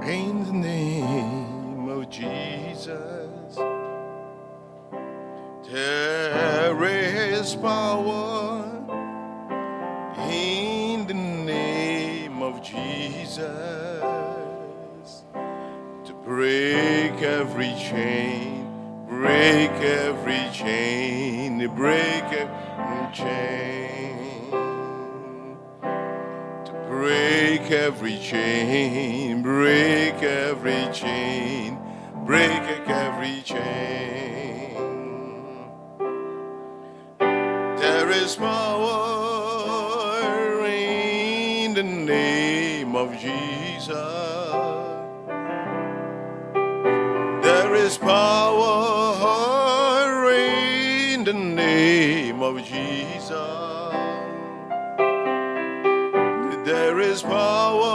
In the name of Jesus. There is power in the name of Jesus to break every chain, break every chain, break every chain. To break every chain, break every chain, break every chain. There is power in the name of Jesus. There is power in the name of Jesus. There is power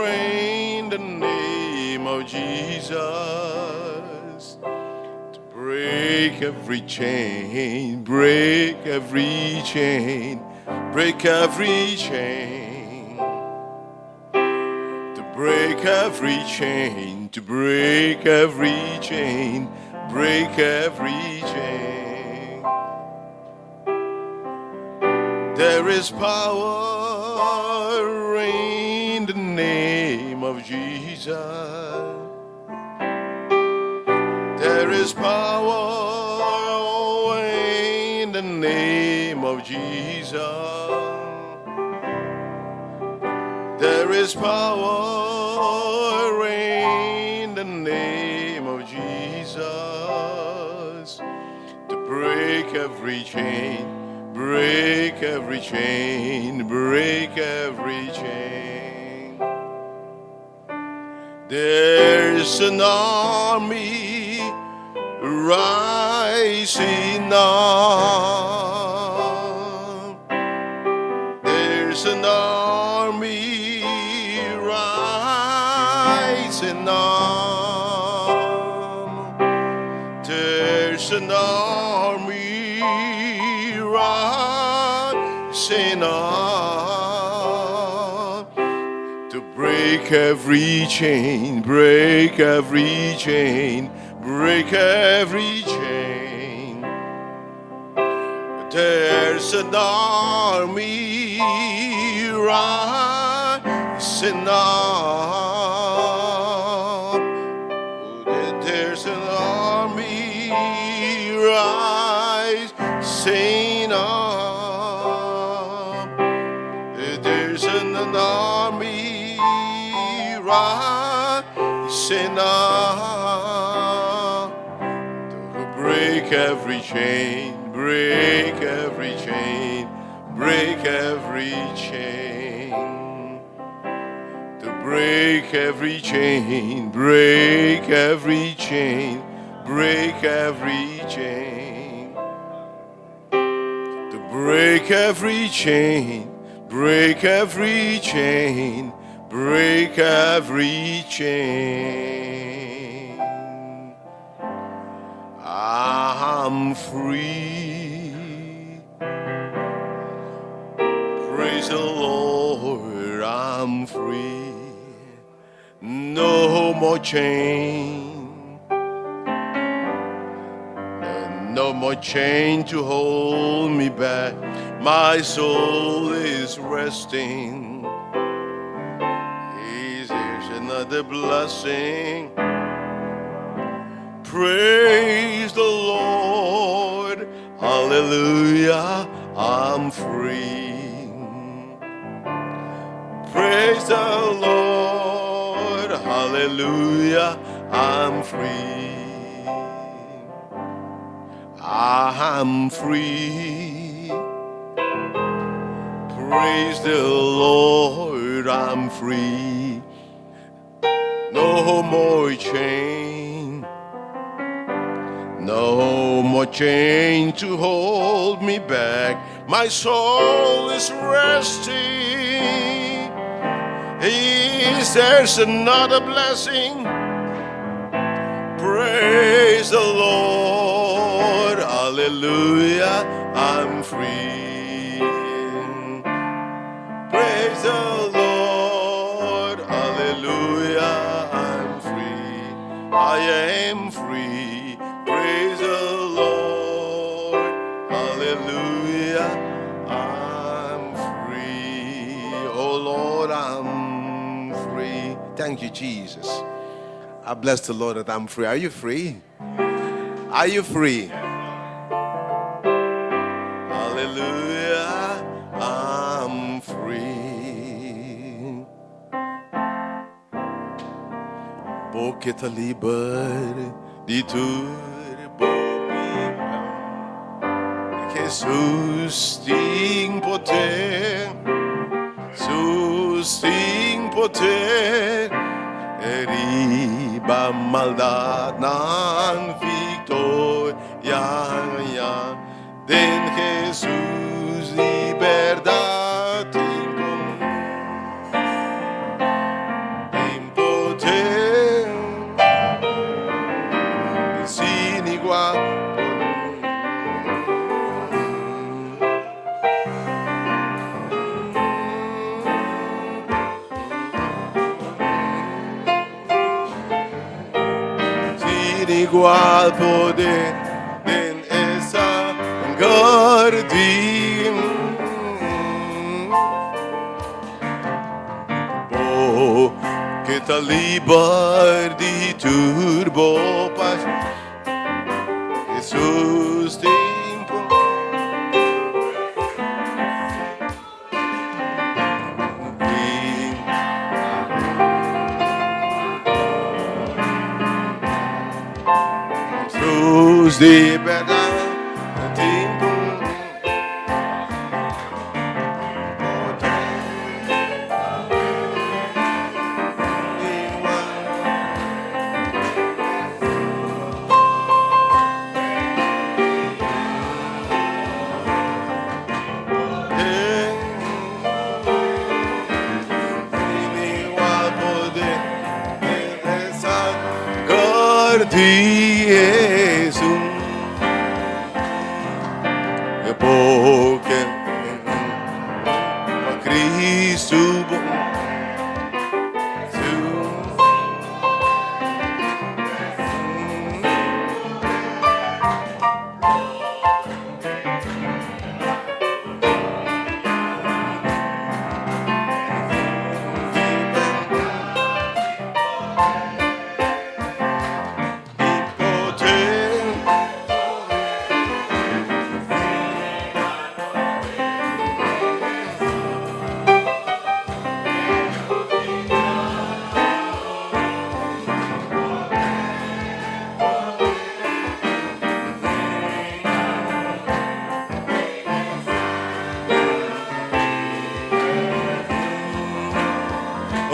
in the name of Jesus to break every chain, break every chain, break every chain. To break every chain, to break every chain, break every chain. There is power in the name of Jesus. There is power in the name of Jesus. There is power in the name of Jesus to break every chain, break every chain, break every chain. There's an army rising up. There's an army rising up. There's an army rising up to break every chain, break every chain, break every chain. There's an army rising up. There's an army rising up. There's an army rising up to break every chain, break every chain, break every chain. To break every chain, break every chain, break every chain. To break every chain, break every chain, break every chain. I'm free. Praise the Lord, I'm free. No more chain. No more chain to hold me back. My soul is resting. Here's another blessing. Praise the Lord. Hallelujah. I'm free. Praise the Lord. Hallelujah. I'm free. I'm free. Praise the Lord. I'm free. No more chain. No more chain to hold me back. My soul is resting. Is there's another blessing? Praise the Lord. Hallelujah. I'm free. Praise the Lord. Hallelujah. Hallelujah, I'm free. I am free. Praise the Lord. Hallelujah, I'm free. Oh Lord, I'm free. Thank you, Jesus. I bless the Lord that I'm free. Are you free? Are you free? Hallelujah, I'm free. Bo ke ta liber di tur bo piká. Jesus tin poder, Jesus tin poder, riba maldatnan viktoria ya. Den Jesus libertat tin tin poder sin igual. Sin igual poder den e sanger di Bo ke ta liber di tur bo piká. Jesus tin poder. Jesus libertat tin poder. Igual. Sin igual poder den e sanger di Jesus. Bo ke Kristu Jesus. Poder.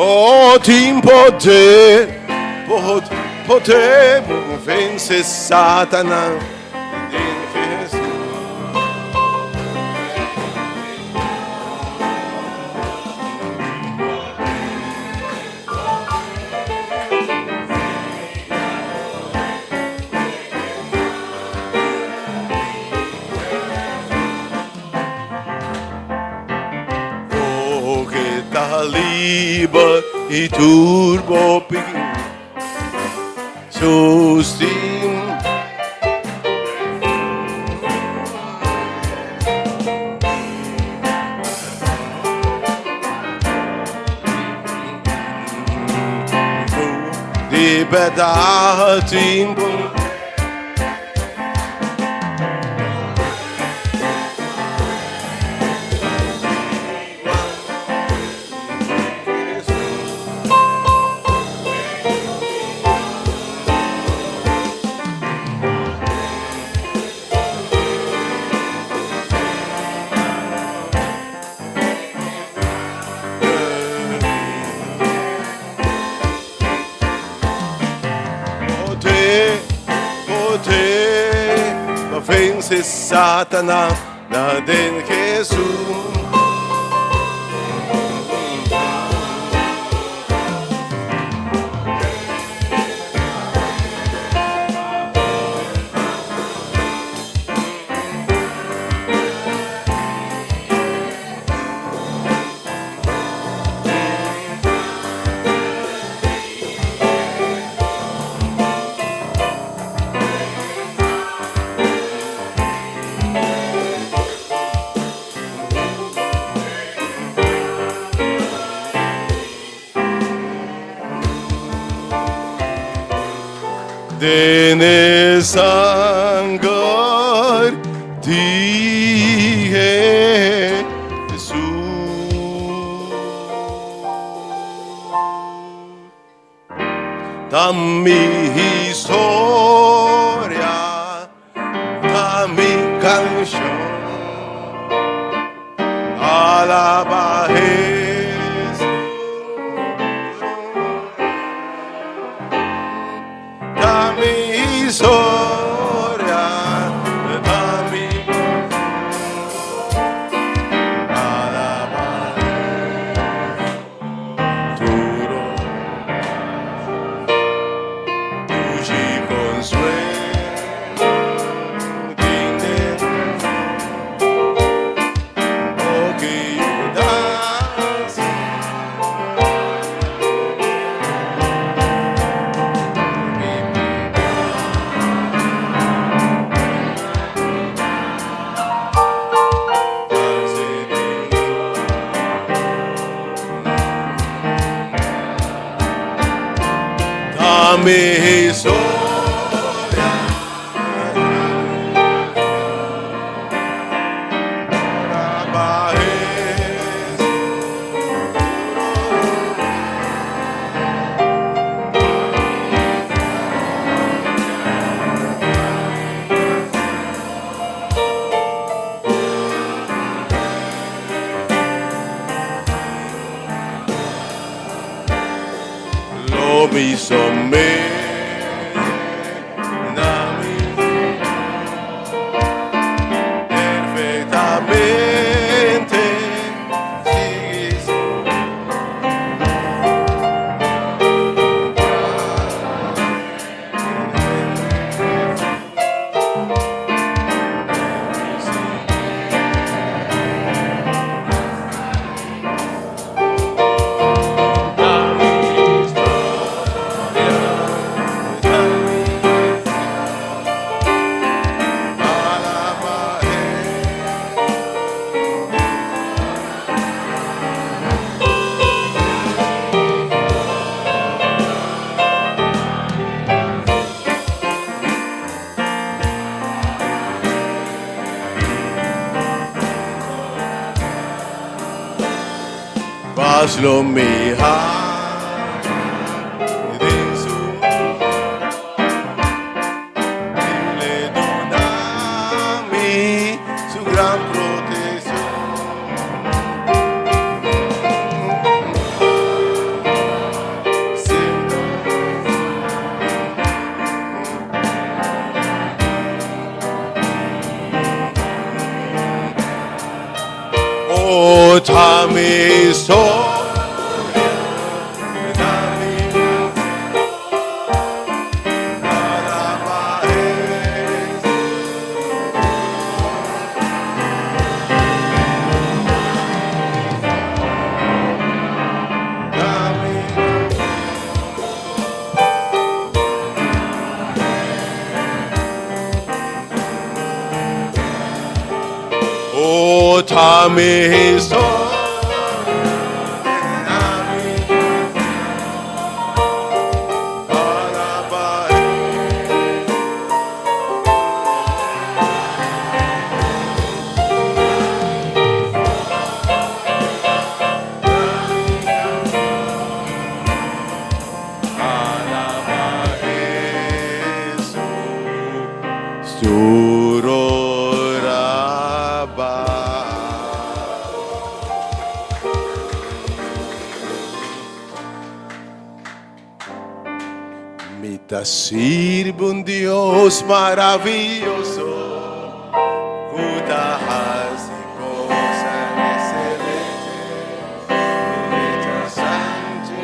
Oh, tin poder, poder, poder, vense Satanas. Den Jesus. Bo ke ta liber di tur bo piká. Jesus tin. Libertat tin. Poder, poder, pa vense Satanas na den Jesus. Den e sanger di Hesus. Ta mi historia, ta mi canción. Alaba Hesus. Ta mi historia, ta mi alaba Tur dushi consuelo tin den Oh, ki yudansa. Ta mi historia. Alaba Hesus. Lo mi somete na mi perfectamente sigui. Ta mi historia, ta mi alaba Hesus. Pas lo mi haña den su I l'e duna mi su gran proteccion. Semper. Oh, ta mi historia, ta mi alaba Hesus. Ta mi. Oh, ta mi historia, ta mi alaba Hesus. Alaba Hesus, tur ora bai. Mi ta sirbi un Dios maraviyoso ku ta hasi kosnan ekselente. Mi ta santu.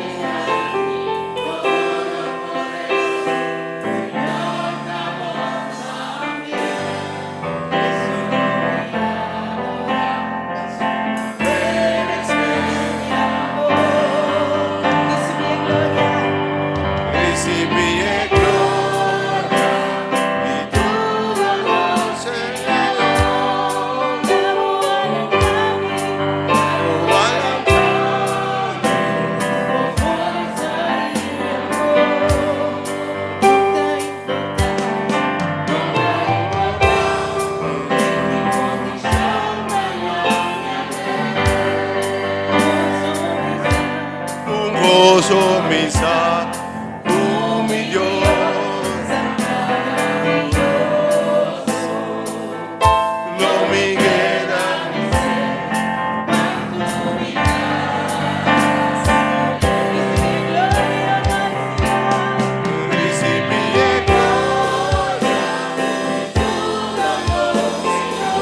Risibí e gloria i tur honor, Señor. Bo a lanta mi. goso mi sa ku mi Dios ta maraviyoso. Lo mi keda Risibí e gloria i tur honor, Señor.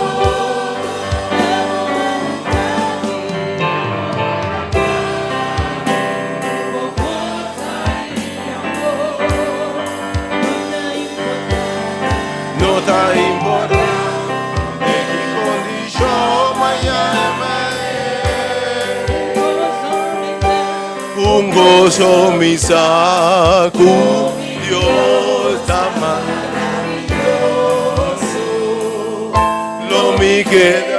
No ta importá den ki kondishon mañana Un goso mi sa ku Dios ta maraviyoso. Lo mi keda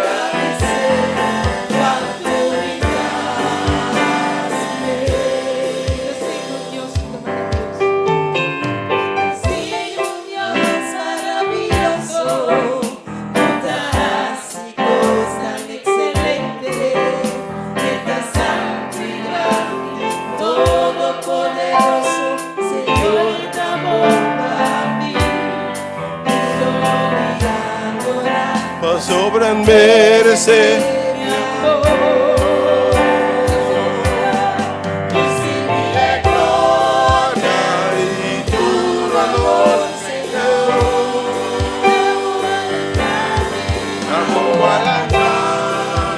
Pasobra N meresé mi amor. Risibí e gloria i tur honor, Señor. Abo a lanta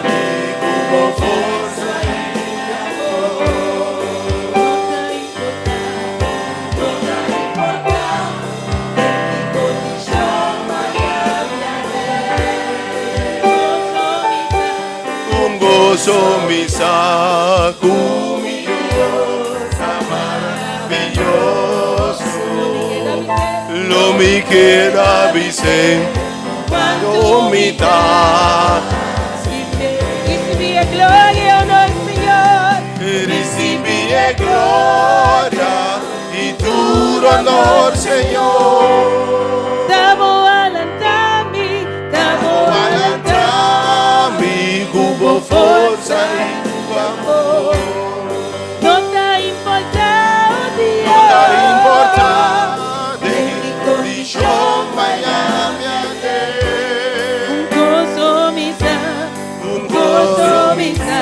mi ku bo forsa i amor. No ta importá den ki kondishon Un goso mi sa ku mi Dios ta maraviyoso. Lo mi keda bis'é kuantu mi ta. Risibí e gloria i honor, Señor. Risibí e gloria i tur honor, Señor. Ta bo a lanta mi, ta bo a lanta mi ku bo forsa i bo amor. No ta importá, oh Dios. No ta importá den ki kondishon mañana mi hañ'é. Un goso mi sa, Un goso goso mi sa,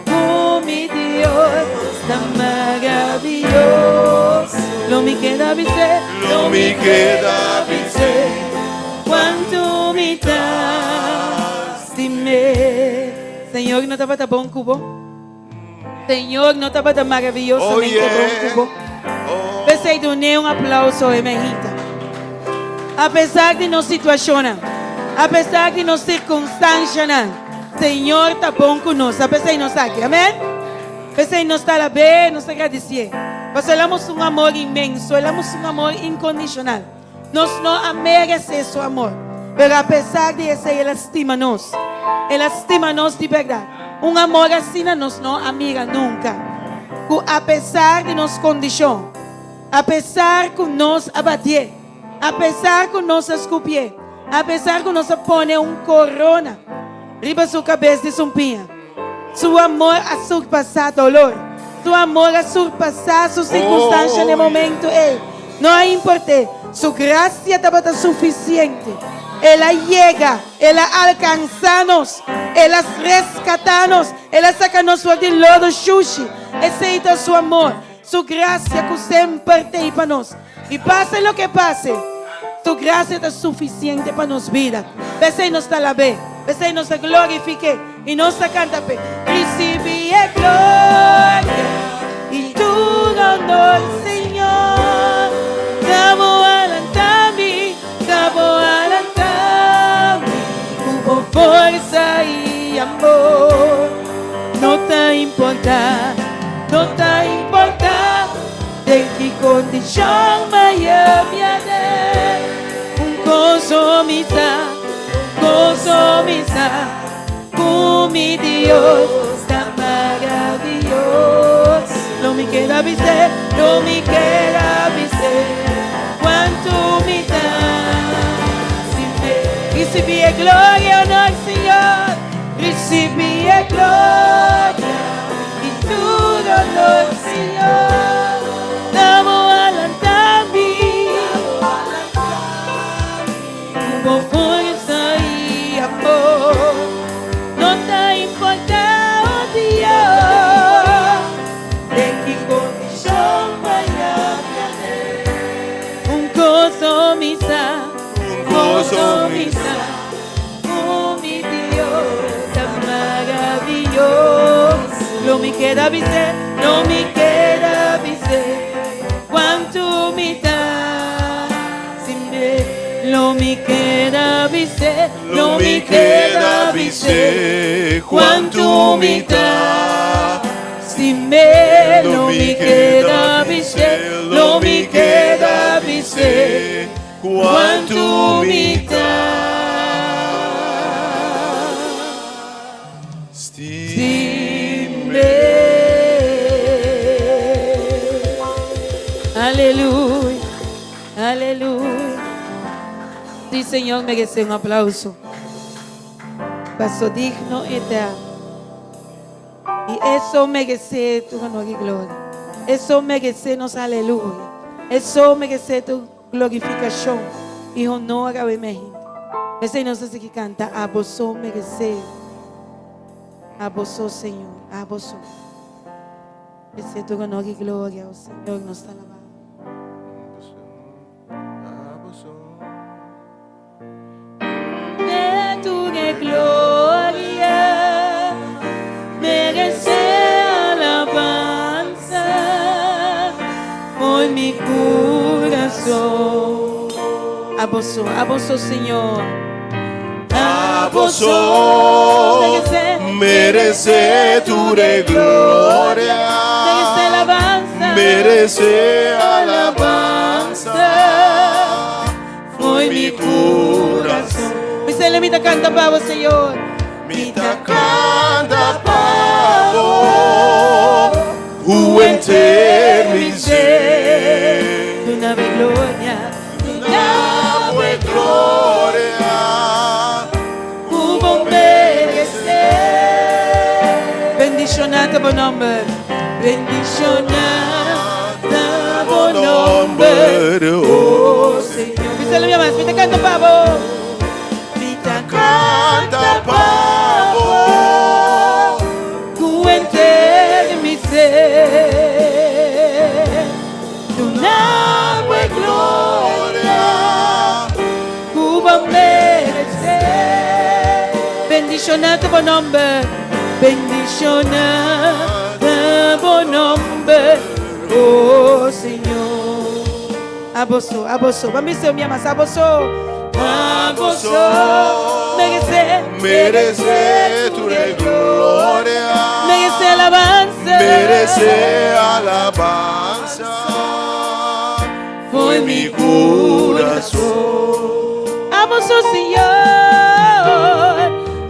ku mi Dios ta maraviyoso. Lo mi keda bis'é, Lo mi keda bis'é. Kuantu mi ta stim'é. Señor no tabata bon ku bo? Señor no tabata maraviyosamente bon ku bo? Oh. P'esei dun'é un aplauso, hermanita. Apesar di nos situashonnan, apesar di nos sirkunstanshanan, Señor ta bon ku nos. P'esei nos aki. Amèn? P'esei nos ta alab'é, nos ta gradisié. Pasobra el a mustra un amor inmenso, el a mustra un amor inkondishonal. Nos no a meresé su amor, pero apesar di esei el a stima nos. El a stima nos di bèrdat. Un amor asina nos no a mira nunka. Ku apesar di nos kondishon, apesar ku nos a batié, apesar ku nos a skupié, apesar ku nos a pone un korona riba su kabes di sumpiña, su amor a surpasá dolor. Su amor a surpasá su sirkunstansha n'e momentu ei. No a import'é. Su grasia tabata sufisiente. El a yega, el a alkansá nos, el a reskatá nos, el a saka nos for di lodo shushi. Esei ta su amor, su grasia ku semper t'ei pa nos. I pase loke pase, su grasia ta sufisiente pa nos bida. P'esei nos ta alab'é, p'esei nos ta glorifik'é i nos ta kanta p'e. Risibí e gloria i tur honor, Señor. Ta bo a lanta mi, ta bo a lanta mi ku bo forsa i amor. No ta importá, no ta importá. Den ki kondishon maya mi a den? Un kos so mi sa, un kos so mi sa, ku mi Dios ta maraviyoso. Lo mi keda bis'é, lo mi keda bis'é, kuantu mi ta stim'é. Risibí e gloria, honor, Señor, risibí e gloria i tur honor, Señor. keda bis'é, lo mi keda bis'é, kuantu mi ta stim'é. Lo mi keda bis'é, lo mi keda bis'é, kuantu mi ta stim'é. Lo mi keda bis'é, lo mi keda bis'é, kuantu mi ta stim'é. Aleluya, aleluya. Sí, Señor merece un aplauso. Paso digno e ta. I e so merece tur honor i gloria. E so merece nos aleluya. E so merece tur glorificacion i honor awe mehinte. P'esei nos ta sigui canta, Abo so merece. Abo so, Señor. Abo so. Merece tur honor i gloria, o Señor, nos ta alaba. De tur e gloria merece alabanza por mi corazón. Abo so, abo so, Señor. Abo so merece tur e gloria. Merece alabanza. Merece alabanza. Foi mi corazón. Bisele mi ta canta pa bo, Señor. Mi ta canta pa bo. Cu henter mi ser. Duna bo gloria. Duna bo gloria. Cu bo merece. Bendiciona ta bo nomber. Bendiciona ta bo nomber. Oh Señor. Bisele mi mas. Mi ta canta pa bo. Mi ta Canta pa bo. Cu henter mi ser. Duna bo e gloria. Cu bo merece. Bendiciona ta bo nomber. Bendiciona ta bo nomber. Oh Señor. Abo so, abo so. Ban bisa mi mas abo so. Abo so. Merece. Merece tur e gloria. Merece alabanza. Merece alabanza. Foi mi corazón. Abo so, Señor.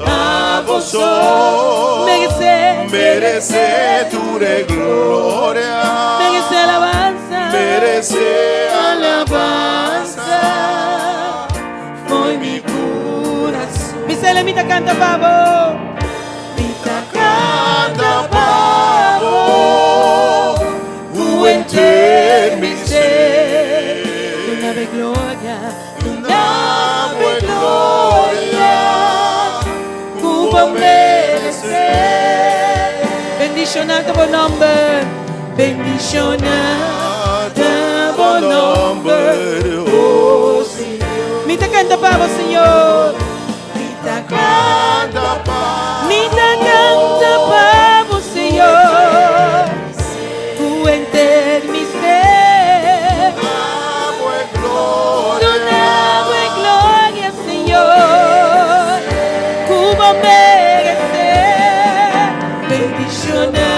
Abo so. Merece. Merece tur e gloria. Merece alabanza. Merece alabanza. Foi mi corazón. Bisele mi ta canta pa bo. Mi ta Canta pa bo. Cu henter mi ser. Duna bo gloria. Duna bo gloria. Cu bo merece. Bendiciona ta bo nomber. Bendiciona ta bo nomber. Oh Señor. Mi ta canta pa bo, Señor. Mi ta Canta pa Mi ta canta pa bo, Señor. Cu henter mi ser. Bo gloria. Duna bo gloria, Señor. Cu bo merece. Bendiciona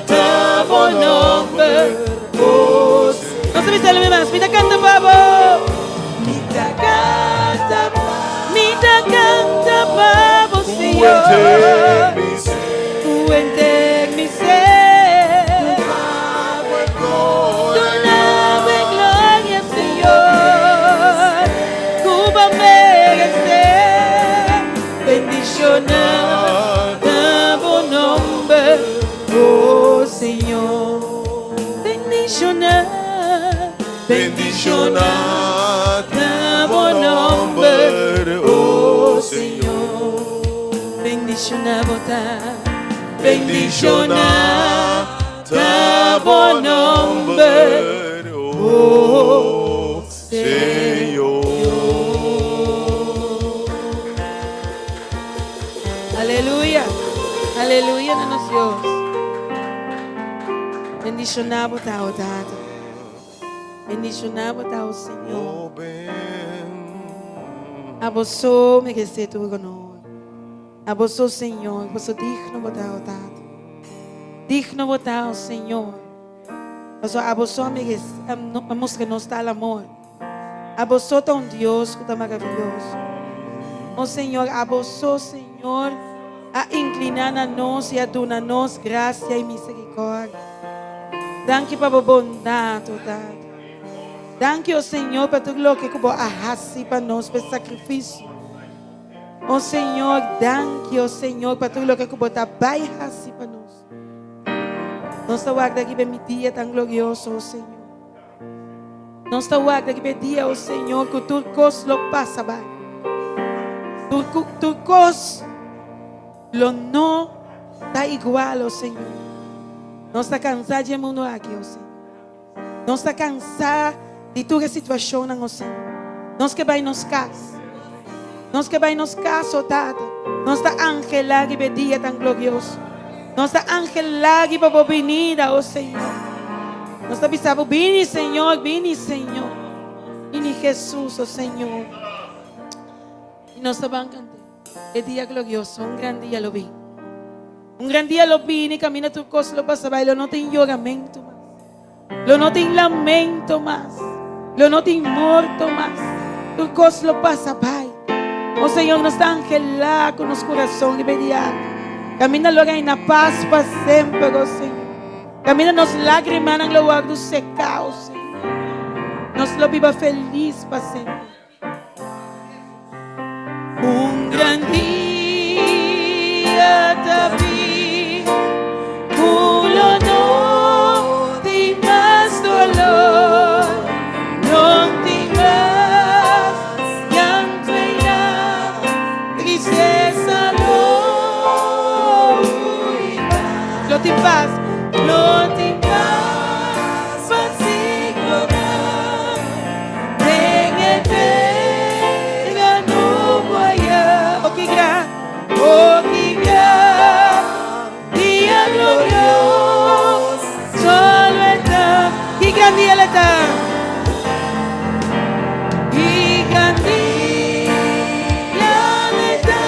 ta bo nomber. Oh, Nos ta bisa mas. Mi ta canta pa bo. Mi ta canta, mi ta canta pa bo, Señor. Cu henter mi ser. Duna bo gloria, Señor. Cu bo merece. Bendiciona ta bo nomber, oh Señor. Bendiciona, Bendiciona ta bo nomber, oh Señor. Bendiciona bo ta, bendiciona ta bo nomber, oh Señor. Aleluya, aleluya na nos Dios. Bendishoná bo ta, o Tata. Bendishoná bo ta, o Señor. Abo so meresé tur honor. Abo so, Señor, paso digno bo ta, o Tata. Digno bo ta, o Señor. Paso abo so a meresé, a mustra nos tal amor. Abo so ta un Dios ku ta maravioso. O Señor, abo so, Señor, a inkliná na nos i a duna nos grasia i miserikòrdia. Danki pa bo bondat, o Tata. Danki, o Señor, pa tur loke ku bo a hasi pa nos, pa e sakrifisio. O Señor, danki, o Señor, pa tur loke ku bo ta bai hasi pa nos. Nos ta warda riba e mi dia tan glorioso, o Señor. Nos ta warda riba e dia, o Señor, ku tur kos lo pasa bai. Tur, tur kos lo no ta igual, o Señor. Nos ta kansá di e mundu aki, o Señor. Nos ta kansá di tur e situashonnan, o Señor. Nos ke bai nos kas. Nos ke bai nos kas, o Tata. Nos ta anhelá riba e dia tan glorioso. Nos ta anhelá riba bo binida, o Señor. Nos ta bisa bo, Bini, Señor, bini, Señor. Bini, Hesus, o Señor. I nos ta ban kant'é. E dia glorioso, un gran dia lo bin. Un gran dia lo bini, kaminda tur kos lo pasa bai, lo no tin yoramentu mas. Lo no tin lamento mas. Lo no tin morto mas. Tur kos lo pasa bai. O Señor, nos ta anhelá ku nos kurason riba e dia aki. Kaminda lo reina pas pa semper, o Señor. Kaminda nos lágrimanan lo wòrdu seká, o Señor. Nos lo biba felis pa semper. Un gran dia ta bin ku lo no tin mas dolor, no tin mas llanto i la tristesa lo hui bai. Lo tin pas, lo tin pas pa siglonan. Den e tera nobo aya. O ki gran, o ki gran dia glorioso lo e ta. Ki gran dia lo e ta. Ki gran dia lo e ta.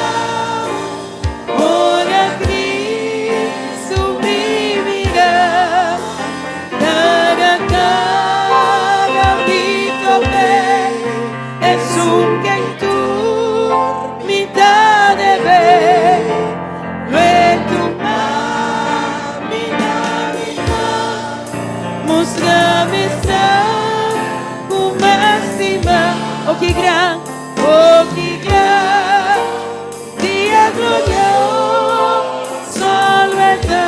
Ora Cristo mi mira. Cara cara mi tope esun ken tur mi ta debe Lo tuma mi na mi man Mustra mi sa ku m'a stima Oh ki gran, oh ki gran Dia glorioso lo e ta.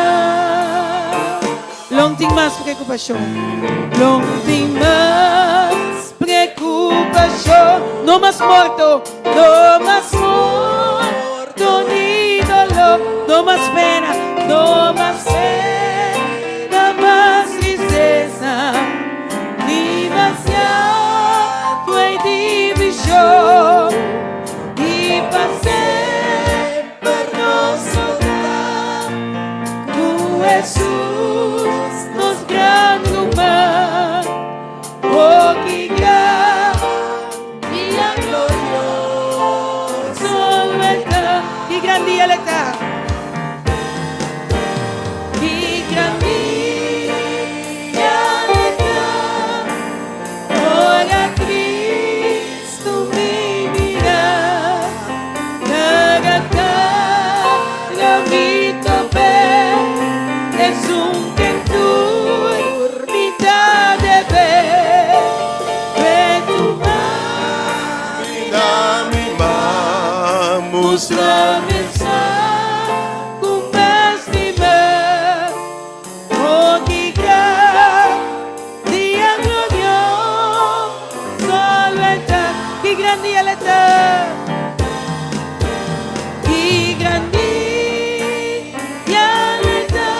Lo n'tin mas preokupashon. Lo n'tin mas preokupashon. No mas morto, no mas morto ni doló. No mas pena, no mas pena, mas tristesa. Ni mas llanto i divishon. I pa semper nos lo ta ku Hesus, nos gran ruman. Oh, ki gran dia glorioso lo e ta! Ki gran dia lo e ta! Ki gran dia lo e ta! Ora Cristo. Tu mi mira, cara cara mi tope, esun ken tur mi ta debe, pe tu Na mi man mustra mustra mi sa ku m'a stima. Oh, ki gran dia glorioso lo e ta. Ki gran dia lo e ta. Ki gran dia lo e ta.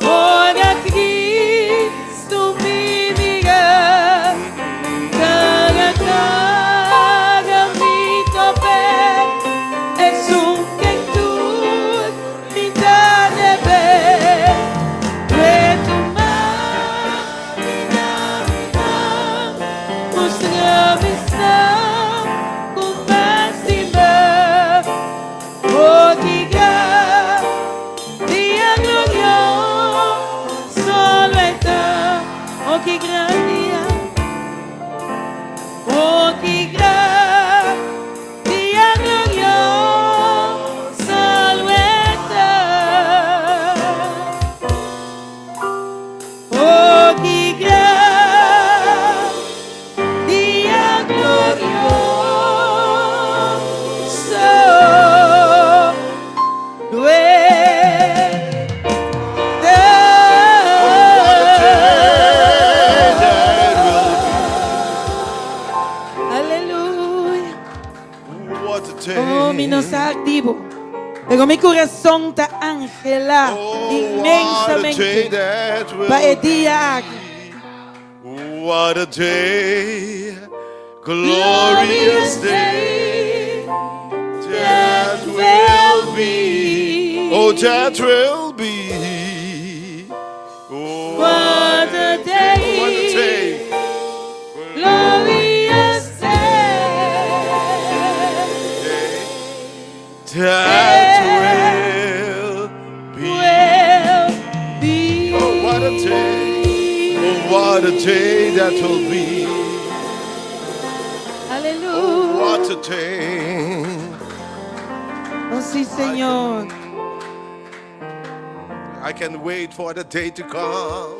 Ora Cristo mi mira. Cara cara mi tope. ki gran dia. Oh, ki gran dia glorioso lo e ta. Oh, ki gran dia glorioso lo e ta. What a day that will Aleluya. be. What a day. Oh, mi no sa aktivo. Pero mi kurason ta anhelá Oh, what a day inmensamente that will pa e dia aki. What a day, glorious day that will be. Oh, that will be. Oh, What a day. What a day. Glorious day. That will be. Will be. Oh, what a day. Oh, what a day that will be. Aleluya. What a day. Oh, sí, Señor. I can wait for the day to come.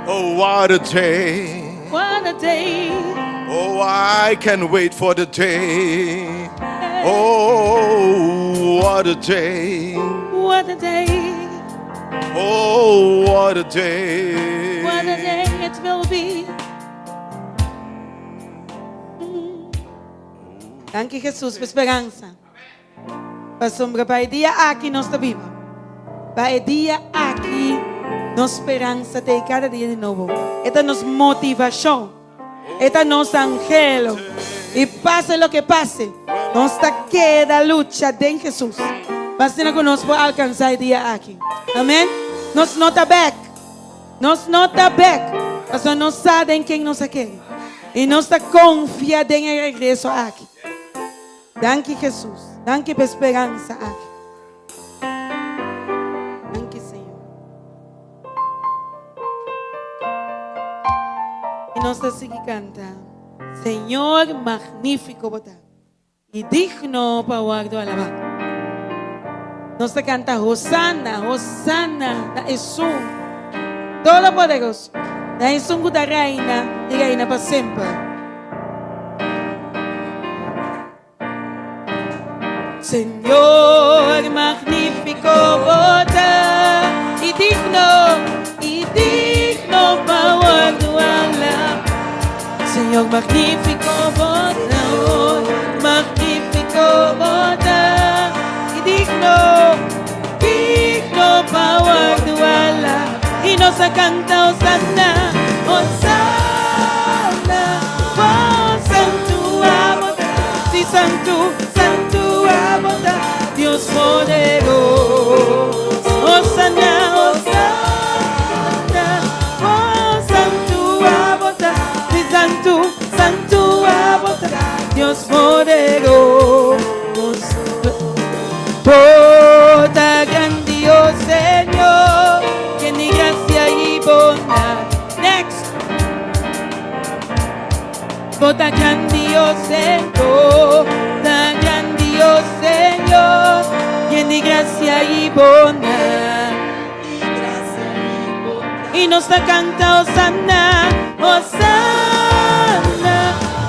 Oh, what a day. What a day. Oh, I can wait for the day. Oh, what a day. What a day. Oh, what a day. What a day it will be. Danki, Jesus, pa speransa. Pasobra pa e dia aki nos ta biba. Pa e dia aki nos speransa ta kada dia di nobo. E ta nos motivashon. E ta nos anhelo. I pase loke pase, nos ta keda lucha den Jesus. Basta ku nos por alkansá e dia aki. Amèn? Nos no ta bèk. Nos no ta bèk. Pasobra nos sa ken nos ke. I nos ta konfia den e regreso aki. Danki, Jesus. Danki pa e speransa aki. Danki, Señor. I nos ta sigui kanta. Señor, magnífiko bo ta. I digno pa wòrdu alabá. Nos ta kanta Hosana, Hosana, na Esun. Todopoderoso. Na Esun ku ta reina i reina pa semper. Señor, magnífiko bo ta i digno pa wòrdu alabá. Señor, magnífiko bo ta, magnífiko bo ta i digno, digno pa wòrdu alabá. I nos ta kanta Hosana, Hosana, oh, Santu abo ta, sí, Santu, Santu abo ta, Dios poderoso. Hosana, Hosana, oh, Santu abo ta, sí, Santu, Santu abo ta, Dios poderoso. Bo ta grandi, oh Señor, yen di grasia i bondat. Next. Bo ta grandi, oh Señor, ta grandi, oh Señor, yen di grasia i bondat. I nos ta kanta Hosana, Hosana,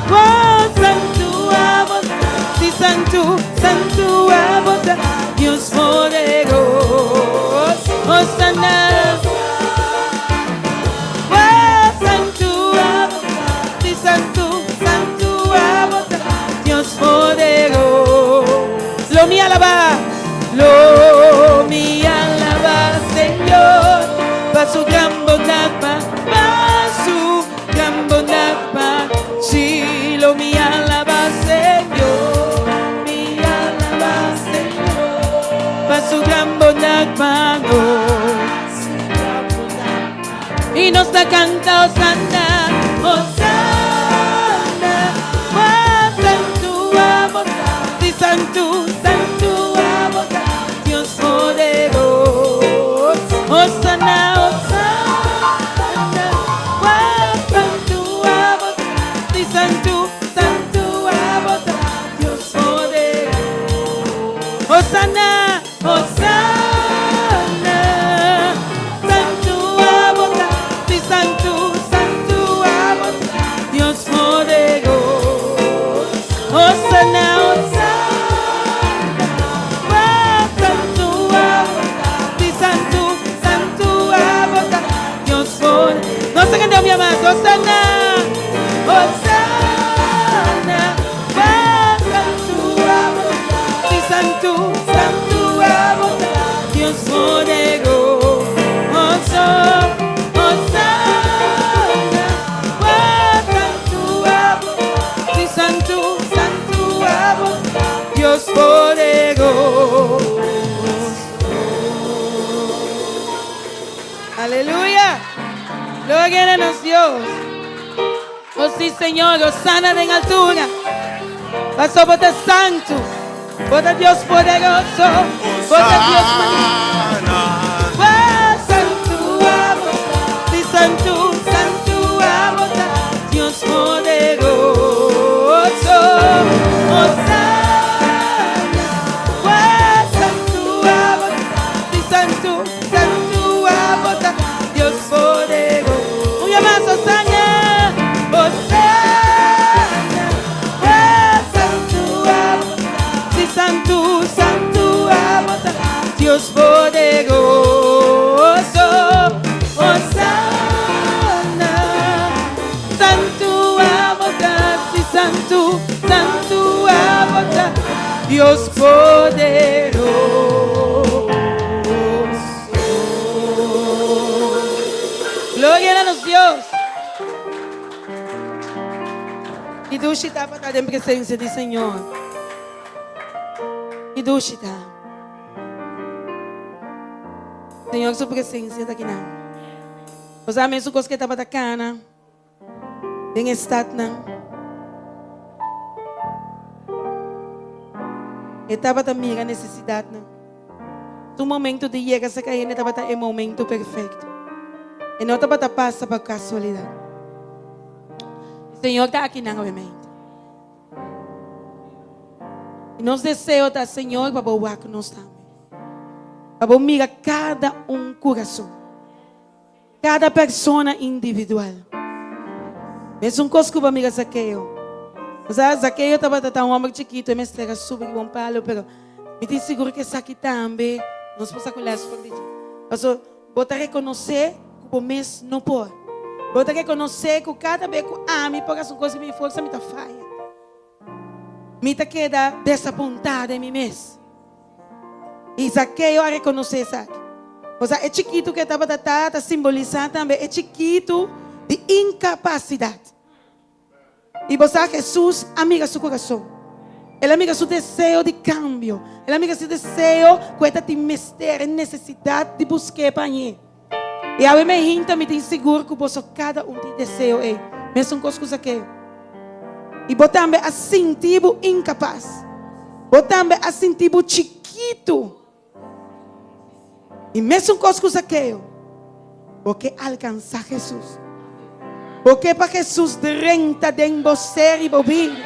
oh Santu abo ta, sí, Santu, Santu abo ta, Dios poderoso, Hosana, oh Santu abo ta, sí, Santu, Santu abo ta, Dios poderoso. Lo mi alabá, lo mi alabá, Señor, pa su gran bondat, pa su gran bondat, pa sí, lo mi alabá, Señor, mi alabá, Señor, pa su gran bondat, pa nos. I nos ta kanta Hosana, Hosana, oh, Santu abo ta, sí, Santu, Santu abo ta, Dios poderoso. Hosana, Hosana, oh. Basta kanta un bia mas. Hosanna! Hosanna! Wa santu abo ta. Si santu, santu abo ta. Dios poderoso. Hosanna! Wa santu abo ta. Si santu, santu abo ta. Dios poderoso. Aleluya. Gloria na nos Dios. Oh sí, Señor, Hosana den altura. Paso bo ta santu. Bo ta Dios poderoso. Bo ta Dios Hosana. Wa santu abo ta. Sí, santu, santu abo ta. Dios poderoso. Hosana. Wa santu abo ta. Sí, santu, santu abo ta. Dios poderoso. Un bia mas, Hosana. Hosana. Wa santu abo ta. Sí, santu, santu abo ta. Dios poderoso. Hosana. Santu abo ta. Sí, santu, santu abo ta. Dios poderoso. Gloria na nos Dios. Ki dushi ta pa ta den presencia di Señor. Ki dushi ta. Señor su presencia ta kinan. Bo sa mesun cos ke tabata cana den e stadnan. E tabata mira necesidadnan. Su momento di yega cerca hende tabata e momento perfecto. E no tabata pasa pa casualidad. Señor ta akinan awe-mente. I nos deseo ta, Señor, pa bo wak nos tambe. Pa bo mira kada un kurason. Kada persona individual. Mesun kos ku bo mira Zakeo. Bo sa, Zakeo tabata ta un hòmber chikitu, e mester a subi riba un palu, pero mi tin sigur ku esaki tambe nos por sa ku lès for di dje. Pasobra bo ta rekonosé ku bo mes no por. Bo ta rekonosé ku kada be ku ami por hasi un kos di mi forsa, mi ta faya. Mi ta keda desapuntá den mi mes. I Zakeo a rekonosé esaki. Osea, e chikitu ku e tabata ta, ta simbolisá tambe e chikitu di inkapasidat. I bo sa, Hesus a mira su kurason. El a mira su deseo di kambio. El a mira su deseo ku e ta tin mester, e nesesidat di busk'é pa hañ'é. I awe mi hinta mi tin sigur ku boso kada un tin deseo ei, mesun kos ku Zakeo. I bo tambe a sinti bo inkapas. Bo tambe a sinti bo chikitu. I mesun kos ku Zakeo, bo ke alkansá Hesus. Bo ke pa Hesus drenta den bo ser i bo bida.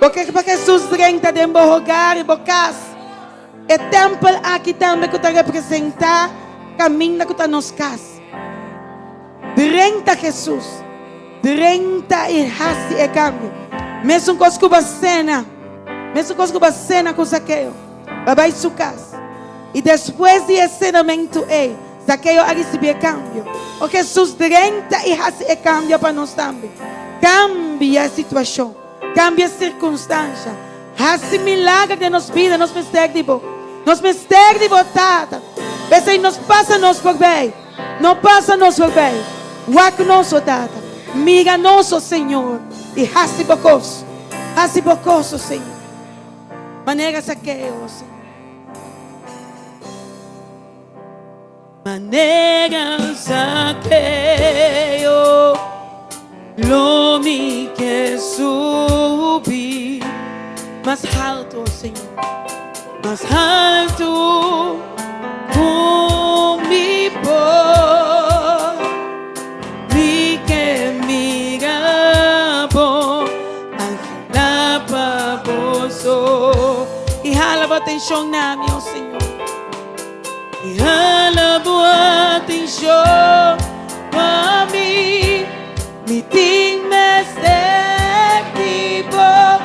Bo ke pa Hesus drenta den bo hogar i bo kas. E tèmpel aki tambe ku ta representá kaminda ku ta nos kas. Drenta Hesus, drenta i hasi e kambio. Mesun kos ku bo a sena, mesun kos ku bo a sena ku Zakeo, bo a bai su kas. I despues di e senamentu ei, Zakeo a risibí e kambio. O Hesus, drenta i hasi e kambio pa nos tambe. Kambia e situashon. Kambia sirkunstansha. Hasi milager den nos bida. Nos mester di bo. Nos mester di bo, Tata. P'esei nos pasa nos forbei. No pasa nos forbei. Wak nos, o Tata. Mira nos, o Señor, i hasi bo kos. Hasi bo kos, o Señor. Manera Zakeo, o Señor. Manera Zakeo lo mi ke subi mas haltu, oh Señor, mas haltu ku mi por. Mi ke mira bo, anhela pa bo so. I hala bo atenshon na mi, oh Señor. I hala bo atenshon pa mi, mi tin mester di bo,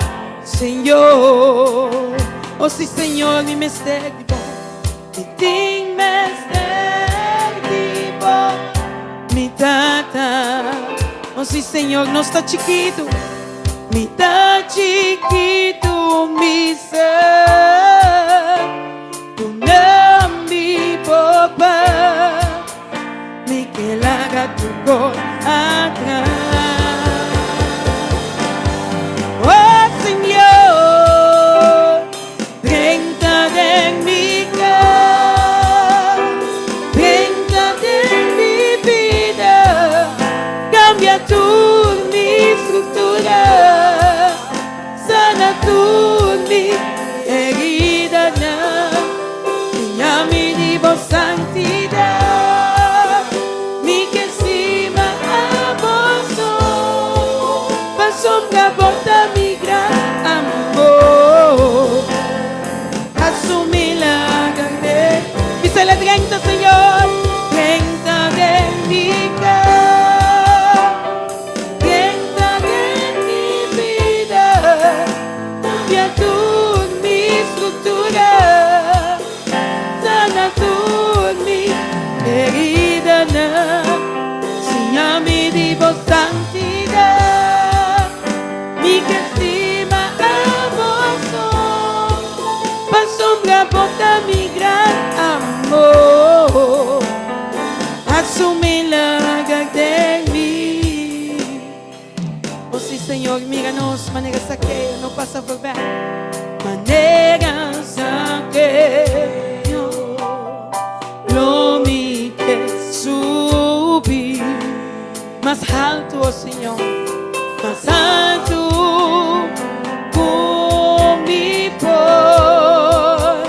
Señor. Oh si, Señor, mi mester di bo. Mi tin mester di bo, mi. Tata. Oh sí, Señor, nos ta chikitu. Mi ta chikitu, mi sa. Duna mi bo pas. Mi ke laga tur kos atras. Oh Señor, drenta den mi kas, drenta den mi bida, kambia tur mi struktura, sana tur mi heridanan. Siña mi di bo santidat, mi ke stima abo so, pasobra bo ta mi gran amor. Hasi un milager den mi sele drenta, Señor, drenta den mi kas, drenta den mi bida. Kambia tur mi struktura, sana tur mi heridanan, siña mi di bo santidat, mi ke stima abo so, pasobra bo ta mi gran amor. Hasi un milager den mi. Oh sí, Señor, mira nos manera Zakeo, no pasa voorbij. Manera Zakeo, lo mi ke subi mas haltu, oh Señor, mas haltu ku mi por.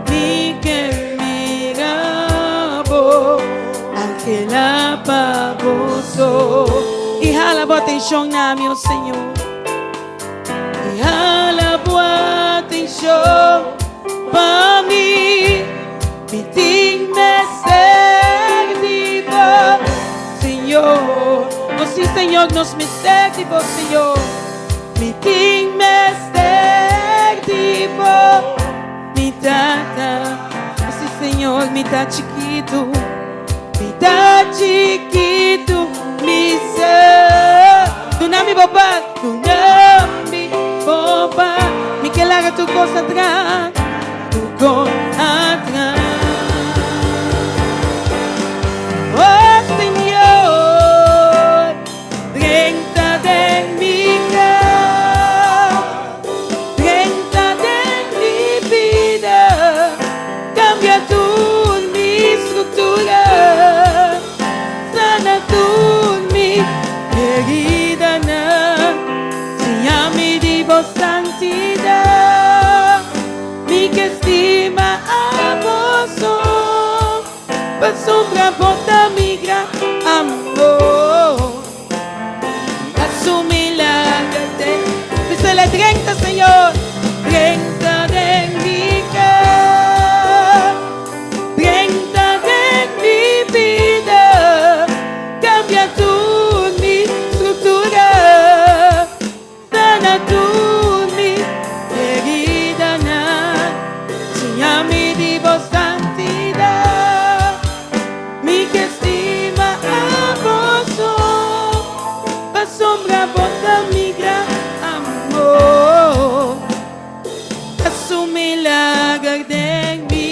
Mi ke mira bo, anhelá pa bo so. I hala bo atenshon na mi, oh Señor. I hala bo atenshon pa mi. Mi tin mester di bo, Señor. Oh sí, Señor, nos mester di bo, Señor. Mi tin mester di bo, mi Tata. Oh sí, Señor, mi ta chikitu. Mi ta chikitu, mi sa. Duna mi bo pas, duna mi bo pas. Mi ke laga tur kos atras, tur kos atras. Oh Señor, drenta den mi kas, drenta den mi bida, kambia tur mi struktura, sana tur mi heridanan, siña mi di bo santidat, mi ke stima abo so, pasobra bo ta mi gran amor. Hasi un milager den mi sele drenta, Señor, drenta den mi kas, drenta den mi bida, kambia tur mi struktura, sana tur mi heridanan, siña mi di bo santidat, mi ke stima abo so, pasobra bo ta mi gran amor. Hasi un milager den mi.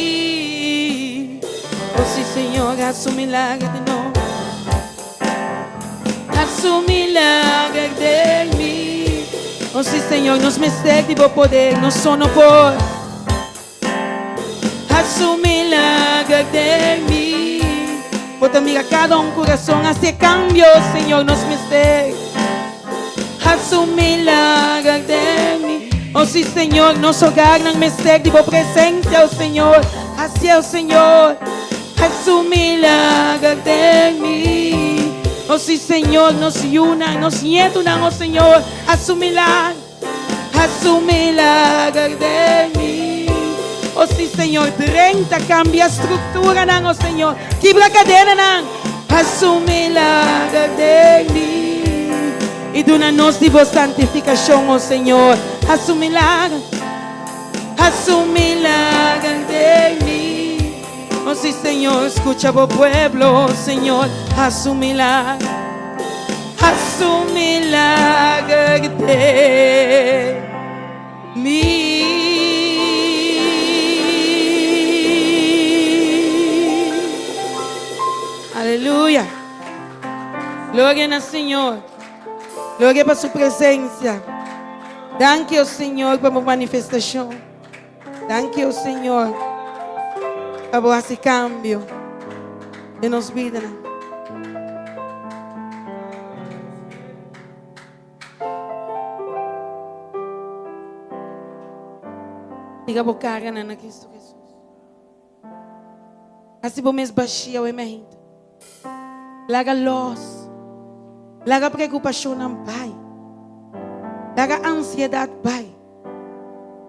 Oh sí, Señor, hasi un milager den nos. Hasi un milager den mi. Oh sí, Señor, nos mester di bo poder, nos so no por. Hasi un milager den mi. Bo ta mira kada un kurason, hasi kambio, Señor, nos mester. Hasi un milager den mi. Oh sí, Señor, nos hogarnan mester di bo presensia, oh Señor. Hasi, oh Señor. Hasi un milager den mi. Oh sí, Señor, nos yunan, nos nietunan, oh Señor. Hasi un milager. Hasi un milager den mi. Oh sí, Señor, drenta, kambia strukturanan, oh Señor. Kibra kadenanan. Hasi un milager den mi. I duna nos di bo santifikashon, oh Señor. Hasi un milager. Hasi un milager den mi. Oh sí, Señor, skucha bo pueblo, Señor, haz un milagro, haz un milagro den mi. Aleluya. Gloria na Señor. Gloria pa su presencia. Danki, oh Señor, pa bo manifestacion. Danki, oh Señor, pa bo haci cambio den nos bidanan. Diga bo carganan na Cristo Jesus. Hasi bo mes bashia awe mainta. Laga los. Laga preokupashonnan bai. Laga ansiedat bai.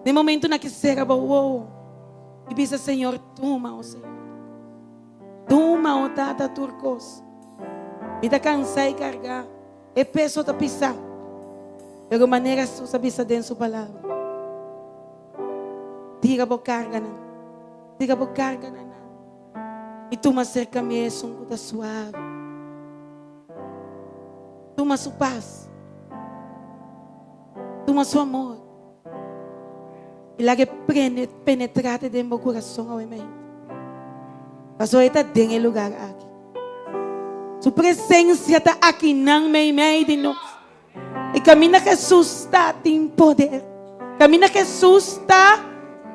Den momentunan ki sera bo wowo i bisa, Señor, tuma, o Señor. Tuma, o Tata, tur kos. Mi ta kansá i kargá. E peso ta pisá. Pero manera Hesus a bisa den su palabra, Tira bo karganan, tira bo karganan na mi, i tuma serka mi esun ku ta suave. Tuma su pas, tuma su amor, i laga e penetrá te den bo kurason awe mainta. Pasobra e ta den e lugar aki. Su presencia ta akinan meimei di nos. E caminda Jesus ta tin poder. Caminda Jesus ta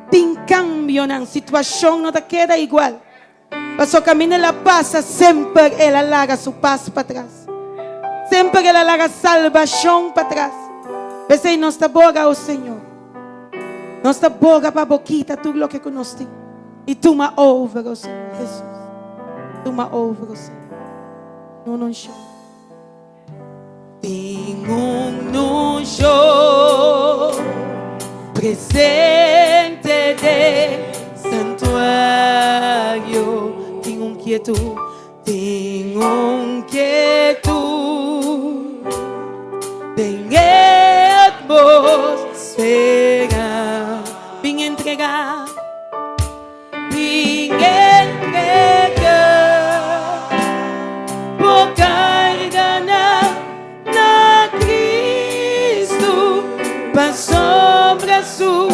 tin cambionan. Situacion no ta keda igual. Paso caminda el a pasa semper el a laga su pas patras. Semper el a laga salbacion patras. P'esey nos ta boga, o Señor. Nos ta boga pa bo kita tur loke cu nos tin. I tuma over, o Señor Jesus. Tuma over, o Señor. Un unshon. Tin un unshon presente den santuario. Tin un kietud, tin un kietud den e atmosfera. Bin entrega. Bin entrega bo carganan na Cristo, pasobra su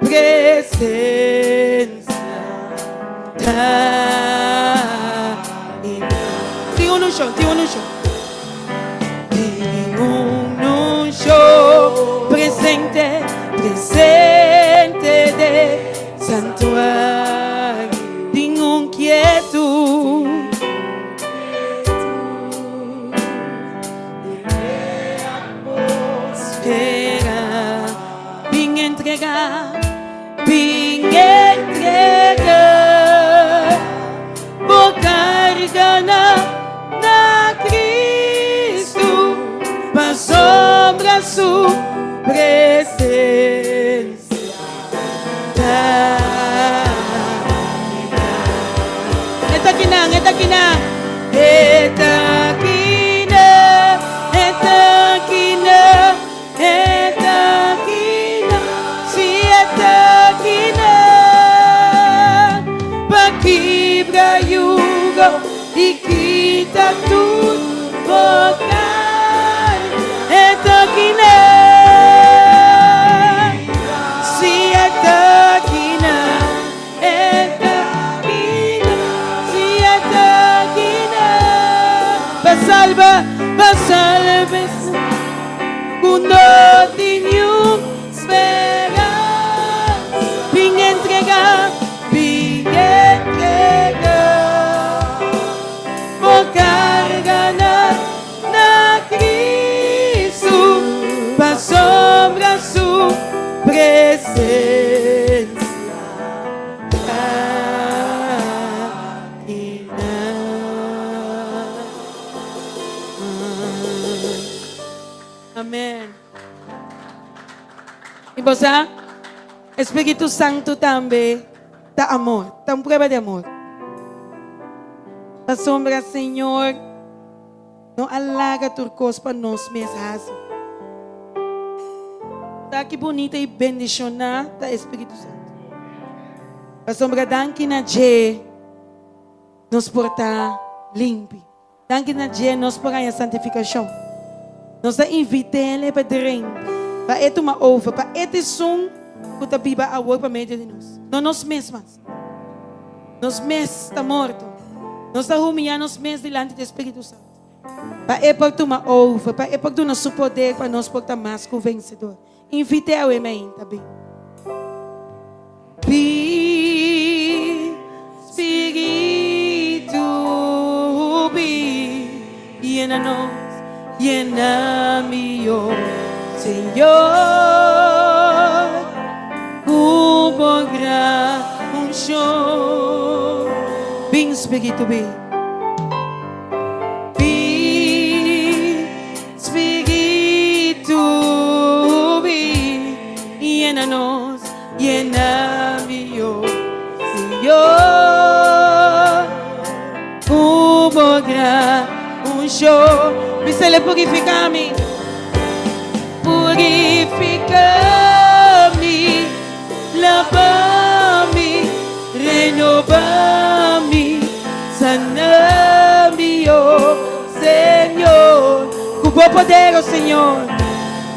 presencia ta einan. Tin un unshon, tin un unshon. Tin un unshon presente, presente den santuario. Tin un kietud. Atmosfera. Bin entrega, bin entrega bo carga na na Cristo pasobra su presencia ta E ta kinan, e ta kinan, e ta kinan, e ta kinan, e ta kinan, si e ta kinan, pa kibra yugo. I kita tur bo carga. E ta kina, si e ta kina, e ta kina, si e ta kina. Pa salba, pa salba esun ku no tin niun speransa. Bin entrega. Bin entrega bo carganan na Cristo, pasobra su presencia ta akinan. Amen. I bo sa? E Spiritu Santu tambe ta amor, ta un prueba di amor. Pasobra Señor no a laga tur kos pa nos mes hasi. Ta ki bunita i bendishoná ta e Spiritu Santu. Pasobra danki na dje. Nos por ta limpi. Danki na dje nos por haña santifikashon. Nos ta invit'El pa drenta, pa E tuma over, pa E ta esun ku ta biba awor pa medio di nos. No nos mes mas. Nos mes ta morto. Nos ta humiyá nos mes dilanti di e Spiritu Santu. Pa E por tuma over, pa E por duna Su poder pa nos por ta mas ku vensedor. Invit'é awe mainta bin. Bin, Spiritu, bin, yena nos, yena mi, oh Señor, ku bo gran unshon. Bin, Spiritu, bin. Bin. Spiritu bin, yena nos, yena mi, oh Señor, ku bo gran unshon. Bisele purifiká mi, purifiká mi, laba mi, renobá mi, sana mi, oh Señor, ku bo poder, oh Señor,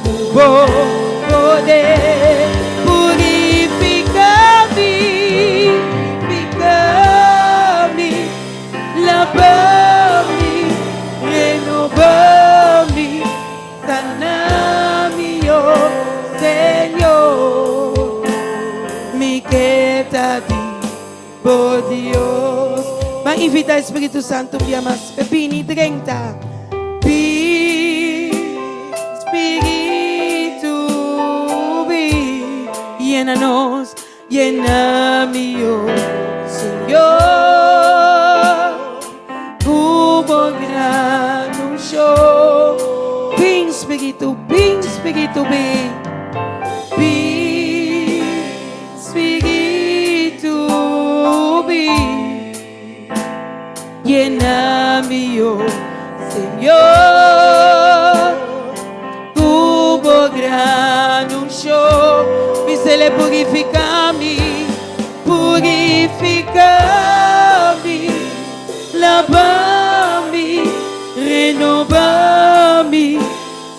ku bo poder purifica mi, purifica mi, laba mi, renoba mi, sana mi, oh Señor, mi ke ta di Bo Dios. Ban invita e Spiritu Santo un bia mas p'e bini drenta. Bin, Spiritu, bin, yena nos, yena mi, oh Señor, ku bo gran unshon. Bin, Spiritu, bin, Spiritu, bin, bin. Spiritu bin, yena mi, oh Señor, ku bo gran unshon. Bisele purifica mi, purifica mi, laba mi, renoba mi.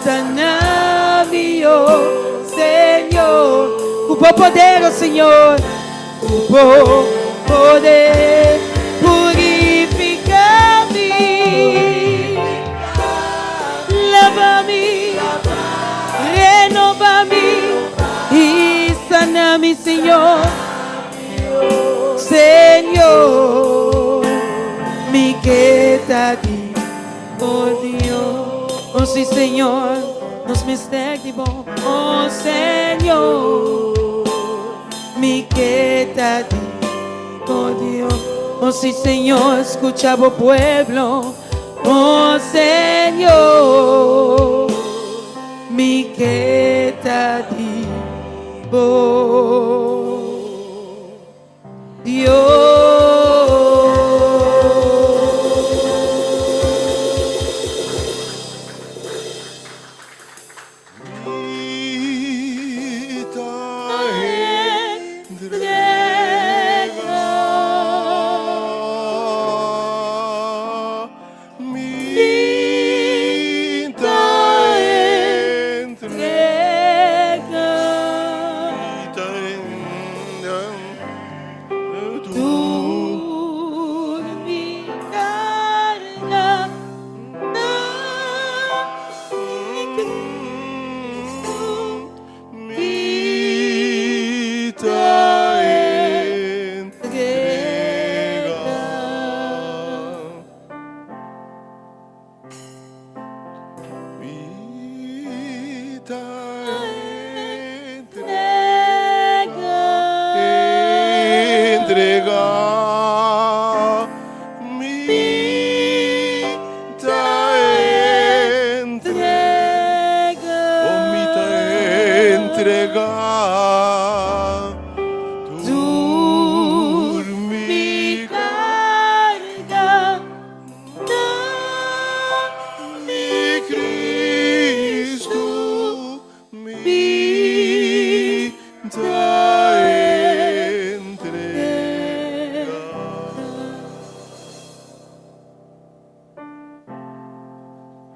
Sana mi, oh Señor, ku bo poder, oh Señor, ku bo poder purifica mi, laba mi, renoba mi i sana mi, Señor, Señor, mi ke ta di. Oh Dios, oh si Señor, nos mester di bo. Oh Señor, mi ke ta di bo Dios. Oh si Señor, scucha bo pueblo. Oh Señor, mi ke ta di bo. Dios. Mi ta entrega. Mi ta entrega. Mi ta entrega.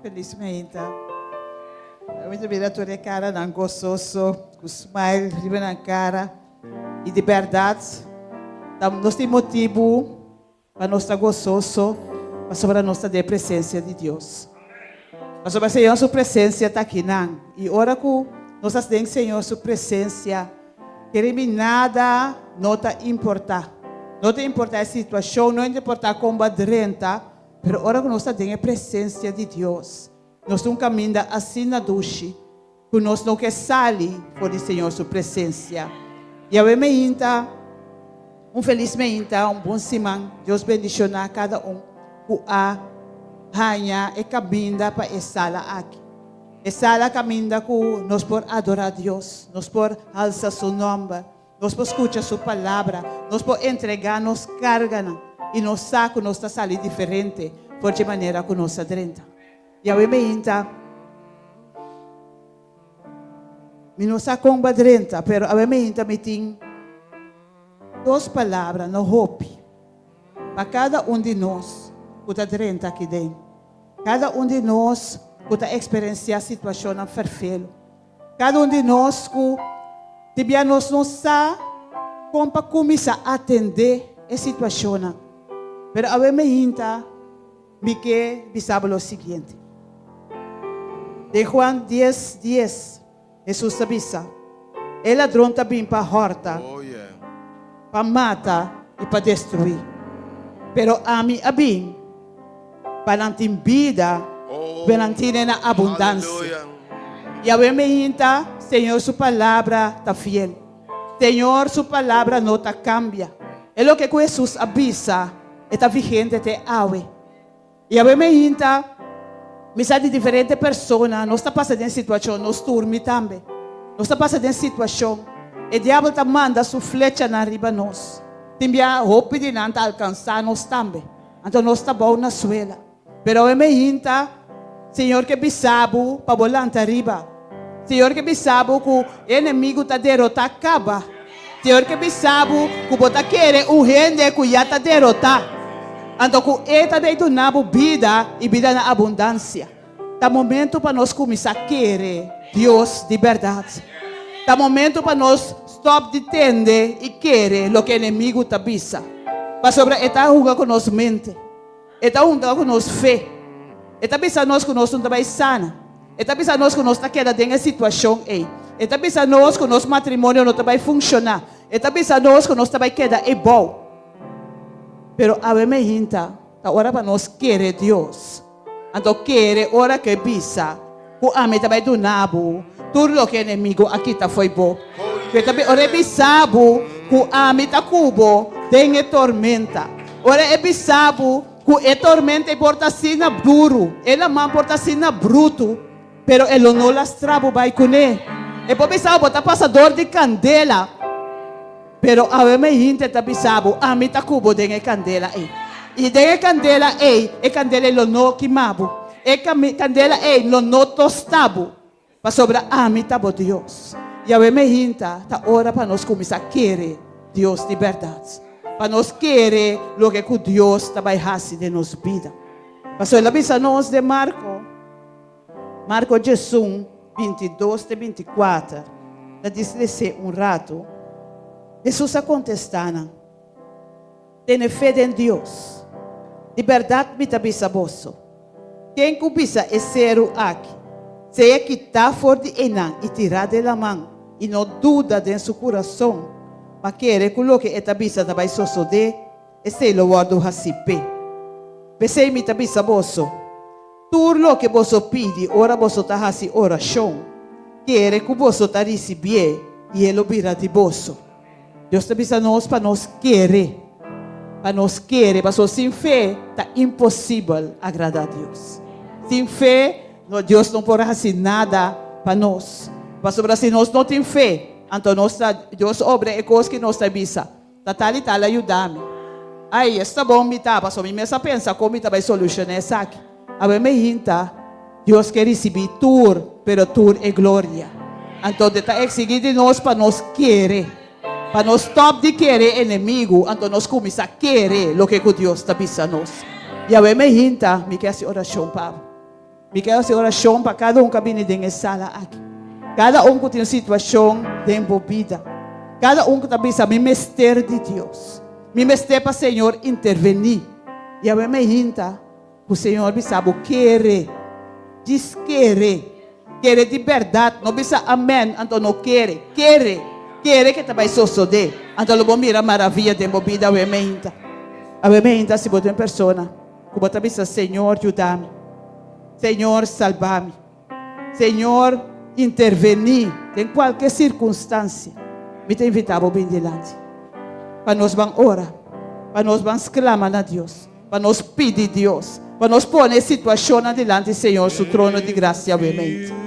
Felis mainta. Mi ta mira tur e karanan gososo, ku smile riba nan kara. I di bèrdat, ta nos tin motibu pa nos ta gososo pasobra nos ta den e presensia di Dios. Pasobra Señor su presensia ta akinan. I ora ku nos ta den Señor su presensia, kere mi nada no ta importá. No ta importá e situashon, no ta importá kon bo a drenta, Pero ora ku nos ta den e presensia di Dios, nos ta un kaminda asina dushi ku nos no ke sali for di Señor su presensia. Yahweh meinta, un felis meinta, un bon siman. Dios bendishoná kada un ku a haña e kaminda pa e sala aki. E sala kaminda ku nos por adorá Dios, nos por halsa su nòmber. Nos por skucha su palabra, nos por entregá nos karganan i nos sa ku nos ta sali diferente for dje manera ku nos a drenta. Yahweh meinta, Mi no sa kon bo a drenta, pero awe meinta mi tin dos palabra, no hopi, pa kada un di nos ku ta drenta aki den, kada un di nos ku ta eksperensiá situashonnan ferfelu. Kada un di nos ku di bia nos no sa kon pa kuminsá atendé e situashonnan. Pero awe meinta mi ke bisa bo lo siguiente. Den Juan dies, dies, Hesus ta bisa, E ladron ta bin pa hòrta, pa mata i pa destruí. Pero ami a bin pa nan tin bida, pa nan tine na abundansia. Yahweh meinta, Señor su palabra ta fiel. Señor su palabra no ta cambia. E loke cu Hesus a bisa, e ta vigente te awe. Yahweh meinta, mi sa di diferente persona, nos ta pasa den situacion, nos tur, mi tambe. Nos ta pasa den situacion, e diabel ta manda su flechanan riba nos. Tin bia hopi di nan ta alcansa nos tambe. Anto nos ta bou na suela. Pero awe meinta, Señor ke bisa bo pa bo lanta riba. Señor ke bisa bo ku e enemigu ta derotá kaba. Señor ke bisa bo ku bo ta kere un hende ku ya ta derotá. Anto ku e ta bay duna bo bida i bida na abundansia. Ta momento pa nos kuminsá kere Dios di bèrdat. Ta momento pa nos stòp di tende i kere loke enemigu ta bisa. Pasobra e ta hunga ku nos mente. E ta hunta ku nos fe. E ta bisa nos ku nos no ta bai sana. E ta bisa nos ku nos ta keda den e situashon ei. E ta bisa nos ku nos matrimonio no ta bai funshoná. E ta bisa nos ku nos ta bai keda ebou. Pero awe meinta ta ora pa nos kere Dios. Anto kere ora ku e bisa ku ami ta bai duna bo tur loke enemigu a kita fo'i bo. Ku e ta ora e bisa bo ku ami ta ku bo den e tormenta. Ora e bisa bo ku e tormenta ei por ta asina duru, e laman por ta asina brutu, pero e lo no lastra bo bai kuné. E por bisa bo bo ta pasa dor di kandela. Pero awe mi hinte ta bisa bo, ami ta ku bo den e kandela ei. I den e kandela ei, e kandela ei lo no kima bo. E kandela ei lo no tosta bo, pasobra ami ta bo Dios. I awe mi hinta ta ora pa nos kuminsá kere Dios di bèrdat, pa nos kere loke ku Dios ta bai hasi den nos bida. Pasobra el a bisa nos den Marko. Marko 11, 22 te 24, ta disles'é un ratu, Hesus a kontestá nan, Tene fe den Dios. Di bèrdat mi ta bisa boso, ken ku bisa e seru aki, Sea kitá for di einan i tirá den laman, i no duda den su kurason, ma kere ku loke e ta bisa ta bai sosodé, Esei lo wòrdu hasí p'e. P'esei mi ta bisa boso, tur loke boso pidi ora boso ta hasi orashon, kere ku boso ta risibié i e lo bira di boso. Dios ta bisa nos pa nos kere, pa nos kere, pasobra sin fe ta imposibel agradá Dios. Sin fe, no, Dios no por hasi nada pa nos. Pasobra si nos no tin fe, anto nos ta, Dios obra e kos ku nos ta bisa. Ta tal i tal a yuda mi. Ai, esta bon mi ta, pasobra mi mes a pensa kon mi ta bai solushoná esaki. Awe mi hinta, Dios ke risibí tur, pero tur e gloria. Anto e ta eksigí di nos pa nos kere, pa nos stòp di kere e enemigu, anto nos kuminsá kere loke ku Dios ta bisa nos. I awe mi hinta, mi ke hasi orashon pa bo. Mi ke hasi orashon pa kada un ku a bini den e sala aki. Kada un ku tin un situashon den bo bida. Kada un ku ta bisa, Mi mester di Dios. Mi mester pa Señor intervení. I awe mi hinta ku Señor bisa bo, Kere. Djis kere. Kere di bèrdat. No bisa amèn anto no kere. Kere. Kere ke ta bai sosodé. Anto lo bo mira maravia den bo bida awe mi hinta. Awe mi hinta si bo ta un persona. Ku bo ta bisa, Señor, yuda mi. Señor, salba mi. Señor, intervení den kualke sirkunstansia. Mi ta invitá bo bin dilanti pa nos ban ora, pa nos ban sklama na Dios, pa nos pidi Dios, pa nos pone e situashonnan dilanti Señor su trono di grasia awemente.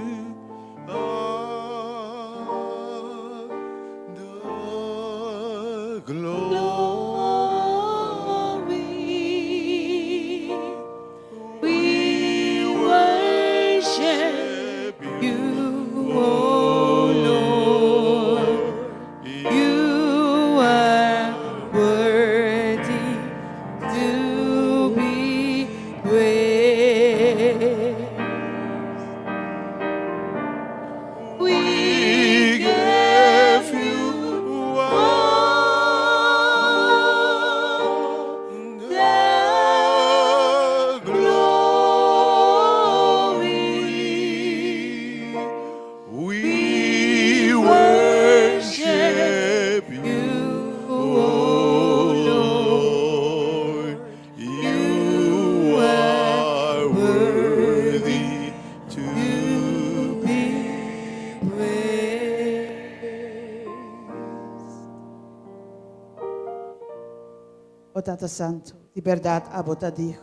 O Tata Santu, di bèrdat abo ta digno.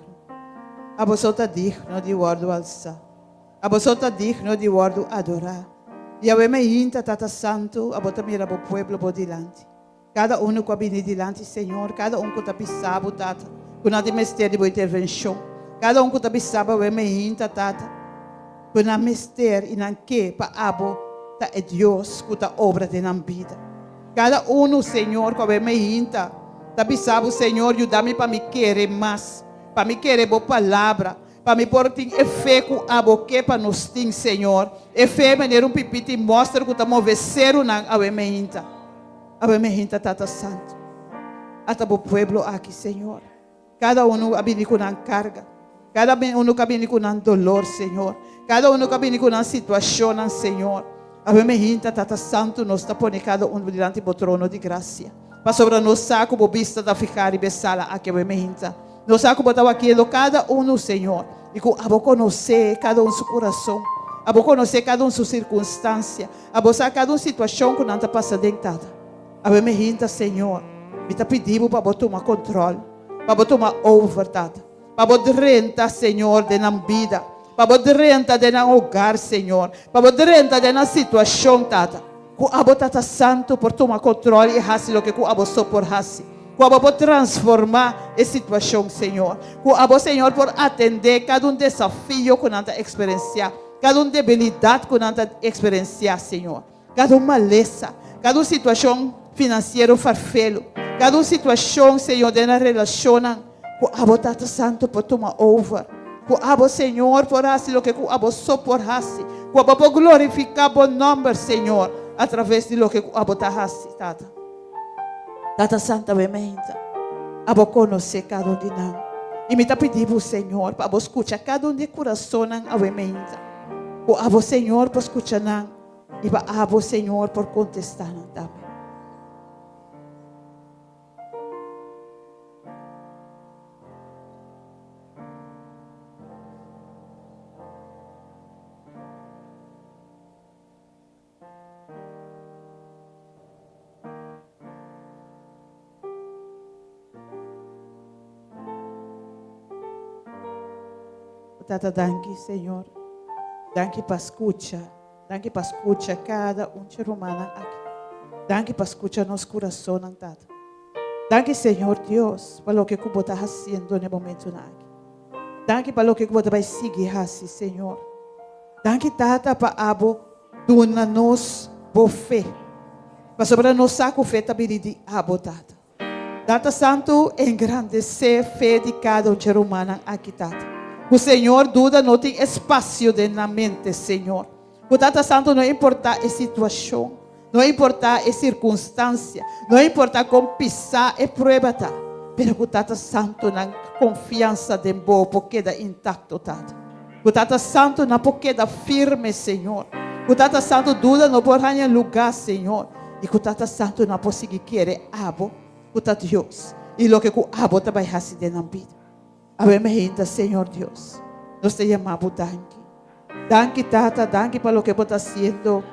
Abo so ta digno di wòrdu alsá. Abo so ta digno di wòrdu adorá. Yahweh mainta, Tata Santu, abo ta mira bo pueblo bo dilanti. Kada unu ku a bini dilanti Señor, kada un ku ta bisa bo, Tata, ku nan tin mester di bo intervenshon, kada un ku ta bisa bo awe meinta, Tata, ku nan mester i nan ke pa abo ta e Dios ku ta obra den nan bida. Kada unu, Señor, ku awe meinta ta bisa bo, Señor, yuda mi pa mi kere mas, pa mi kere bo palabra, Pa mi por tin e fe ku abo ke pa nos tin, Señor, e fe manera un pipita i mòster ku ta move serunan awe meinta. Awe meinta, Tata Santu. Ata bo pueblo aki, Señor. Kada unu a bini ku nan karga. Kada unu ku a bini ku nan dolor, Señor. Kada unu ku a bini ku nan situashonnan, Señor. Awe meinta, Tata Santu, nos ta pone kada unu dilanti bo trono di grasia. Pasobra nos sa ku bo bista ta fihá riba e sala aki awe meinta. Nos sa ku bo ta wakiendo kada unu, Señor, i ku abo konosé kada un su kurason. Abo konosé kada un su sirkunstansia. Abo sa kada un situashon ku nan ta pasa den, Tata. Awe mehinta, Señor, mi ta pidi bo pa bo tuma kontròl, pa bo tuma over, Tata. Pa bo drenta, Señor, den nan bida. Pa bo drenta den nan hogar, Señor. Pa bo drenta den nan situashon, Tata. Ku abo Tata Santu por tuma control i hasi loke ku abo so por hasi. Ku abo por transforma e situashon, Señor. Ku abo, Señor, por atende kada un desafio ku nan ta eksperensiá, kada un debilidat ku nan ta eksperensiá, Señor. Kada un malesa, kada un situashon finansiero farfelu, kada un situashon, Señor, den nan relashonnan, ku abo Tata Santu por tuma over. Ku abo, Señor, por hasi loke ku abo so por hasi. Ku abo por glorifiká bo nòmber, Señor, atraves di loke ku abo ta hasi, Tata. Tata Santu, awe meinta, abo konosé kada un di nan. I mi ta pidi bo, Señor, pa abo skucha kada un di e kurasonnan awe meinta. Ku abo, Señor, por skucha nan i pa abo, Señor, por kontestá nan tambe. Tata danki Señor. Danki pa skucha. Danki pa skucha kada un dje rumannan aki. Danki pa skucha nos kurasonnan, Tata. Danki Señor Dios pa loke ku bo ta hasiendo na e momentunan aki. Danki pa loke ku bo ta bai sigui hasi, Señor. Danki Tata pa abo duna nos bo fe. Pasobra nos sa ku fe ta bini di abo, Tata. Tata Santu, engrandesé fe di kada un dje rumannan aki, Tata. Ku Señor duda no tin espasio den nan mente, Señor. Ku Tata Santu no importá e situashon, no importá e sirkunstansia, no importá kon pisá e prueba ta, pero ku Tata Santu nan konfiansa den Bo por keda intakto, Tata. Ku Tata Santu nan por keda firme, Señor. Ku Tata Santu duda no por haña lugá, Señor. I ku Tata Santu nan por sigui kere Abo ku ta Dios i loke ku Abo ta bai hasi den nan bida. Awe meinta, Señor Dios, nos ta yama Bo danki. Danki, Tata, danki pa loke Bo ta hasiendo.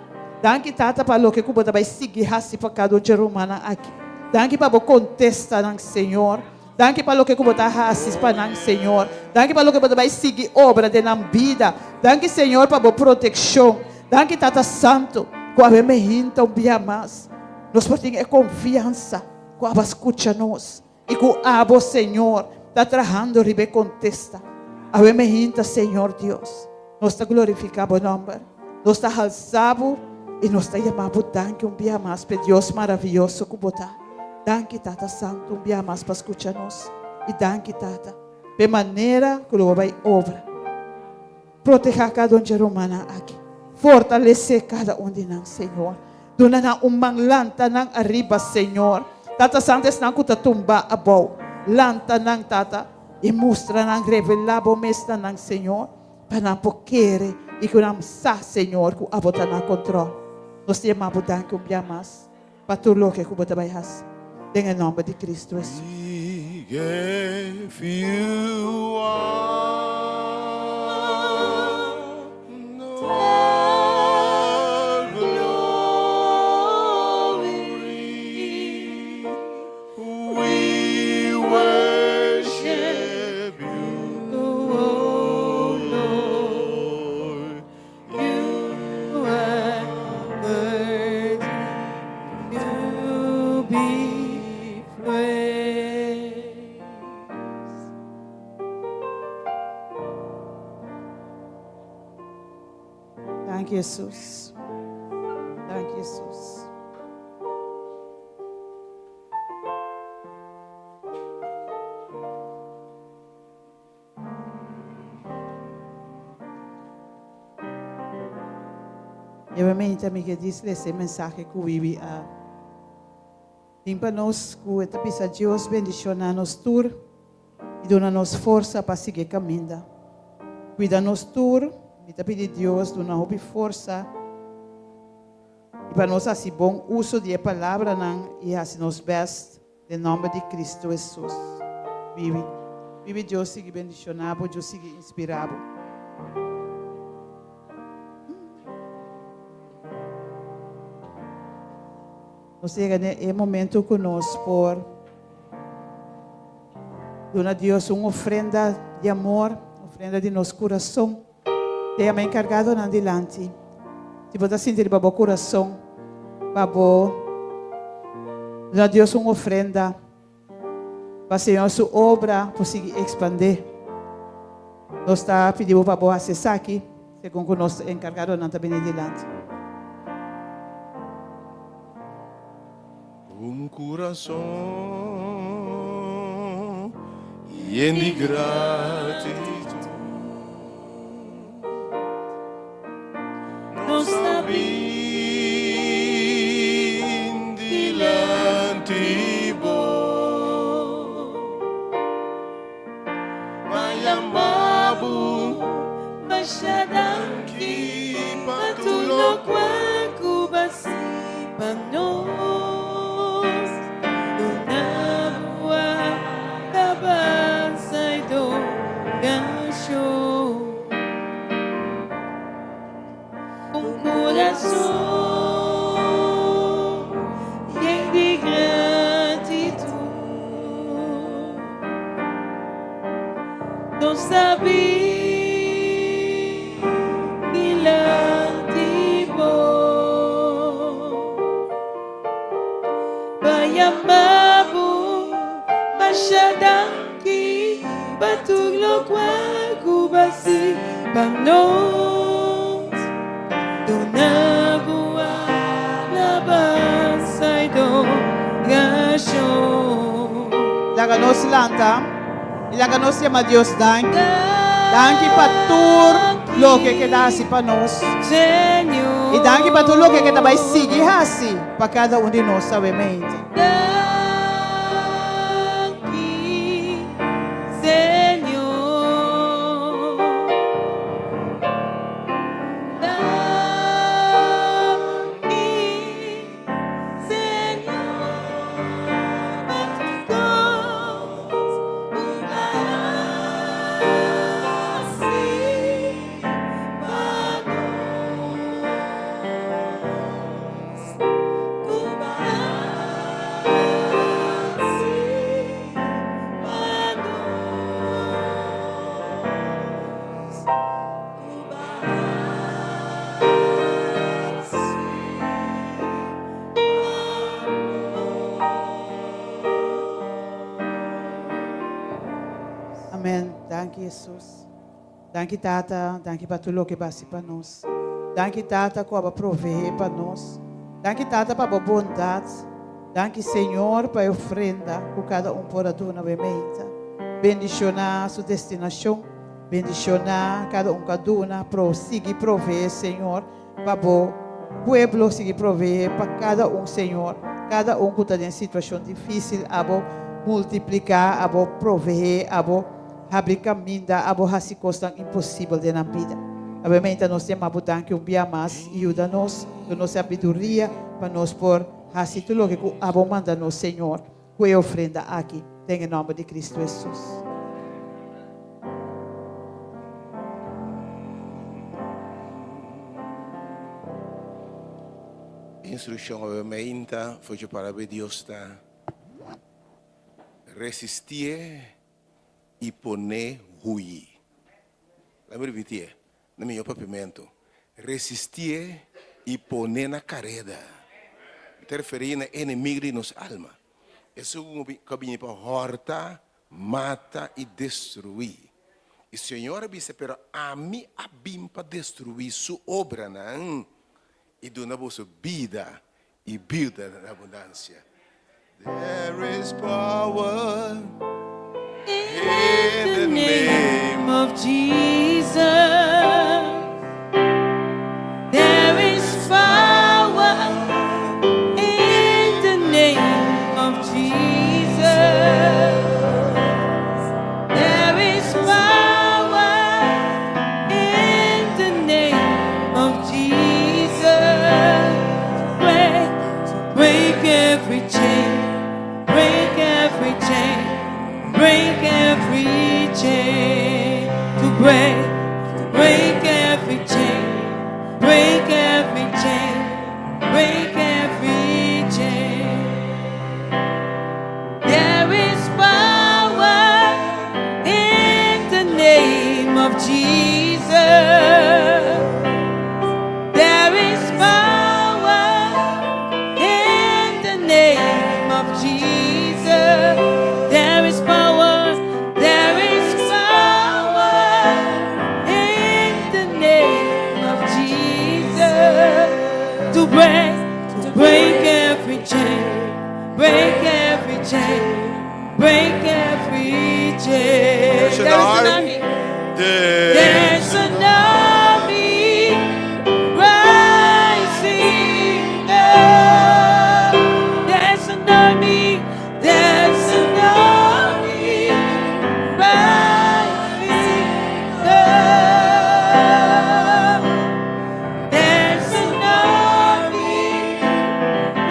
Danki, Tata, pa loke ku Bo ta bai sigui hasi pa kada un dje rumannan aki. Danki pa Bo kontestanan, Señor. Danki pa loke ku Bo ta hasi pa nan, Señor. Danki pa loke Bo ta bai sigui obra den nan bida. Danki, Señor, pa Bo protekshon. Danki, Tata Santu, ku awe meinta un bia mas nos por tin e konfiansa ku abo a skucha nos. I ku abo, Señor, ta trahando riba e kontesta. Awe mehinta, Señor Dios, nos ta glorifiká bo nòmber, nos ta halsá bo i nos ta yama bo danki un bia mas p'e Dios maravioso ku bo ta. Danki, Tata Santu, un bia mas pa skucha nos. I danki, Tata, p'e manera ku lo bo bai obra. Protehá kada un dje rumannan aki. Fortalesé kada un di nan, Señor. Duna nan un man, lanta nan ariba, Señor. Tata Santu, esnan ku ta tumbá abou, lanta nan, Tata, i mustra nan, revelá Bo mes na nan, Señor, pa nan por kere i ku nan sa, Señor, ku Abo ta na kontròl. Nos ta yama Bo danki un bia mas pa tur loke ku Bo ta bai hasi. Den e nòmber di Kristu Hesus. We give you all the glory. We worship you, O Lord. You are worthy to be praised. Danki Hesus. Danki Hesus. Nuevamente mi ke dis lesa e mensahe ku Wiwi a tin pa nos ku e ta bisa Dios bendiciona nos tur i duna nos forsa pa sigui e kaminda. Kuida nos tur, mi ta pidi Dios duna hopi forsa i pa nos hasi bon uso di e palabranan i hasi nos best Den nomber di Cristo Jesus. Bibi. Bibi Dios sigui bendiciona bo, Dios sigui inspira bo. Nos yega na e momento cu nos por duna Dios un ofrenda di amor, ofrenda di nos curason. Te yama encargadonan dilanti. Si bo ta sinti riba bo curason pa bo duna Dios un ofrenda pa Señor su obra por sigui expande, nos ta pidi bo pa bo haci esaki segun cu nos encargadonan ta bini dilanti. Un kurason yen di gratitut. Nos ta bin dilanti bo. Pa yama bo. Masha danki pa tur lokual ku bo a si pa nos. Duna bo alabansa i adorashon. Un kurason yen di gratitut. Nos ta bin dilanti bo pa yama bo masha danki pa tur lokual ku bo a hasi pa nos. Duna bo alabansa i adorashon. Laga nos lanta. I laga nos yama Dios danki. Danki pa tur loke ke ta hasi pa nos. I danki pa tur loke ke ta bai sigui hasi pa kada un di nos awe mente. Amen. Danki Jesus. Danki Tata, danki pa tur loke bo hasi pa nos. Danki Tata ku abo a provee pa nos. Danki Tata pa bo bondat. Danki Señor pa e ofrenda ku kada un por a duna bo e meinta. Bendiciona su destinacion. Bendiciona kada un ku a duna. Pro sigui provee Señor pa bo pueblo sigui provee pa kada un Señor. Kada un ku ta den situacion dificil abo multiplica abo provee abo habri caminda abo haci cosnan imposibel den nan bida. Awe meinta nos yama bo danki un bia mas y yuda nos duna nos sabiduria pa nos por haci tur loke cu abo manda nos Señor cu e ofrenda aki den e nomber di Cristo Jesus. Instruccion awe meinta for dje palabra di Dios ta, Resistie y pone huyi. Laat mi repitié na mihó papiamentu, Resistié y pone na kareda. Mi ta referí na e enemigo di nos alma, esun ku a bini pa hòrta, mata i destruí. I Señor a bisa, Pero ami a bin pa destruí su obranan i duna boso bida i bida na abundansia. There is power in the name of Jesus. There is power in the name of Jesus. There is power in the name of Jesus. Break, break every chain, break every chain, break every chain. To break, to break every chain, break every chain, break every chain. There is power in the name of Jesus. There is power in the name of Jesus. There is power, there is power in the name of Jesus. To break every chain, break every chain, break every chain. There's an There is an army. army. There There's an army rising up. There's an army. There's an army rising up. There's an army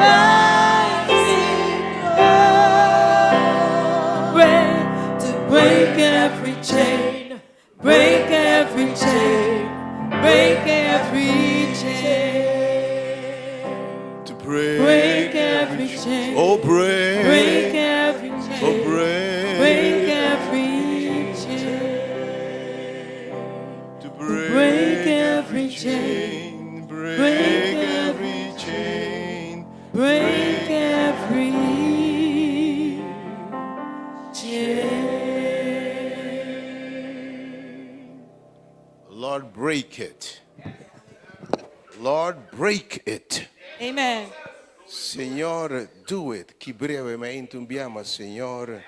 rising up. Break, to break every chain, break every chain, break every chain, To break, break every chain, Oh, break, break every chain, oh, break, break every chain, to break, break every chain, break, break every chain, break every chain. Lord, break it. Lord, break it. Amen. Señor, do it. Kibr'é mainta un bia mas, Señor.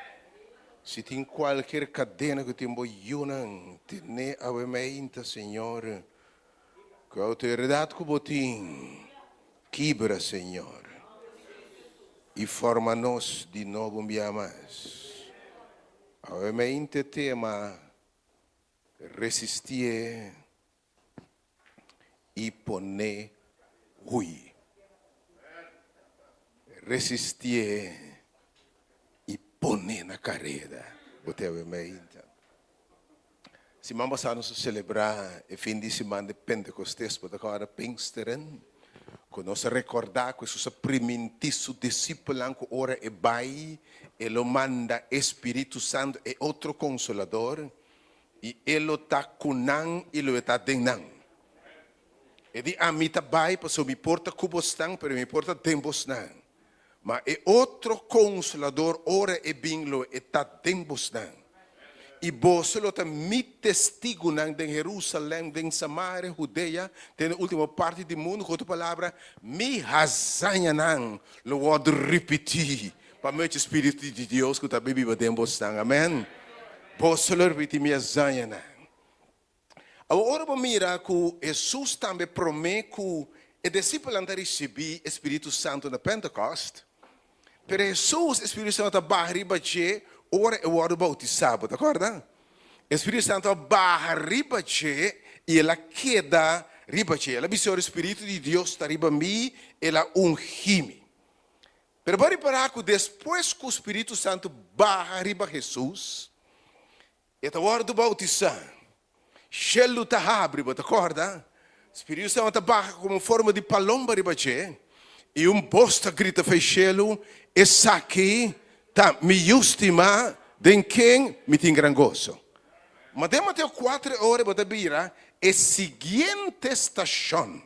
Si tin kualkier kadena ku tin bo yunan tene awe meinta, Señor, ku outoridat ku bo tin, kibra, Señor, i forma nos di nobo un bia mas. Awe meinta e tema, Resistié i pon'é hui. Resistié i pon'é na kareda. Bo te awe meinta. Siman pasá nos a selebrá e fin di siman di Pentekostes, bo ta kòrda Pinksteren? Ku nos a rekòrdá ku Hesus a primintí su disipelnan ku ora e bai, e lo manda e spiritu santu, e otro konsolador, i e lo ta ku nan i lo e ta den nan. E di, Ami ta bai pasobra mi por ta ku bosnan, pero mi por ta den bosnan. Ma e otro Konsolador, ora e bin, lo e ta den bosnan. I boso lo ta mi testigunan den Herusalèm, den Samaria, Hudea, te na último parti di mundu. Ku otro palabra, mi hazañanan lo wòrdu ripití pa medio di spiritu di Dios ku ta biba den bosnan. Amèn. Boso lo ripití mi hazañanan. Awor ora bo mira ku Hesus tambe promé ku e disipelnan ta risibí e spiritu santu na Pentekòst, pero Hesus e spiritu santu ta baha riba dje ora e wòrdu boutisá, bo ta kòrda? E spiritu santu a baha riba dje i el a keda riba dje. El a bisa, Ora e spiritu di Dios ta riba mi, el a ungí mi. Pero bo a ripará ku despues ku spiritu santu baha riba Hesus, E ta wòrdu boutisá. Shelu ta habri, bo ta kòrda? Spiritu Santu ta baha komo forma di palomba riba dje, i un bos ta grita fei shelu, Esaki ta mi Yu stimá, den ken mi tin gran goso. Ma den Mateo kuater e ora bo ta bira e siguiente stashon,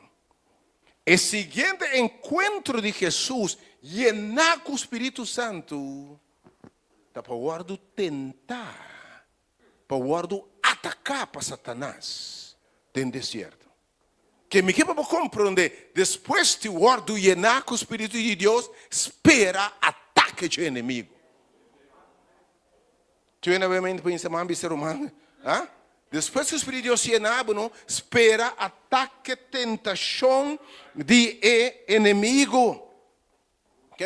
e siguiente enkuentro di Hesus yená ku Spiritu Santu. Ta pa wòrdu tentá, pa wòrdu ataká pa Satanas den desierto. Ke mi ke pa bo komprondé, despues di wòrdu yená ku spiritu di Dios, spera atake dje enemigu. Tin hende obviamente pensa, man bisa ruman, ha? Despues ku spiritu di Dios yená bo, no, spera atake, tentashon di e enemigu. Ok?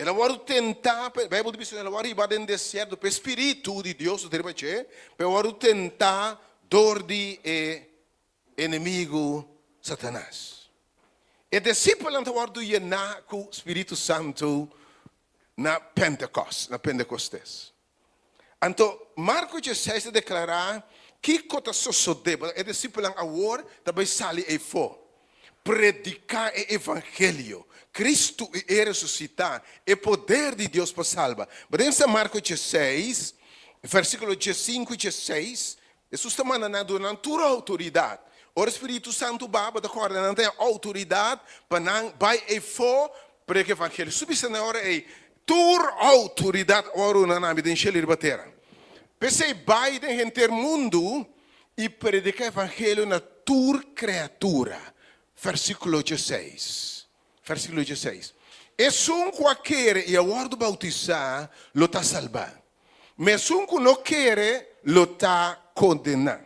El a wòrdu tentá, pa, Beibel ta bisa, el a wòrdu hibá den desierto pa e Spiritu di Dios ta riba dje, pa e wòrdu tentá dor di e enemigu Satanas. E disipelnan ta wòrdu yená ku Spiritu Santu na Pentekòst, na Pentekostes. Anto, Marko dieseis ta deklará kiko ta sosodé, pasobra e disipelnan awor ta bai sali eifó, prediká e evangelio, Kristu i e resusitá, e poder di Dios pa salba. Bo den sa Marko dieseis, versíkulo diesinku i dieseis, Hesus ta manda nan duna nan tur outoridat. Ora spiritu santu ba, bo ta kòrda nan ta haña outoridat pa nan bai eifó prediká evangelio. Hesus bisa nan e ora ei, Tur outoridat a wòrdu duna na mi den shelu i riba tera. P'esei bai den henter mundu i prediká evangelio na tur kreatura. Versíkulo dieseis. Versíkulo dieseis. Esun ku a kere i a wòrdu boutisá lo ta salbá. Ma esun ku no kere lo ta kondená.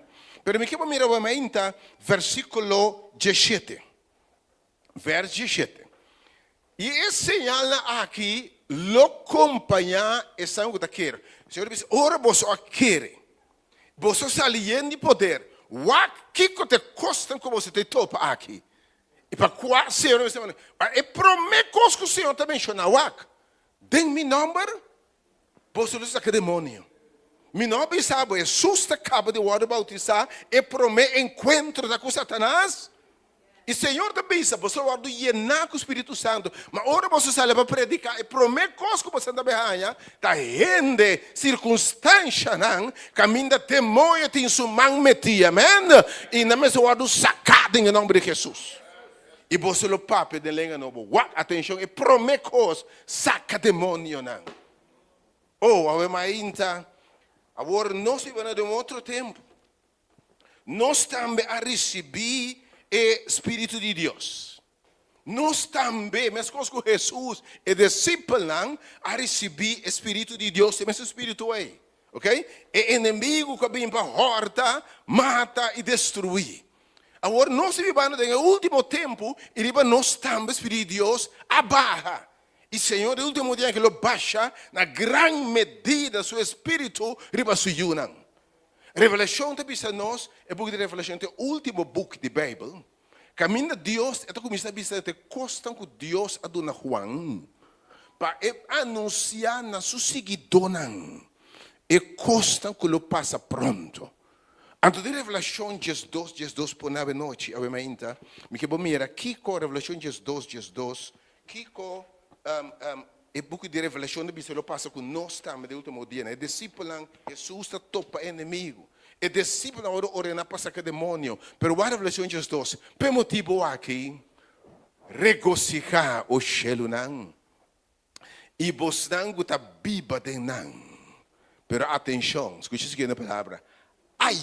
Pero mi ke bo mira bo mainta versíkulo diesshete. Vers diesshete. I e señalnan aki lo kompañá esnan ku ta kere. Señor a bisa, Ora boso a kere, boso a sali yen di poder. Wak kiko ta e kosnan ku boso ta topa aki. I pa kua Señor a bisa, E promé kos ku Señor ta menshoná, wak, den mi nòmber Boso lo saka demonio. Mi no a bisa bo, Hesus ta kaba di wòrdu boutisá, e promé enkuentro ta ku Satanas. I Señor ta bisa, boso lo wòrdu yená ku Spiritu Santu. Ma ora boso sali pa prediká, e promé kos ku boso ta bai haña ta hende, sirkunstanshanan kaminda demonio tin su man metí. Amèn. I nan mester wòrdu saká den e nòmber di Hesus. I boso lo papia den lenga nobo. Wak, atenshon, e promé kos, saka demonionan. Oh, awe mainta, awor nos biba na den un otro tempu. Nos tambe a risibí e Spiritu di Dios. Nos tambe, meskos ku Hesus, e disipelnan a risibí e Spiritu di Dios, e mesun Spiritu ei. Ok? E enemigu ku a bin pa hòrta, mata i destruí. Awor nos ta bibando den e último tempu i riba nos tambe Spiritu di Dios a baha. I Señor den último dia aki lo basha na gran medida su Espíritu riba su yunan. Revelashon ta bisa nos, e buki di Revelashon ta e último buki di Beibel, kaminda Dios e ta kuminsá bisa e kosnan ku Dios a duna Juan pa e anunsiá na su siguidónan e kosnan ku lo pasa pronto. Anto den Revelashon diesdos diesdos pone awe nochi, awe mainta, mi ke bo mira kiko Revelashon diesdos diesdos, kiko E buki di Revelashon ta bisa lo pasa ku nos tambe den ultimo dianan. E disipelnan, Hesus ta topa e enemigu. E disipelnan a wòrdu ordená pa saka demonio. Pero wak Revelashon diesdos, P'e motibu aki, regosihá, o shelunan, i bosnan ku ta biba den nan. Pero atenshon, skucha e siguiente palabra, Ai!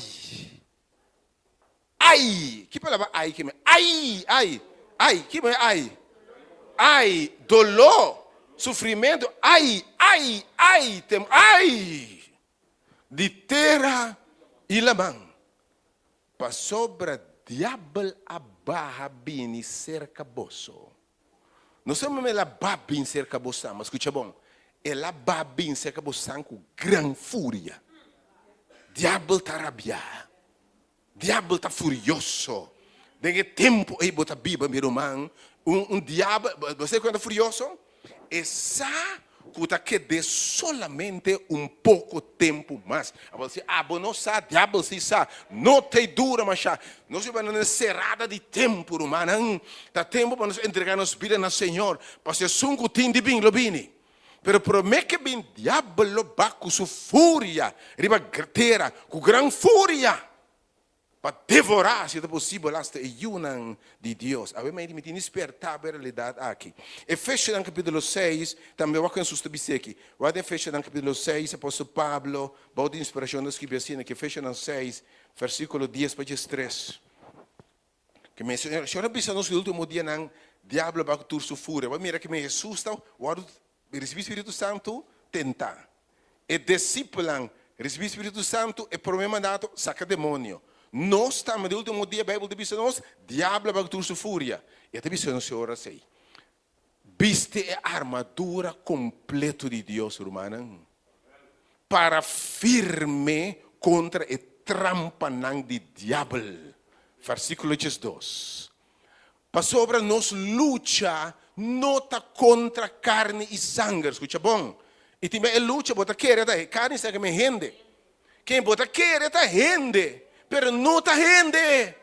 Ai! Ki palabra ai ke men? Ai! Ai! Ai! Ki men ai? Ai! Doló, sufrimentu, ai! Ai! Ai! Tem ai! Di tera i laman, pasobra diabel a baha bini serka boso. No solamente el a baha bini serka bosan, ma skucha bon, el a baha bini serka bosan ku gran furia. Diabel ta rabiá. Diabel ta furioso. Den e tempu ei bo ta biba, mi ruman, un un diabel, bo sa kiko ta furioso? E sa ku ta ked'é solamente un poko tempu mas. Abo ta si, abo no sa, diabel si sa. No ta e dura mashá. Nos biba na un serada di tempu, rumannan. Ta tempu pa nos entregá nos bida na Señor, pasobra esun ku tin di bin lo bini. Pero promé ke bin diabel lo ba ku su furia riba tera, ku gran furia, pa devorá, si ta posibel, asta e yunan di Dios. Awe mi tin di spertá bo e realidat aki. Efesionan kapítulo seis, tambe wak ku Hesus ta bisa aki. Wak den Efesionan kapítulo seis, apòstel Pablo, bou di inspirashon, ta skibi asina aki, Efesionan seis, versíkulo dies pa diestres. Ke men Señor a bisa nos ku e ultimo dianan diablo a bai ku tur su furia. Bo a mira ke men Hesus ta wòrdu risibí Spiritu Santu tentá. E disipelnan risibí Spiritu Santu, e promé mandato, saka demonio. Nos tambe den ultimo dia Beibel ta bisa nos, diablo a bai ku tur su furia. E ta bisa nos e ora esei. Bisti e armadura kompleto di Dios, rumannan. Para firme kontra e trampanan di diabel. Versíkulo diesdos. Pasobra nos lucha no ta kontra karni i sanger. Skucha bon. I tin bia e lucha bo ta kere ta karni i sanger men hende. Ken bo ta kere ta hende, pero no ta hende.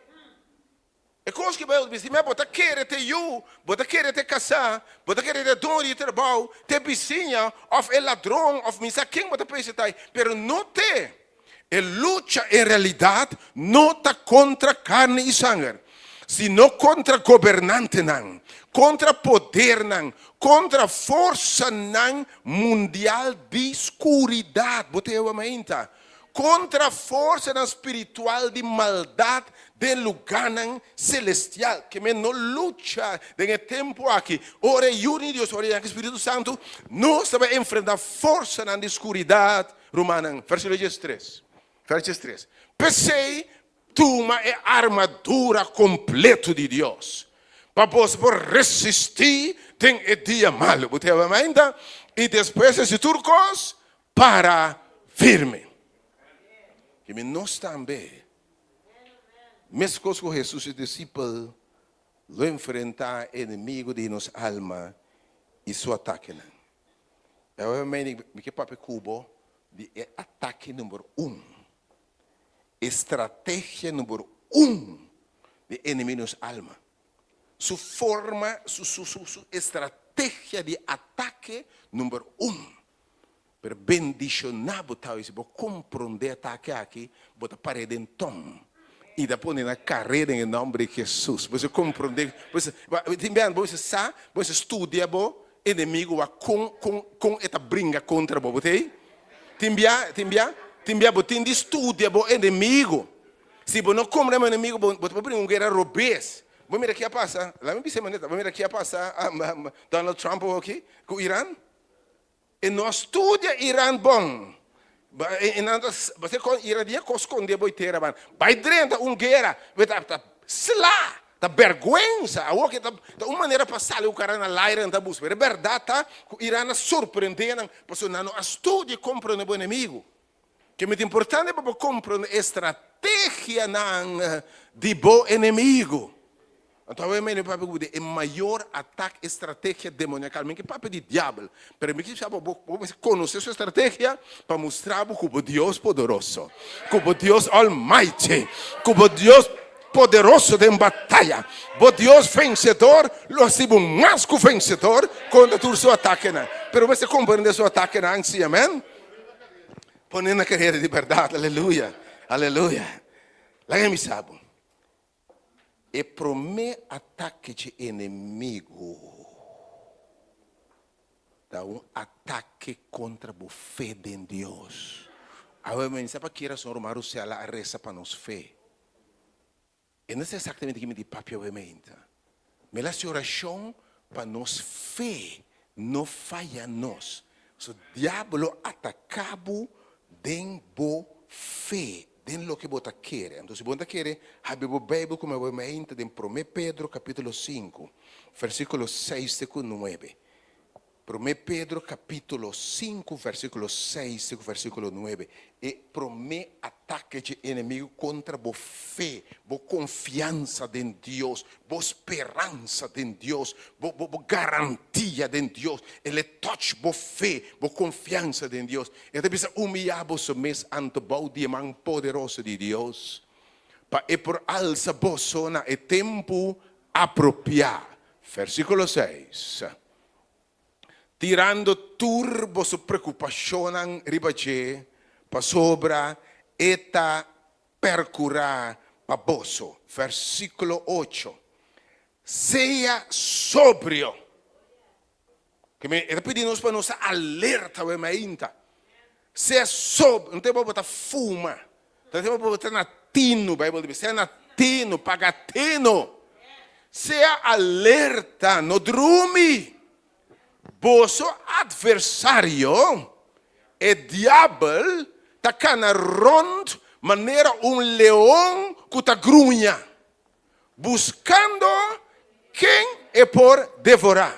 E kos ku Beibel ta bisa, bo ta kere te yu, bo ta kere te kasá, bo ta kere te doño di trabou, te bisiña, òf e ladron, òf mi sa ken bo ta pensa ta ei, pero no te. E lucha en realidat no ta kontra karni i sanger, sino kontra gobernantenan, kontra podernan, kontra forsanan mundial di skuridat. Bo ta hewa mainta? Kontra forsanan spiritual di maldat den lugánan selestial. Ke men no lucha den e tempu aki. Ora e Yu di Dios, ora e Yaki Spiritu Santu, nos ta bai enfrentá forsanan di skuridat. Rumannan, versíkulo diestres, vers diestres. P'esei, tuma e armadura kompletu di Dios, pa boso por resistí den e dia malu. Bo ta yama ainda? I despues di hasi tur kos, Para firme. I mi nos tambe, meskos ku Hesus su disipel, lo enfrentá e enemigu di nos alma i su atakenan. I awe mi ke papia ku bo di e atake number un, e strategia number un di e enemigu di nos alma. Su forma, su su su su estrategia di atake number un. Pero bendishoná bo ta si bo komprondé atake aki, bo ta par'é den ton i ta pone na karé den e nòmber di Hesus. Bo mester komprondé, bo mester, tin bia bo mester sa, bo mester studia bo enemigu wak kon kon kon e ta bringa kontra bo. Bo ta ei? Tin bia, tin bia, tin bia bo tin di studia bo enemigu. Si bo no komprendé bo enemigu, bo ta por bringa un guera robes. Bo mira ki a pasa, laga mi bisa e manera, bo mira ki a pasa Donald Trump awoki ku Iran? E no a studia Iran bon. E nan ta bo kon ira di e kos skonde bo i tera ban. Bai drenta un guera, bo ta ta sla, ta bèrgwensa. Awor ke ta ta un manera pa sali ku kara na laire nan ta buska. Pero e bèrdat ta ku Iran a sorprendé nan pasobra nan no a studia i komprondé bo enemigu. Ke mi ta importante pa bo komprondé e strategianan di bo enemigu. Anto awe mi papia ku bo di e mayor atak e strategia demoniakal. Mi ke papia di diabel, pero mi ke bisa bo, bo mester konosé su estrategia pa mustra bo ku bo Dios poderoso, ku bo Dios almighty, ku bo Dios poderoso den bataya, bo Dios vensedor lo hasi bo mas ku vensedor kontra tur su atakenan. Pero bo mester komprendé su atakenan, si, amen. Pone na karera di bèrdat, aleluya, aleluya. Laga mi bisa bo. E promé atake dje enemigu ta un atake kontra bo fe den Dios. Awe mi sa pa ki rason ruman Russell a resa pa nos fe. E no sa exactamente ki mi di papia awe meinta. Mi el hasi orashon pa nos fe no faya nos. So diabel lo ataka bo den bo fe, den loke bo ta kere. Anto si bo no ta kere, habri bo Bijbel ku mi awe mainta den Prome Pedro kapitulo sinku, versikulo seis te ku nuebe. Promé Pedro capítulo sinku versículo seis te ku versículo nuebe, E promé atake dje enemigu kontra bo fe, bo konfiansa den Dios, bo speransa den Dios, bo bo bo garantia den Dios. El e touch bo fe, bo konfiansa den Dios. E ta bisa, Humiyá boso mes anto bou di e man poderoso di Dios, pa e por alsa boso na e tempu apropiá. Versículo seis. Tirando tur boso preokupashonnan riba dje, pasobra e ta perkurá pa boso. Versíkulo ocho, Sea sobrio. Ke e ta pidi nos pa nos ta alerta awe mainta. Sea sobrio. No ta bo ta fuma. Ta tempu pa bo ta na tinu, Bijbel ta bisa, sea na tinu, paga tinu. Sea alerta, no drumi. Boso adversario, e diabel, ta kana rònt manera un leon ku ta gruña. Buskando ken e por devorá.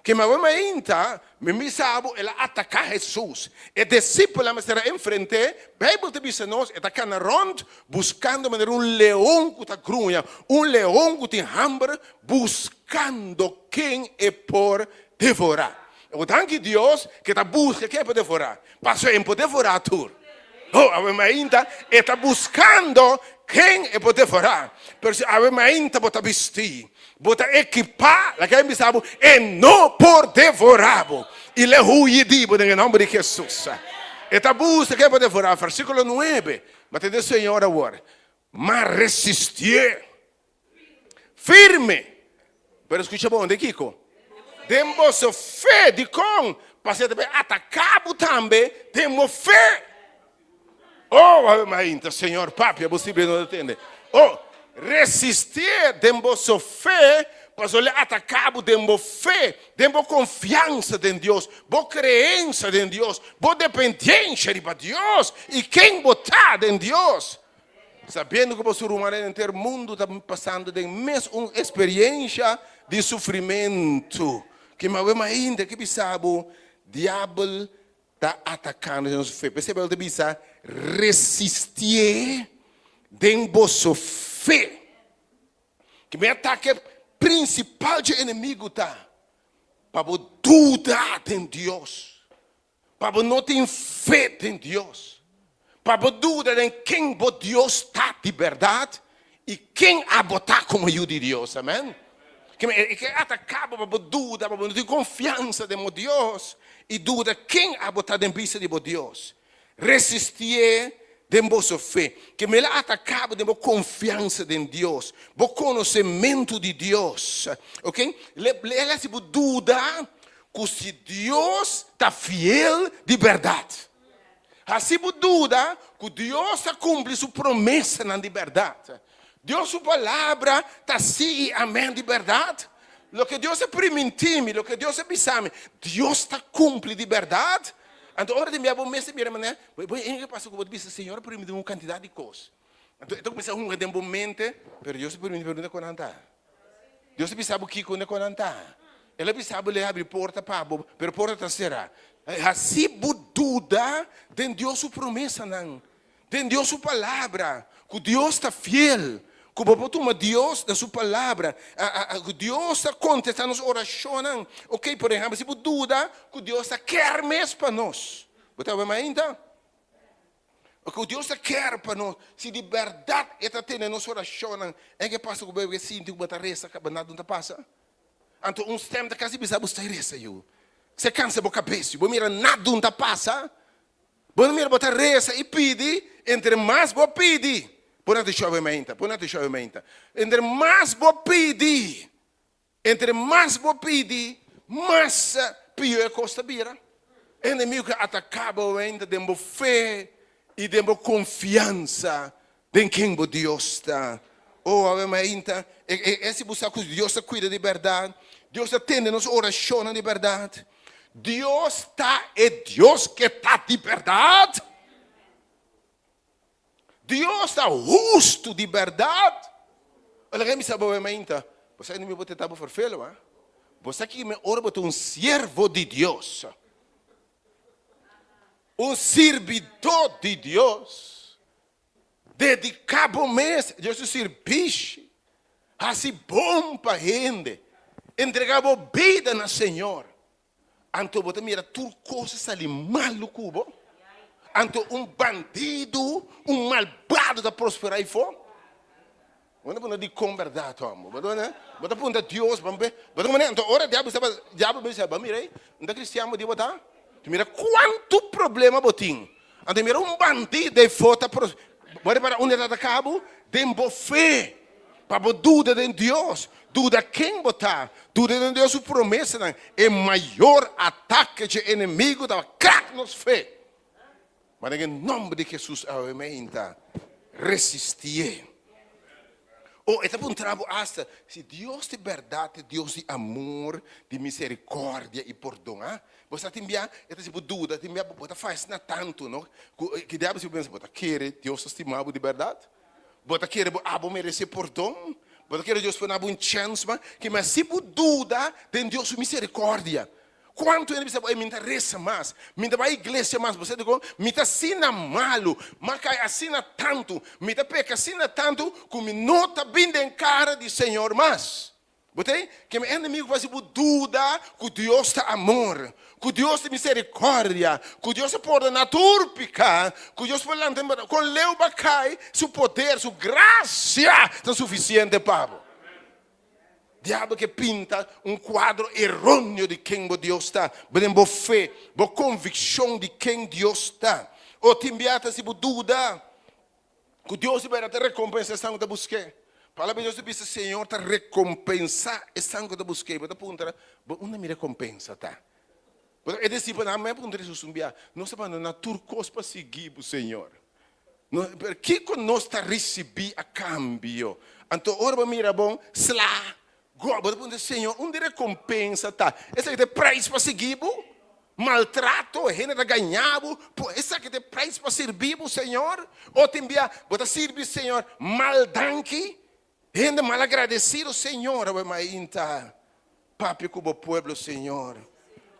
Ke awe mainta mi bisa bo el a ataká Hesus. E disipelnan mester a enfrent'é. Beibel ta bisa nos e ta kana rònt buskando manera un leon ku ta gruña, un leon ku tin hamber, buskando ken e por devorá. Bo danki Dios ke ta buska ken e por devorá. Pasobra e por devorá tur. Oh, awe mainta e ta buskando ken e por devorá. Pero si awe mainta bo ta bistí, bo ta ekipá, laga e bisa bo, e no por devorá bo. I lo e huyi di bo den e nòmber di Hesus. E ta buska ken e por devorá. Versíkulo nuebe, Bo a tende Señor awor, ma resistié. Firme. Pero skucha bon, den kiko? Den boso fe. Dikon? Pasobra e ta bin ataká bo tambe den bo fe. Oh, awe mainta, Señor papia, bo sibi no ta tende. Oh, resistié den boso fe, pasobra lo e ataká bo den bo fe, den bo konfiansa den Dios, bo kreensa den Dios, bo dependiensha riba Dios i ken bo ta den Dios. Sabiendo ku boso rumannan den henter mundu ta pasando den mes un eksperiensha di sufrimentu. Ke mawe mainta ke bisa bo, diabel ta atakando nos fe. P'esei Beibel ta bisa, Resistié den boso fe. Ke mi atake prinsipal dje enemigu ta pa bo duda den Dios. Pa bo no tin fe den Dios. Pa bo duda den ken bo Dios ta di bèrdat i ken abo ta komo yu di Dios. Amen. E ke ataka bo pa bo duda, pa bo no tin konfiansa den bo Dios i duda ken abo ta den bista di bo Dios. Resistié den boso fe. Ke mel a ataka bo den bo konfiansa den Dios, bo konosementu di Dios. Ok? El hasi bo duda Ku si Dios ta fiel di bèrdat. Hasi bo duda ku Dios ta kumpli su promesanan di bèrdat. Dios su palabra ta sí i amèn di bèrdat. Loke Dios a primintí mi, loke Dios a bisa mi, Dios ta kumpli di bèrdat. Anto ora di mira bo mes ta mira manera, bo bo e pasa ku bo ta bisa Señor a permiti un kantidat di kos. Anto e ta kuminsá hunga den bo mente, pero Dios a permiti pero unda ku nan ta? Dios a bisa bo kiko unda ku nan ta? El a bisa bo lei habri porta pa bo, pero porta ta será. Hasi bo duda den Dios su promesanan. Den Dios su palabra, ku Dios ta fiel, ku bo por tuma Dios na su palabra, ku Dios ta kontestá nos orashonnan. Oke, por ehèmpel, si bo duda ku Dios ta kèr mes pa nos, bo ta wak ainda? Ku Dios ta kèr pa nos, si di bèrdat e ta tende nos orashonnan, en ke pasa ku bo a sinti ku bo ta resa kaba nada no ta pasa? Anto un stèm ta kasi bisa bo, Stay resa yu, se kansa bo kabes yu, bo mira nada no ta pasa. Bo no mira bo ta resa i pidi, entre mas bo pidi, pone atenshon awe mainta, pone atenshon awe mainta, entre mas bo pidi, entre mas bo pidi, mas pio e kos ta bira. Enemigu ke ataka bo awe mainta den bo fe i den bo konfiansa den ken bo Dios ta. Oh, awe mainta, e si bo sa ku Dios ta kuida di bèrdat, Dios ta tende nos orashonnan di bèrdat. Dios ta e Dios ke ta di bèrdat. Dios ta hustu di bèrdat. Ora mi sa bo awe mainta, bo sa enemigu bo tenta bo ferfelu, ha? Bo sa ki ora bo ta un siervo di Dios. Un sirbidó di Dios. Dediká bo mes Dios su sirbishi. Hasi bon pa hende. Entregá bo bida na Señor. Anto bo ta mira tur kos a sali malu ku bo. Anto un bandidu, un malbado ta prosperá ei fo. Bo ta puntra dikon bèrdat hòmber? Bo ta bo ta puntra Dios bo ta manera anto ora diabel staba diabel bisa bo mira ei un ta kristian bo di bo ta mira kuantu problema bo tin anto mira un bandido ei fo ta bo repara unda e ta ataka bo den bo fe pa bo duda den Dios duda ken bo ta duda den Dios su promesanan e mayor atake dje enemigo ta krak nos fe Ma den e nomber di Jesus awe meinta resistié. O e ta puntra bo asta si Dios di bèrdat ta Dios di amor, di miserikòrdia i pordon. A Bo sa tin bia e ta hasi bo duda, tin bia bo ta fasiná tantu no ku ki diabel si bo pensa bo ta kere Dios ta stima bo di bèrdat? Bo ta kere bo abo meresé pordon? Bo ta kere Dios por na bo un chèns mas? Kima si bo duda den Dios su miserikòrdia, Kuantu hende bisa bo, ey mi ta resa mas, mi ta bai iglesia mas, bo sa dikon? Mi ta asina malu, m'a kai asina tantu, mi ta peka asina tantu ku mi no ta bin den kara di Señor mas. Bo ta ey? Ke mi enemigu por hasi bo duda ku Dios ta amor, ku Dios tin miserikòrdia, ku Dios ta pordoná tur piká, ku Dios por lanta, kon leu bo a kai, su poder, su grasia ta sufisiente pa bo. Diabel ke pinta un kuadro eróneo di ken bo Dios ta. Bo den bo fe, bo konvikshon di ken Dios ta. O tin bia ta si bo duda ku Dios di bèrdat ta rekompensá esnan ku ta busk'é. Palabra di Dios ta bisa, Señor ta rekompensá esnan ku ta busk'é. Bo ta puntra, Bo unda mi rekompensa ta? Bo e disipelnan a puntra Hesus un bia, Nos a bandoná tur kos pa sigui bo, Señor. No, pero kiko nos ta risibí a kambio? Anto ora bo mira bon, sla, gòl, bo ta puntra, Señor, unda e rekompensa ta? Esaki ta e preis pa sigui bo? Maltrato, hende ta gaña bo, esaki ta e preis pa sirbi bo, Señor? O tin bia bo ta sirbi Señor mal danki? Hende malagradesido, Señor, awe mainta papia ku bo pueblo, Señor.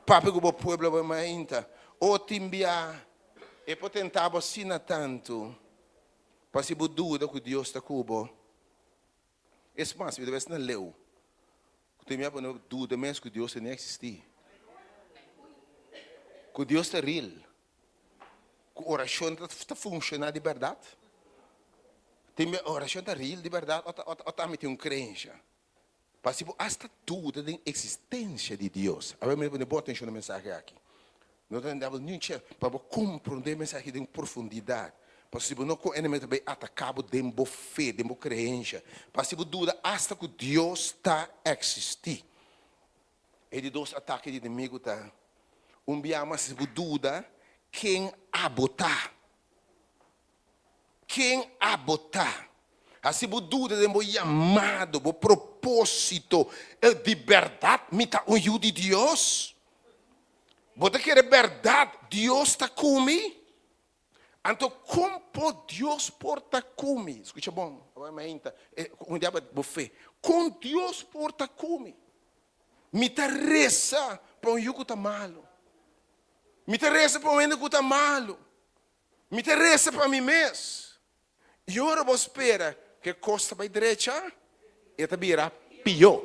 Papia ku bo pueblo awe mainta. O tin bia e por tenta bo asina tantu, pa si bo duda ku Dios ta ku bo. Es mas, mi ta bai asina leu, ku tin bia bo no duda mes ku Dios ta ni eksistí, ku Dios ta real. Ku orashon ta funshoná di bèrdat? Tin bia orashon ta real di bèrdat òf ta ami tin un krensha? Pa si bo asta duda den eksistensia di Dios, awe mi ta pone bon atenshon na mensahe aki. No ta daba niun chèns pa bo komprondé e mensahe den profundidat. Pasobra si bo no kon enemigo ta bai ataká bo den bo fe, den bo krensha. Pa si bo duda asta ku Dios ta eksistí. E di dos atake di enemigu ta, Un bia mas si bo duda ken abo ta. Ken abo ta? Hasi bo duda den bo yamado, bo propósito, di bèrdat mi ta un yu di Dios? Bo ta kere bèrdat Dios ta ku mi? Anto kon por Dios por ta ku mi? Skucha bon, awor mainta, un dia bo fe. Kon Dios por ta ku mi? Mi ta resa pa un yu ku ta malu. Mi ta resa pa un hende ku ta malu. Mi ta resa pa mi mes. I ora bo spera ku e kos ta bai drecha, e ta bira pió.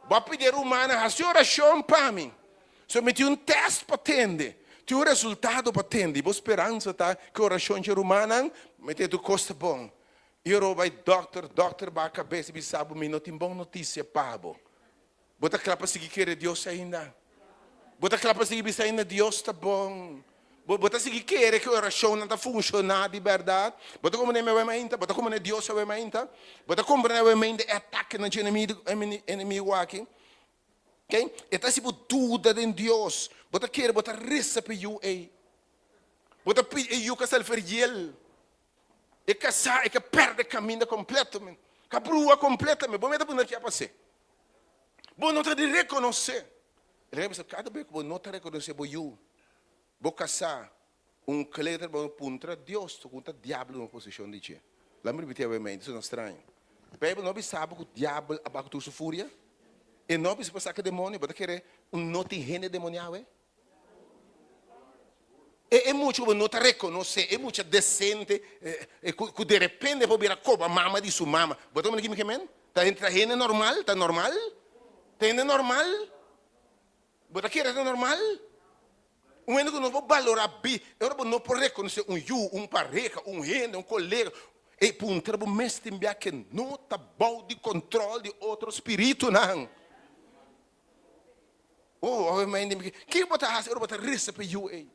Bo a pidi e rumannan hasi orashon pa mi. So mi tin un tèst pa tende, tin un resultado pa tende, i bo speransa ta ku e orashon dje rumannan mete tur kos ta bon. I ora bo bai dòkter, dòkter baha kabes i bisa bo, Mi no tin bon notisia pa bo. Bo ta kla pa sigui kere Dios ainda? Bo ta kla pa sigui bisa ainda Dios ta bon? Bo bo ta sigui kere ku e orashonnan ta funshoná di bèrdat? Bo ta komprendé mi awe mainta? Bo ta komprendé Dios awe mainta? Bo ta komprendé awe mainta e atakenan dje enemigu aki? Oke? E ta hasi bo duda den Dios. Bo ta kere, bo ta resa pa e yu ei. Bo ta pidi e yu ka sali fergiel. E kasá e ka pèrdè kaminda kompletamente, ka brua kompletamente. Bo mester puntra ke a pas'é. Bo no ta di rekonosé. El a bisa, kada bes ku bo no ta rekonosé bo yu, bo kasá, un kleter bo puntra Dios ku ta diabel den posishon di dje. Laat mi ripití awe-mente, esei no straño. Beibel no bisa bo ku diabel a baha ku tur su furia. E no bisa pa saka demonio. Bo ta kere un no tin hende demoniá awe? E e mucha ku bo no ta rekonosé, e mucha desente ku derepente por bira koba mama di su mama. Bo ta komprende ki mi ke men? Ta ta hende normal? Ta normal? Ta hende normal? Bo ta kere ta normal? Un hende ku no por balorá bi, e ora bo no por rekonosé un yu, un pareha, un hende, un kolega, e puntra bo mes tin bia ke no ta bou di kontròl di otro spiritunan. Oh, awe mainta mi ke bo ta hasi ora bo ta resa pa e yu ei?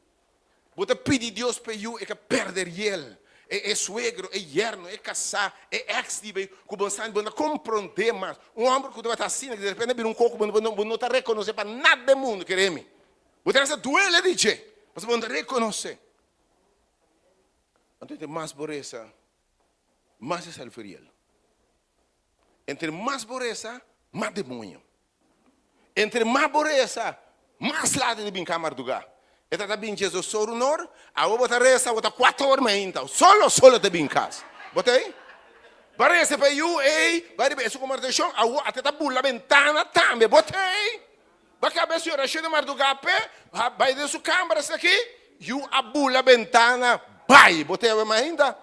Bo ta pidi Dios pa e yu e ka perde riel, e e suegro, e yerno, e kasá, e ex di bo ku bo sa bo no ta komprondé mas. Un hòmber ku tabata asina ku derepente a bira un koko bo no bo no ta rekonosé pa nada den mundu, kere mi. Bo ta hasta duele di dje pasobra bo no ta rekonosé. Anto entre mas bo resa, mas e sali feriel. Entre mas bo resa, mas demoño. Entre mas bo resa, mas lata di bin ka mardugá. E ta ta bin djes dos or un or, awo bo ta resa, bo ta kuater or mainta, solo solo ta bin kas. Bo ta ei? Bo resa pa e yu ei, bai riba esun kombertashon, awo ate ta bula bentana tambe, bo ta ei? Bo kaba e orashon di mardugá p'e, bai den su kamber asina aki, yu a bula bentana bai, bo ta ei awe mainta?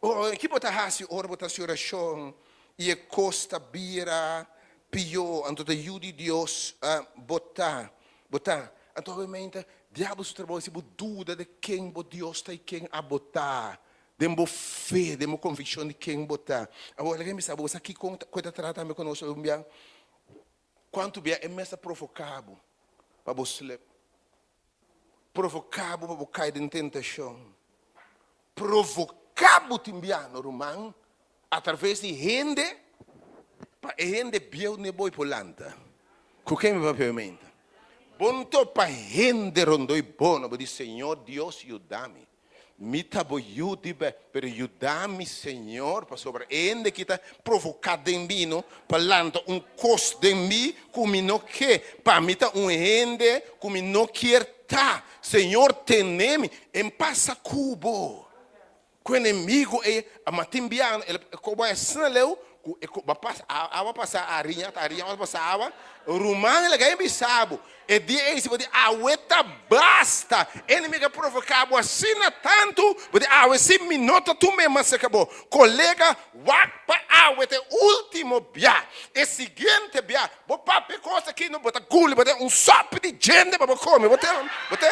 Oh, ki bo ta hasi ora bo ta hasi orashon i e kos ta bira pió? Anto ta yu di Dios bo ta, bo ta. Anto obviamente diabel su trabou si bo duda de ken bo Dios ta i ken abo ta, den bo fe, den bo konvikshon di ken bo ta. Awor laga mi bisa bo, bo sa kiko ku e ta trata tambe ku nos algun bia? Kuantu bia e mes ta provoká bo pa bo slip? Provoká bo pa bo kai den tentashon. Provoká bo tin biano, ruman, atraves di hende, pa e hende bieu n'e bo i por lanta. Ku ken mi papia meinta? Bo no topa hende rondó i bo, no bo di, Señor Dios, yuda mi. Mi ta bo yu di be, pero yuda mi, Señor, pasobra e hende ki ta provoká den mi no pa lanta un kos den mi ku mi no ke. Pa mi ta un hende ku mi no kier ta. Señor, tene mi. En pasa ku bo. Ku enemigu ei a matin biaha, el a koba asina leu ku e koba pasa awa pasa ariña ta ariña ora pasa awa, ruman laga e bisa bo e dia ei si bo di awe ta basta, enemigo a provoka bo asina tantu bo di awe si mi no ta tum'e mas serka bo, kolega wak pa awe ta e ultimo bia, e siguiente bia bo papia kos aki no bo ta guli bo ta un sopi di djende pa bo kome bo ta bo ta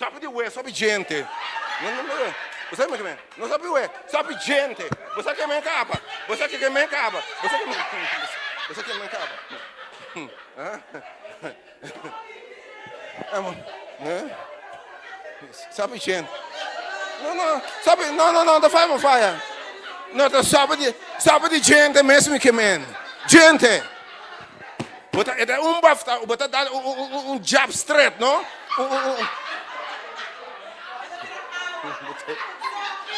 Sopi di we, sopi djente. No, no, no. Bo sa ke men? No sopi we, sopi djente. Bo sa ke men kaba? Bo sa ke men kaba? Bo sa ke men Bo sa ke men kaba? Sopi djente. No, no, sopi, no, no, no, ta faya, faya. No, ta sopi di, sopi di djente mes mi ke men. Djente. Bo ta, e ta un bafta, bo ta dal un, un, un, un jab straight, no? Un, un, un.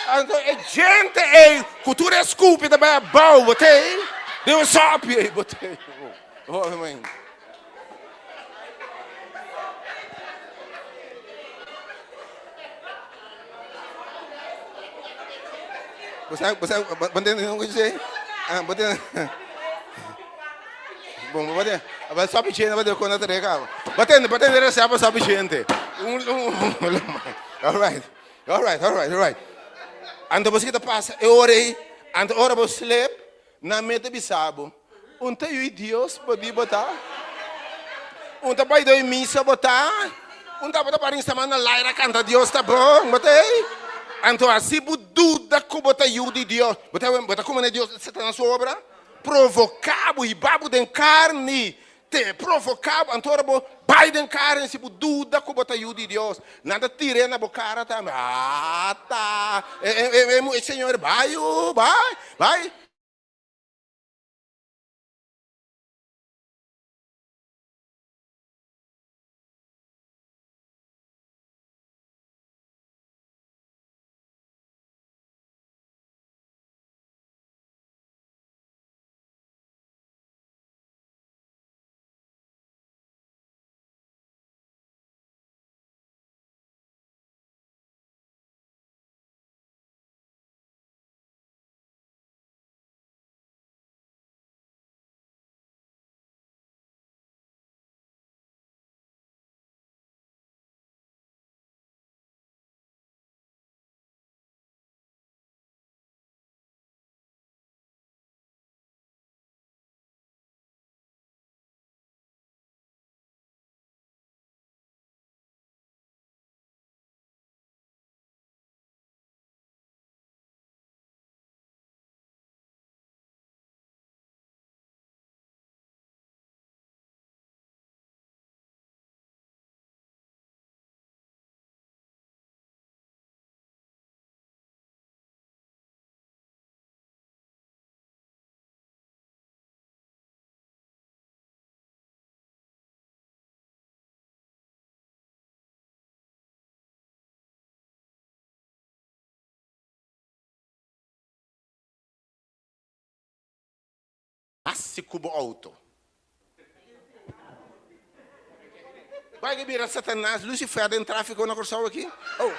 Anto e gente ei, ku tur e skupi ta bai abou, bo ta ei? Den un sopi ei, bo ta ei. Oh, man. Bo sa, bo sa, bo ntende loke mi dise? Ah, bo tende. Bon, bo tende. Aba sopi chente, bo tende kon a tarea kaba. Bo tende, bo tende reserva sopi chente. Un, un, un. All right, all right, all right, all right. Anto bo sa ki ta pasa e ora ei, anto ora bo slip, Nan mete bisa bo, Un ta yu Dios bo di bo ta? Un ta bai doi misa bo ta? Un tabata para insama na laira kanta Dios ta bon bo ta ei? Anto asi bo duda ku bo ta yu di Dios, bo ta bo ta kumene Dios Satanas su obra? Provoka bo, hiba bo den karni, Te provoká bo, anto ora bo bai den karen si bo duda ku bo ta yu di Dios, nan ta tir'é na bo kara tambe. Ata! E, e, e, e, e señor bai yu, bai, bai. Hasi ku bo outo. Bai ke bira Satanas, Lucifer den tráfiko na Kòrsou aki? Oh,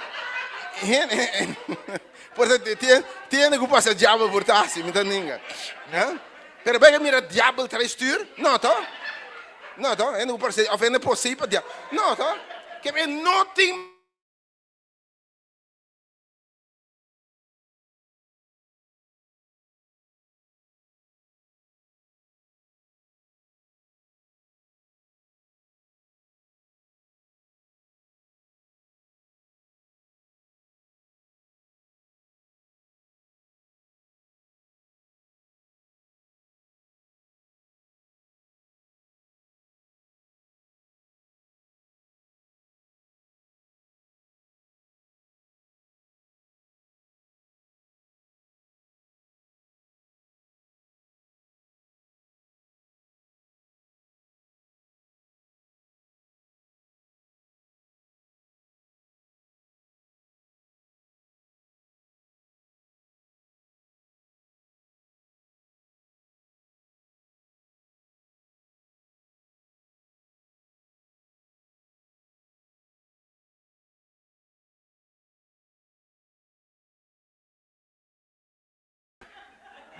hende, por ta tin hende ku pasa diabel por ta hasi, mi ta ninga. Pero bai ke mira diabel trae stuur? No to. No to, hende ku parse òf hende posei pa diabel. No to. Ke e no tin.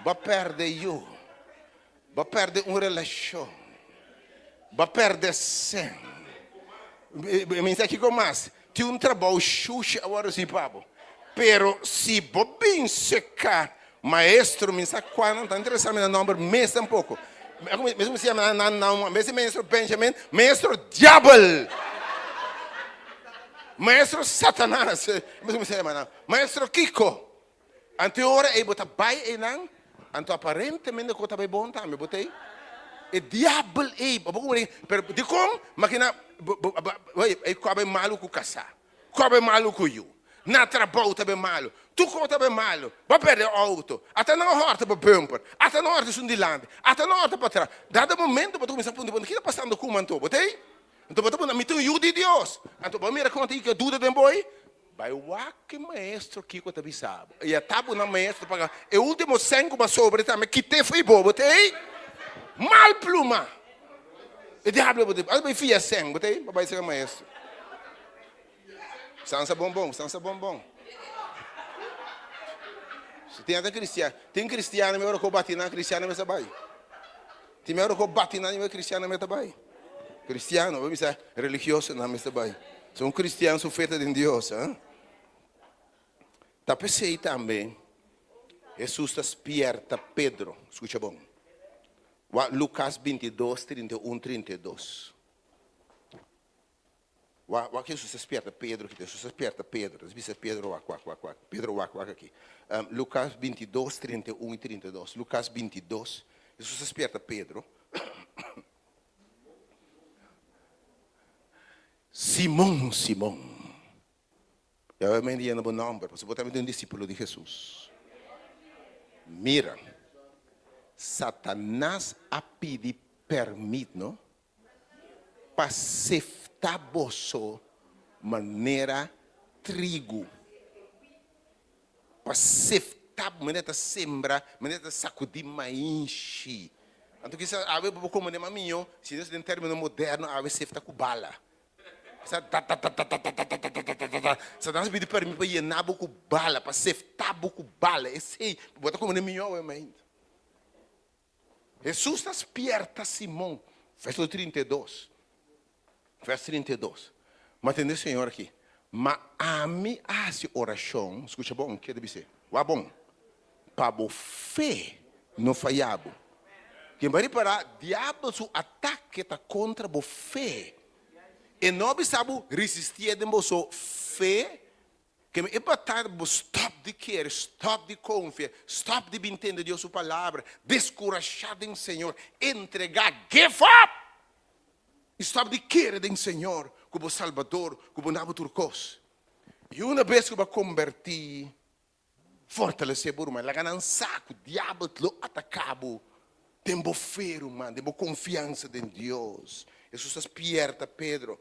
Bo a pèrdè yu. Bo a pèrdè un relashon. Bo a pèrdè sèn. Mi sa kiko mas. Tin un trabou shushi a wòrdu hasi pa bo. Pero si bo bin seka maestro, mi sa kua nan ta interesá mi na nòmber mes tampoko. Mes mi siña nan nan mes di maestro Benjamin, maestro diabel. Maestro Satanas. Mes mi siña nan. Maestro kiko. Anto e ora ei bo ta bai einan, anto aparentemente ku ta bai bon tambe, bo ta ei. E diabel ei, bo por kumprende, pero dikon? Makina, bo, bo, bo, oye, ei ku a bai malu ku kasá, ku a bai malu ku yu, na trabou ta bai malu, tur kos ta bai malu, bo a pèrdè outo, ata nan a hòrta bo bumper, ata nan a hòrta esun dilanti, ata nan a hòrta patras. Dado momento bo ta kuminsá puntra, bo, kiko ta pasando ku mi anto? Bo ta ei? Anto bo ta puntra, mi ta un yu di Dios. Anto bo a mira kon ta i duda den bo ei? Bai wak e maestro kiko ta bisa bo. I a tabu nan maestro paga e ultimo sèn ku bo a sobra tambe kit'é fo'i bo. Bo ta ei mal pluma. E diablo bo ta bai fia sèn bo ta ei pa bai sega maestro. Sansa bon bon, sansa bon bon. Tin ata kristian, tin kristian mi ora ku bati nan kristian mi sa bai. Tin mi ora ku bati nan mi kristian mi ta bai. Kristian, bo bisa religioso nan mi ta bai. So un kristian su fe ta den Dios, eh? Ta p'esei tambe Hesus ta spierta Pedro, skucha bon. Wak Lukas 22, 31, 32. Wak, wak Hesus ta spierta Pedro aki. Hesus ta spierta Pedro. Ta bisa Pedro wak, wak, wak, wak. Pedro wak, wak aki. Um, Lukas 22, 31 i 32. Lukas 22. Hesus ta spierta Pedro. Simon, Simon. Yahweh mende yena bo nomber, pasobra bo tambe ta un disípulo di Hesus. Mira, Satanas a pidi permit, no? Pa sefta boso manera trigu. Pa sefta, manera ta sembra, manera ta sakudí mainshi. Anto kisas awe bo por komprendé mas mihó si nos den término moderno awe sefta ku bala. Sa ta ta ta ta ta ta ta ta ta ta ta ta ta. Satanas pidi permit pa yena bo ku bala, pa sefta bo ku bala. Esei, bo ta komprendé mihó awe mainta. Hesus ta spierta Simon, verso 32, vers 32, Ma tende Señor aki, Ma ami a hasi orashon, skucha bon, ke ta bis'é, wak bon, pa bo fe no faya bo. Ken bo a ripará, diabel su atake ta kontra bo fe. E no a bisa bo risistié den boso fe. Keme e bataya bo stop di kere, stop di konfia, stop di bin tende Dios su palabra, deskurashá den Señor, entregá, give up! I stop di kere den Señor ku bo Salbador, ku bo na bo tur kos. I una bes ku bo a kombertí, fortalesé bo ruman, laga nan sa ku diabel lo ataká bo den bo fe ruman, den bo konfiansa den Dios. Hesus a spierta Pedro.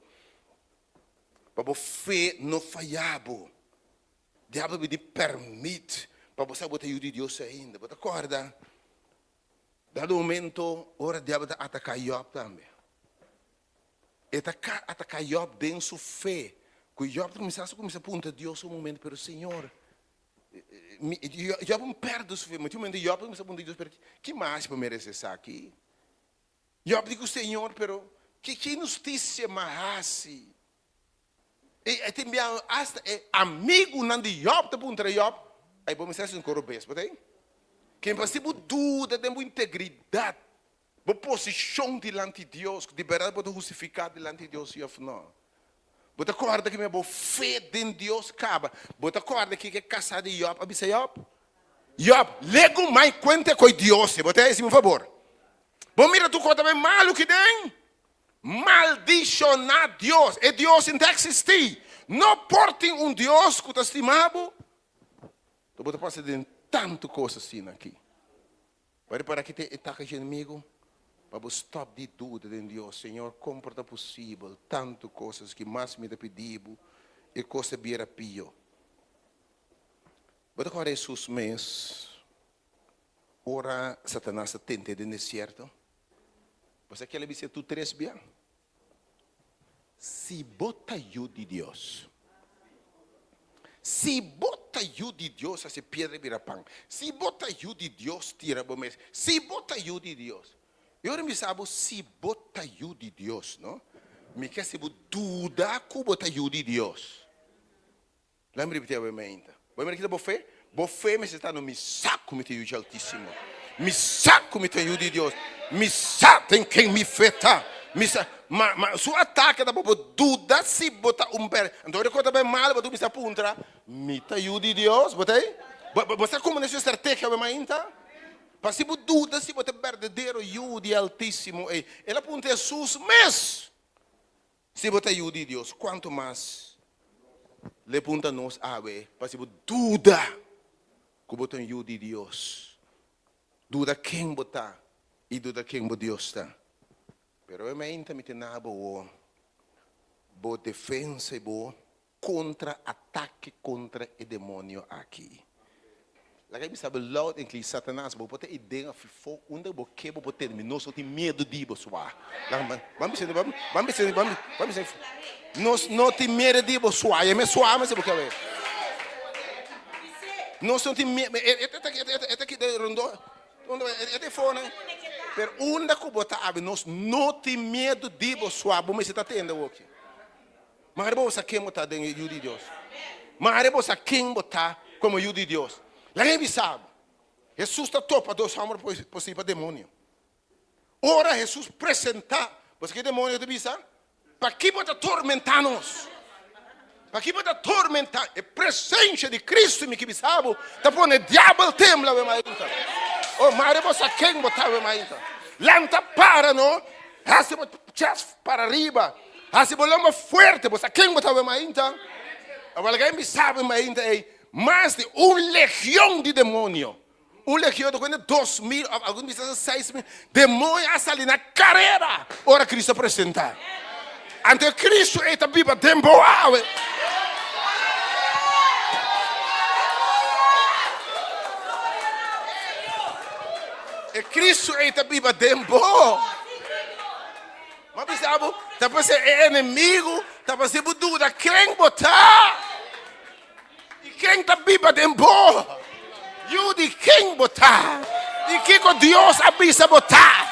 Pa bo fe no faya bo. Diabel pidi permit pa bo sa bo ta yu di Dios ainda. Bo ta corda dado momento ora diabel ta ataca Job tambe. E ta ataca Job den su fe. Cu Job ta cuminsa a cuminsa puntra Dios un momento, pero Señor, Job un perde su fe. Ma tin momento Job ta cuminsa puntra Dios, pero ki mas pa merece esaki? Job di ku Señor, Pero ki ki inhustisia m'a hasi? I e tin biaha asta e amigunan di Job ta puntra Job, Ai, bo mester hasi un koro bes, bo ta ei? Ken pa si bo duda den bo integridat, bo posishon dilanti Dios, ku di bèrdat bo ta hustifiká dilanti Dios si òf nò? Bo ta kòrda ki mi bo fe den Dios kaba? Bo ta kòrda kiko e kasá di Job a bisa Job? Job, legu mai kuenta koe Dios, bo ta hasi mi un fabor. Bo mira tur kos ta bai malu ki den. Maldishoná Dios. E Dios sin ta eksistí. No por tin un Dios ku ta stima bo. Bo ta pasa den tantu kos asina aki. Bo a ripará ki ta e atake dje enemigu? Pa bo stòp di duda den Dios. Señor, kon por ta posibel tantu kosas ki mas mi ta pidi bo, e kos ta bira pió? Bo ta kòrda Hesus mes ora Satanas a tent'é den desierto? Bo sa ke el a bis'é tur tres bia? Si bo ta yu di Dios. Si bo ta yu di Dios, hasi piedra bira pan. Si bo ta yu di Dios, tira bo mes. Si bo ta yu di Dios. I ora mi sa bo si bo ta yu di Dios, no? Mi ke hasi bo duda ku bo ta yu di Dios. Laat mi repiti awe mainta. Bo mira kita bo fe? Bo fe mester ta no mi sa ku mi ta yu dje Altísimo. Mi sa ku mi ta yu di Dios. Mi sa den ken mi fe ta. Mi sa. Ma, ma su atake ta pa bo duda si bo ta un ber. Anto ora ku ta bai mal bo ta kuminsá puntra, Mi ta yu di Dios? Bo ta ei? Bo, bo, bo sa komo su estrategia awe mainta? Pa si bo duda si bo ta berdadero yu di Altísimo ei. El a puntra Hesus mes. Si bo ta yu di Dios, kuantu mas lo e punta nos awe pa si bo duda ku bo ta un yu di Dios, duda ken bo ta i duda ken bo Dios ta. Pero e meinta mi ta na bo wo, bo defensa i bo kontra atake kontra e demonio aki. Laga mi sabi loud and clear, Satanas, bo por ta iden of fo, unda bo ke bo por tende mi, nos no tin miedu di bo swa. Laga ban bisa, ban bisa, ban bisa, nos no tin miedu di bo swa, ya mi swa mi si bo ke wet. Nos no tin miedu. E ta aki, e ta aki den rondó. E ta efo nan. Pero unda ku bo ta abi, nos no tin miedu di bo sua. Bo mester ta tende awoki. Mare bo sa ken bo ta den e yu di Dios. Mare bo sa ken bo ta komo yu di Dios. Laga mi bisa bo, Hesus ta topa dos hòmber posí pa demonio. Ora Hesus presentá, bo sa ke demonio ta bisa? Pakí bo ta tormentá nos? Pakí bo ta tormentá? E presensia di Kristu, mi ke bisa bo, ta pone diabel tembla awe mainta. Oh, mare bo sa ken bo ta awe mainta. Lanta para no, hasi bo chest para riba, hasi bo lomba fuerte, bo sa ken bo ta awe mainta. Awor laga mi bisa bo mainta ei, mas di un legion di demonio Un legion ta kuenta 2000 òf algun bisa hasta 6000 demoño a sali na karera ora Kristu a presentá. Anto e Kristu ei ta biba den bo awe. E Kristu ei ta biba den bo. M'a bisa bo, ta p'esei e enemigu ta hasi bo duda ken bo ta. I ken ta biba den bo? Yu di ken bo ta? I kiko Dios a bisa bo ta?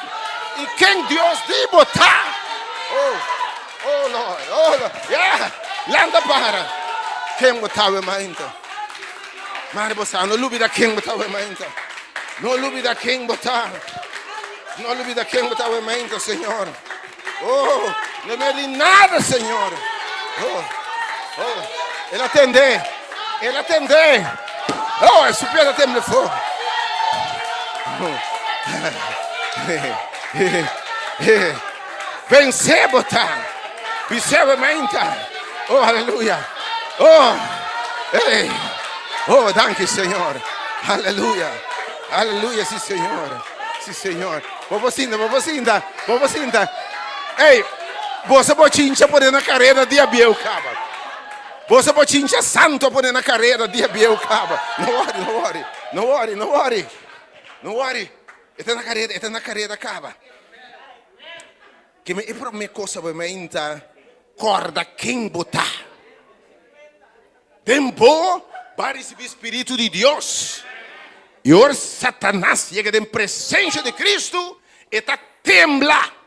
I ken Dios di bo ta? Oh, oh Lord, oh Lord. Yeah, lanta para. Ken bo ta we mainta? Mare bo sa, no lubida ken bo ta we mainta. No lubida ken bo ta. No lubida ken bo ta we mainta, Señor. Oh, no me di nada, Señor. Oh, oh, el a tende, el a tende. Oh, su pie ta temble fo. Vence bo ta. Bisebe mainta. Oh, aleluya. Oh, hey. Oh, danki, Señor. Aleluya. Aleluya, sí, Señor. Sí, Señor. Bo por sinta, bo por sinta, bo por sinta. Ey, boso bochincha pone na kareda dia bieu kaba. Boso bochincha santo pone na kareda dia bieu kaba. No worry, no worry, no worry, no worry. No worry. E ta na kareda, e ta na kareda kaba. Ke me e prome cosa bo meinta korda ken bo ta. Den bo bo a risibí spiritu di Dios. I ora Satanas yega den presensia di Kristu, e ta tembla.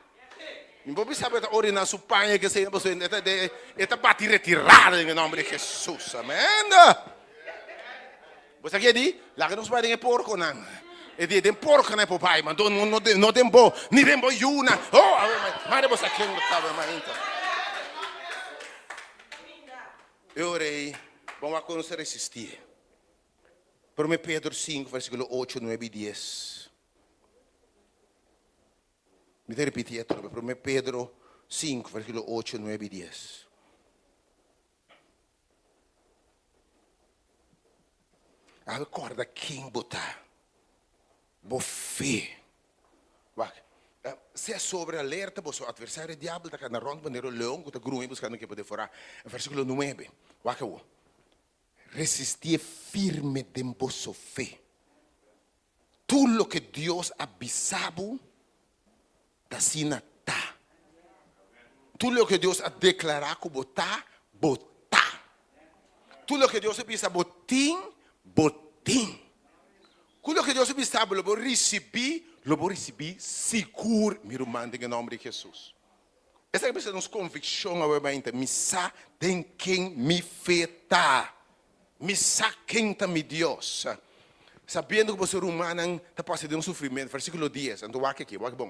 Mi por bisa bo e ta oriná su paña ke esei, pasobra e ta e ta bati retirada den e nòmber di Hesus. Amèn. Bo sa ke di? Laga nos bai den e porkonan. E di, den porkonan e por bai, ma no no no den bo, ni den bo yunan. Oh, mare bo sa ken bo ta, bo mainta. E ora ei, bo wak kon nos ta resistí. Promé Pedro sinku, versíkulo ocho, nuebe i dies. Mi ta ripití atrobe, Promé Pedro sinku, versíkulo ocho, nuebe i dies. Awe kòrda ken bo ta. Bo fe. Wak, sea sobre alerta, boso atversario e diabel ta kanda rònt manera un leon ku ta gruña buskando ke por devorá. Versíkulo nuebe, wak awor. Resistié firme den boso fe. Tur loke Dios a bisa bo, ta asina ta. Tur loke Dios a deklará ku bo ta, bo ta. Tur loke Dios a bisa bo tin, bo tin. Ku loke Dios a bisa bo lo bo risibí, lo bo risibí sigur, mi ruman, den e nòmber di Hesus. Esaki mester nos konvikshon awe mainta, Mi sa den ken mi fe ta. Mi sa ken ta mi Dios. Sabiendo ku boso rumannan ta pasa den un sufrimentu. Versíkulo dies, anto wak aki, wak bon.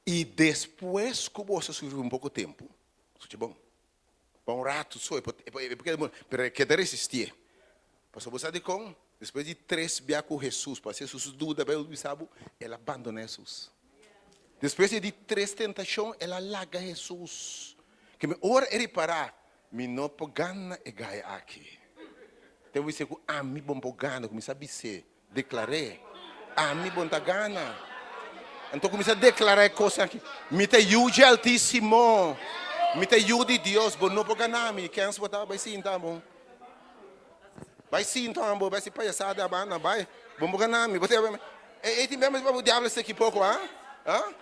I despues ku boso a sufri un poko tempu, skucha bon, pa un ratu so, e por e por keda pero e keda resistié. Pasobra bo sa dikon? Despues di tres bia ku Hesus pasa Hesus duda, Beibel bisa bo, el a bandoná Hesus. Despues di e di tres tentashon, el a laga Hesus. Keme ora e ripará, Mi no por gana e gai aki. Te bo bis'é ku ami bon por gana, kuminsá bis'é, deklar'é, Ami bon ta gana. Anto kuminsá deklará e kosnan aki, Mi ta yu dje Altísimo, mi ta yu di Dios, bo no por gana mi. Kens bo ta? Bai sinta bo. Bai sinta bo, bai hasi payasada abanda, bai. Bo no por gana mi. Bo ta e tin bia bo diablo seki poko, ha? Ha?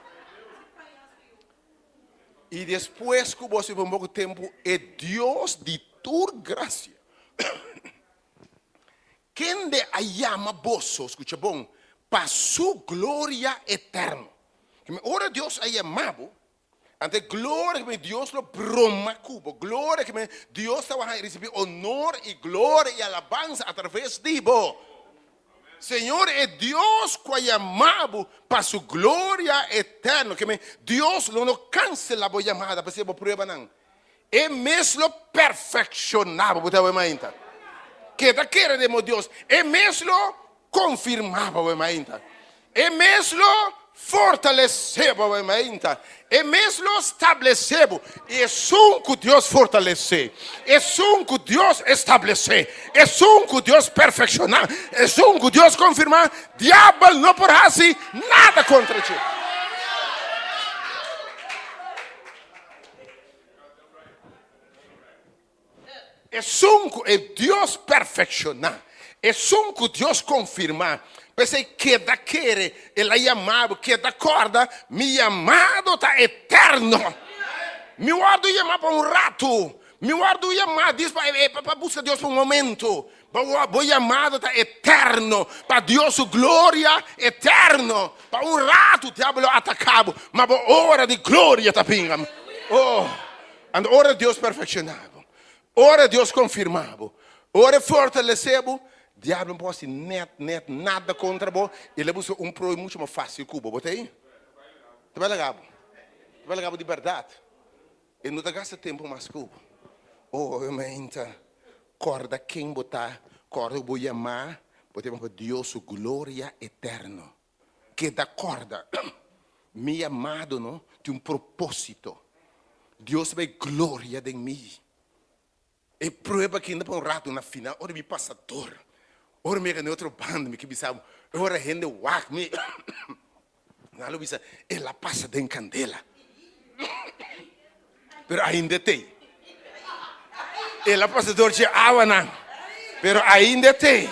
I despues ku bo sirbi un poko tempu, e Dios di tur grasia, Kende a yama boso, skucha bon, pa su gloria eterno. Ora Dios a yama bo, Anto e gloria ku mi Dios lo broma ku bo, gloria ku mi Dios ta wak risibí honor i gloria i alabansa atraves di bo. Señor e Dios ku a yama bo pa su gloria eterno, ku mi Dios lo no kansela bo yamada pasobra bo pruebanan. E mes lo perfekshoná bo, bo ta wak mainta. Keda kere den bo Dios, e mes lo Konfirmá bo e mainta. E mes lo fortalesé bo e mainta. E mes lo stablesé bo. I esun ku Dios fortalesé, esun ku Dios establesé, esun ku Dios perfekshoná, esun ku Dios konfirmá, diabel no por hasi nada kontra dje. Esun ku e Dios perfekshoná, esun ku Dios konfirmá, p'esei keda kere El a yama bo, keda kòrda, Mi yamado ta eterno. Mi wòrdu yamá pa un ratu, mi wòrdu yamá dis pa pa buska Dios pa un momentu, bo yamado ta eterno, pa Dios su gloria eterno. Pa un ratu diabel lo ataká bo, ma bo ora di gloria ta bin. Oh! Anto ora Dios perfekshoná bo, ora Dios konfirmá bo, ora e fortalesé bo, diablo no por hasi nèt nèt nada kontra bo, i el a buska un prooi muchu mas fásil ku bo. Bo ta ei? Ta bai laga bo. Ta bai laga bo di bèrdat. E no ta gasta tempu mas ku bo. Oh, mainta, kòrda ken bo ta, kòrda ku bo yamá, bo ta yamá pa Dios su gloria eterno. Keda kòrda, mi yamado no tin un propósito. Dios ta bai gloria den mi. E prueba aki no pa un ratu, na final ora mi pasa dor, ora mi yega na e otro banda mi ke bisa bo, ora hende wak mi, nan lo bisa, el a pasa den kandela. Pero ainda e t'ei. El a pasa dor dje awanan, pero ainda e t'ei.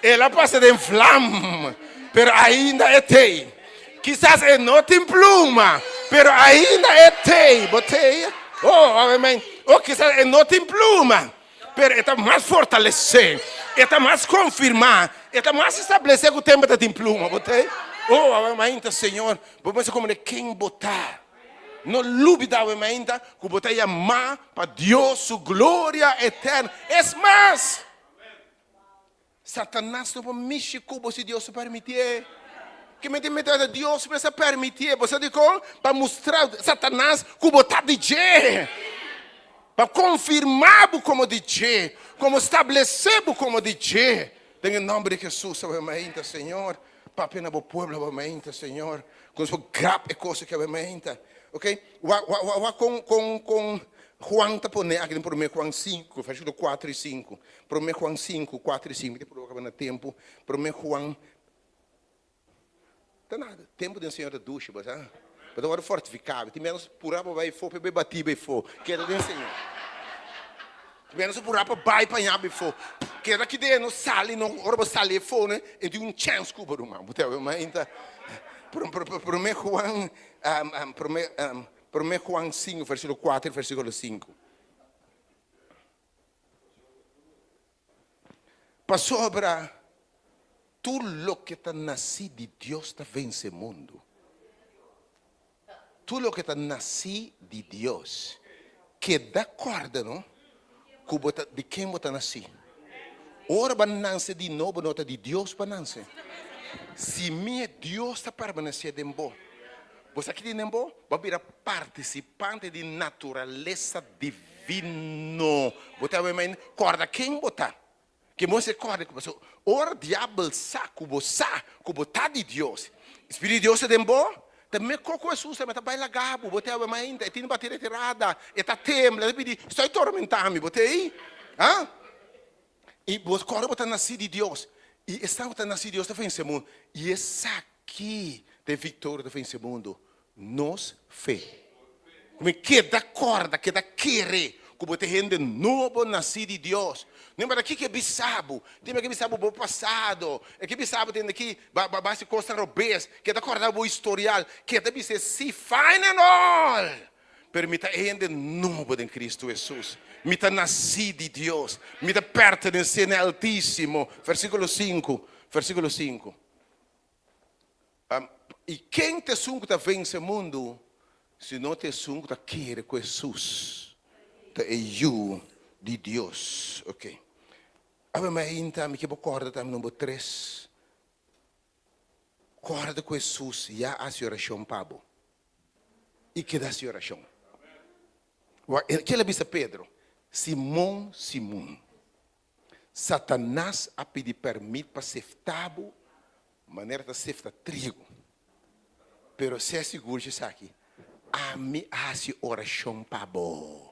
El a pasa den vlam, pero ainda e t'ei. Kisas e no tin pluma, pero ainda e t'ei. Bo t'ei? Oh, amen. Oh, kisas e no tin pluma, pero e ta mas fortalesé, e ta mas konfirmá, e ta mas establesé ku tempu ta tin pluma. Bo t'ei? Oh, amen, Señor. Bo mester komprendé ken bo ta. No lubida awe mainta ku bo ta yamá pa Dios su gloria eterno. Es mas, Satanas no por mishi ku bo si Dios no permitié. Ke menti menti ata Dios mes a permitié. Bo sa dikon? Pa mustra Satanas ku bo ta di dje. Pa konfirmá bo komo di dje, komo stablesé bo komo di dje. Den e nòmber di Hesus awe mainta, Señor. Papia na bo pueblo awe mainta, Señor. Ku nos por grab e kos aki awe mainta. Ok? Wak, wak, wak, wak kon, kon, kon Juan ta pone aki den Promé Juan sinku, versíkulo kuater i sinku. Promé Juan sinku, kuater i sinku. Mi ta proba kaba na tempu. Promé Juan, ta nada. Tempu den Señor ta dushi, bo sa. Bo ta wòrdu fortifiká. Tin bia nos purá pa bai afó, pa e bai batí bai afó. Keda den Señor. Tin bia nos purá pa bai pa ña bai afó. Keda aki den, no sali no. Ora bo sali afó no, e tin un chèns ku bo ruman. Bo ta wak mainta. Promé Juan, promé, promé Juan sinku, versíkulo kuater i versíkulo sinku. Pasobra tur loke ta nasí di Dios ta vense mundu. Tur loke ta nasí di Dios. Keda kòrda no ku bo ta di ken bo ta nasí. Ora bo a nanse di nobo no ta di Dios bo a nanse. Simia Dios ta permanesé den bo. Bo sa ki tin den bo? Bo a bira partisipante di naturalesa divino. Bo ta wak mainta? Kòrda ken bo ta. Ke bo mester kòrda ku pasobra ora diabel sa ku bo sa ku bo ta di Dios, Spiritu di Dios ta den bo, ta mekó ku Hesus ta bai laga bo. Bo ta wak mainta? E tin bati retirada, e ta tembla, e ta pidi, Stòi tormentá mi. Bo ta ei? Ha? I bo kòrda bo ta nasí di Dios. I esnan ku ta nasí di Dios ta vense mundu. I esaki ta e viktoria ku ta vense mundu, nos fe. Ku mi keda kòrda, keda kere ku bo ta hende nobo nasí di Dios. No importa kiko e bisa bo, tin ke bisa bo bo pasado, e ke bisa bo tende ki ba ba hasi kosnan robes, keda kòrda bo historial, keda bisa sí, fine and all. Pero mi ta e hende nobo den Cristo Hesus. Mi ta nací di Dios. Mi ta pertenecé na e Altísimo. Versículo sinku, versículo sinku. I ken ta esun ku ta vense mundu, si no ta esun ku ta kere ku Hesus ta e Yu di Dios? Ok. Awe mainta mi ke bo kòrda tambe number tres. Kòrda ku Hesus ya a hasi orashon pa bo. I keda hasi orashon. Wak, ke el a bisa Pedro? Simon, Simon. Satanas a pidi pèrmit pa sefta bo manera ta sefta trigu. Pero sea sigur dje esaki, ami a hasi orashon pa bo,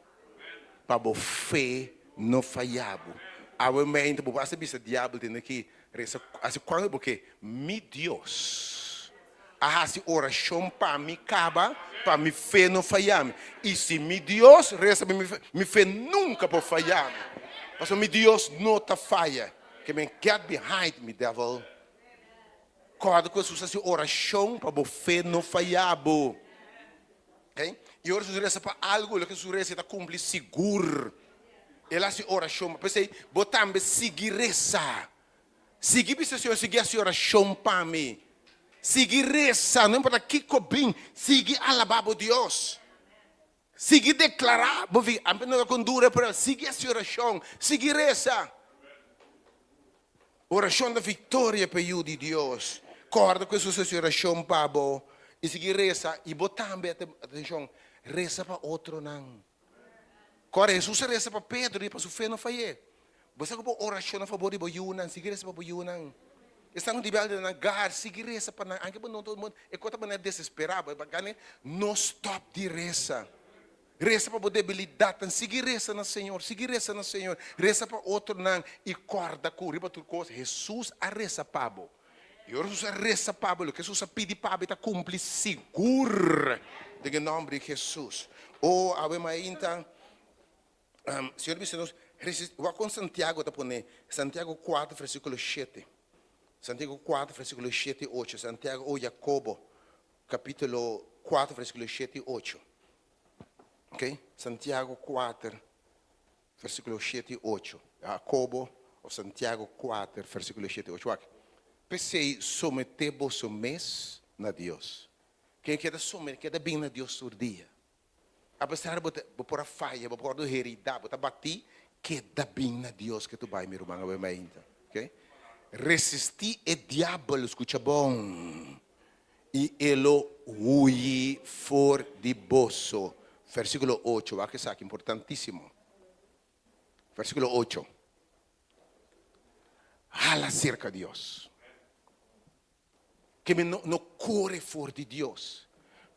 pa bo fe no faya bo. Awe mainta bo por hasta bisa diabel tende ki resa hasi kuantu bo ke, Mi Dios a hasi orashon pa mi kaba pa mi fe no faya mi. I si mi Dios resa pa mi fe, mi fe nunka por faya mi. Pasobra mi Dios no ta faya. Ke men get behind me devil. Kòrda ku Hesus hasi orashon pa bo fe no faya bo. Okay? I ora Hesus resa pa algu, loke Hesus resa e ta kumpli sigur. El hasi orashon. P'esei bo tambe sigui resa. Sigui bisa Señor, sigui hasi orashon pa mi. Sigui resa, no importa kiko bin, sigui alabá bo Dios. Sigui deklará bo vi, ampe no ta kon dura, pero sigui hasi orashon, sigui resa. Orashon ta viktoria pa e yu di Dios. Kòrda ku Hesus hasi orashon pa bo i sigui resa, i bo tambe, atenshon, resa pa otronan. Kòrda, Hesus a resa pa Pedro i pa su fe no fay'é. Bo sa ku bo orashon a fabor di bo yunan, sigui resa pa bo yunan. Esnan ku dibel den nan gar, sigui resa pa nan. Anke bo no ta e kos ta manera desesperá bo, e no stòp di resa. Resa pa bo debilidatnan, sigui resa na Señor, sigui resa na Señor. Resa pa otronan i kòrda ku riba tur kos Hesus a resa pa bo. I ora Hesus a resa pa bo, loke Hesus a pidi pa bo e ta kumpli sigur den e nòmber di Hesus. O awe mainta, Señor bisa nos, wak kon Santiago ta pone, Santiago kuater versíkulo shete, Santiago kuater versíkulo shete i ocho, Santiago o Jakobo kapítulo kuater versíkulo shete i ocho. Ok, Santiago kuater Versíkulo shete i ocho. Jakobo òf Santiago kuater, versíkulo shete i ocho. Wak. P'esei, someté boso mes na Dios. Ken keda someté, keda bin na Dios tur dia. Apesar bo ta, bo por a faya, bo por wòrdu heridá, bo ta batí, keda bin na Dios ke tu bai, mi ruman, awe mainta. Oké? Resistí e diabel, skucha bon, i e lo huyi for di boso. Versíkulo ocho, wak esaki, importantísimo. Versíkulo ocho. Hala serka Dios. Ke mi no, no kore for di Dios.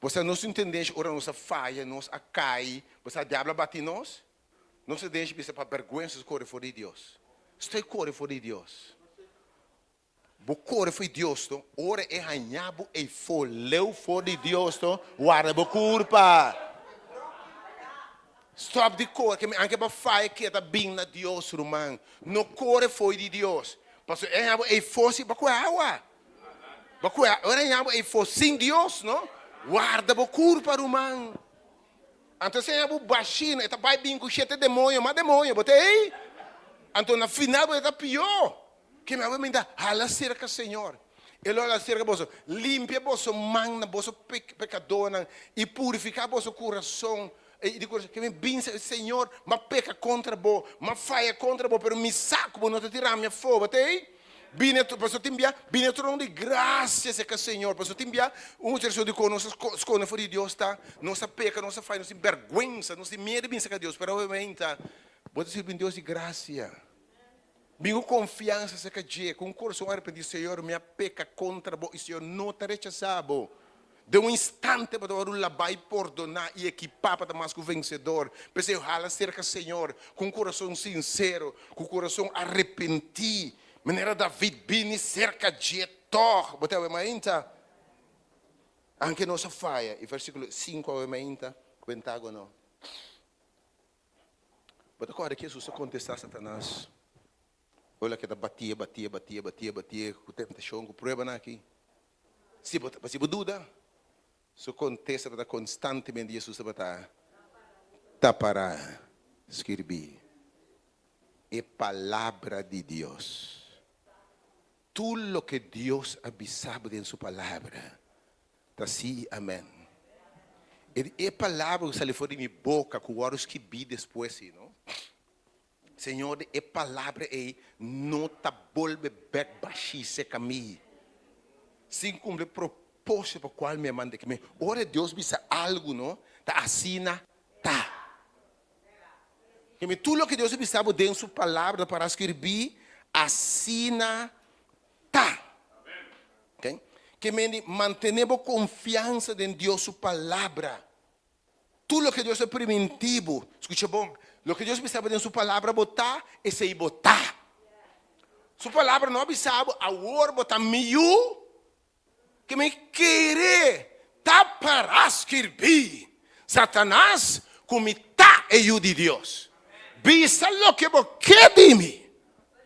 Bo sa nos tin tendensia ora nos a faya, nos a kai, bo sa diablo a bati nos, nos tendensia bisa pa bèrgwensa nos kore for di Dios. Stoi kore for di Dios. Bo kore fo'i Dios to, ora e haña bo eifó leu for di Dios to, warda bo kurpa. Stòp di kore, ke mi anke bo faya keda bin na Dios ruman. No kore fo'i di Dios. Pasobra e haña bo eifó si bo kue awa. Bo kue, ora e haña bo eifó sin Dios no, warda bo kurpa ruman. Anto e haña bo bashí, e ta bai bin ku shete demoño, mas demoño, bo ta ei. Anto na final bo ta pió. Ke mi a minta hala serka Señor. E lo hala serka boso. Limpia boso mannan, boso pekadónan, i purifiká boso kurason. I di kurason, ke mi bin Señor, m'a peka kontra bo, m'a faya kontra bo, pero mi sa ku bo no ta tira mi afó. Bo ta ei? Bini pasobra tin bia, bini e trono di grasia serka Señor. Pasobra tin bia, un otra di kon nos a skonde for di Dios ta, nos a peka, nos a faya, nos tin bèrgwensa, nos tin miedu di bin serka Dios. Pero awe mainta, bo ta sirbi un Dios di grasia. Bin ku konfiansa serka dje, ku un kurason arepentí, Señor, mi a peka kontra bo, i Señor no ta rechasá bo. Den un instante bo ta wòrdu labá i pordoná i ekipá pa ta mas ku vensedor. P'esei hala serka Señor ku un kurason sinsero, ku kurason arepentí, manera David, bini serka dje tòg. Bo ta awe mainta? Anke nos a faya, i versíkulo sinku awe mainta, kuenta ago no. Bo ta kòrda ki Hesus a kontestá Satanas ora ku e ta batié, batié, batié, batié, batié ku tentashon, ku pruebanan aki? Si bo si bo duda, su kontesta tabata konstantemente Hesus tabata. Ta pará skirbí e Palabra di Dios. Tur loke Dios a bisa bo den su Palabra ta sí i amèn. E di e palabra ku sali for di mi boka ku wòrdu skibí despues sí, no? Señor di e palabra ei no ta bolbe bèk bashí serka mi sin kumpli e propósito pa kual mi a mand'é. Ora Dios bisa algu no, ta asina ta. Kemi tur loke Dios a bisa bo den su palabra ta para skirbí, asina ta. Okay? Ke mende mantené bo konfiansa den Dios su palabra. Tur loke Dios a primintí bo, skucha bon, loke Dios bisa bo den su palabra bo ta, esei bo ta. Su palabra no a bisa bo, awor bo ta mi yu, ke mi kere ta pará skirbí, Satanas, ku mi ta e yu di Dios. Bisa loke bo ke di mi,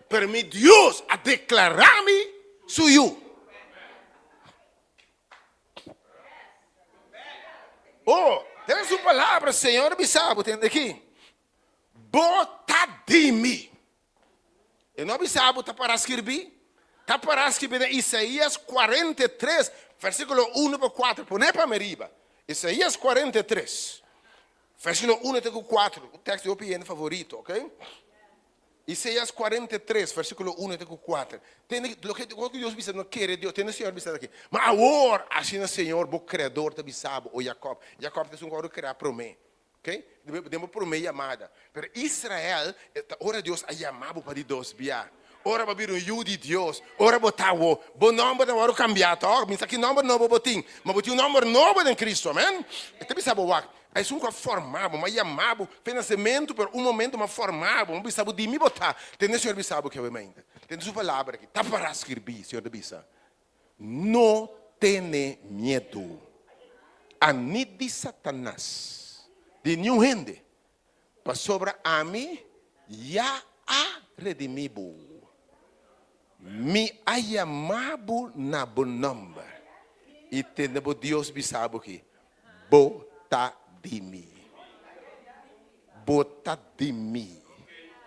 pero mi Dios a deklará mi su yu. Oh, den su palabra, Señor a bisa bo, tende aki, Bo ta di mi. E no a bisa bo ta para skirbi? Ta para skirbi den Isaías 43, versíkulo 1 pa 4. Pone pa mi riba. Isaías 43, versíkulo 1 te ku 4. Un teksto di hopi hende favorito, ok? Isaías 43, versíkulo 1 te ku 4. Tende loke ku Dios bisa no kere Dios. Tende Señor bisa aki. Ma awor, asina Señor bo Kreador ta bisa bo, o Jakòb. Jakòb ta esun ku a wòrdu kreá promé. Ok? Den bo promé yamada. Pero Israel, ta ora Dios a yama bo pa di dos bia. Ora bo a bira un yu di Dios. Ora bo ta awo. Bo nòmber ta wòrdu kambiá, tòg? Mi sa ki nòmber nobo bo tin. Ma bo tin un nòmber nobo den Kristu. Amèn. E ta bisa bo, wak, Esun ku a forma bo, m'a yama bo fe nasementu, pero un momento m'a forma bo, m'a bisa bo di mi bo ta. Tende Señor bisa bo kiawe mainta. Tende su palabra aki, ta pará skirbí, Señor ta bisa, No tene miedu, a ni di Satanas, di niun hende, pasobra ami ya a redimí bo. Mi a yama bo na bo nòmber, i tende bo Dios bisa bo ki, Bo ta di mi. Bo ta di mi,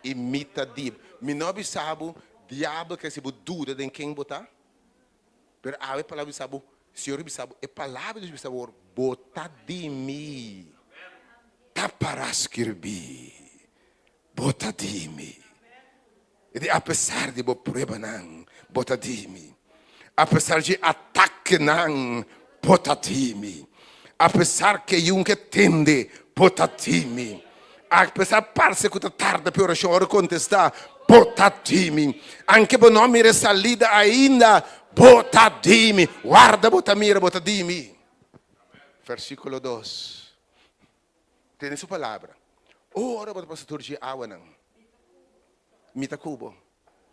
i mi ta di bo. Mi no a bisa bo, diabel ke hasi bo duda den ken bo ta? Pero awe e palabra bisa bo, Señor a bisa bo, e palabra di Dios bisa bo awor, Bo ta di mi. Ta para skirbi, Bo ta di mi. E di, Apesar di bo pruebanan, bo ta di mi. Apesar dje atakenan, bo ta di mi. Apesar ke yun ke tende, bo ta di mi. Apesar parse ku ta tarda p'e orashon ora kontestá, bo ta di mi. Anke bo no a mira e salida ainda, bo ta di mi. Warda bo ta mira, bo ta di mi. Versíkulo dos. Tene su palabra. Ora bo ta pasa tur dje awanan, mi ta ku bo.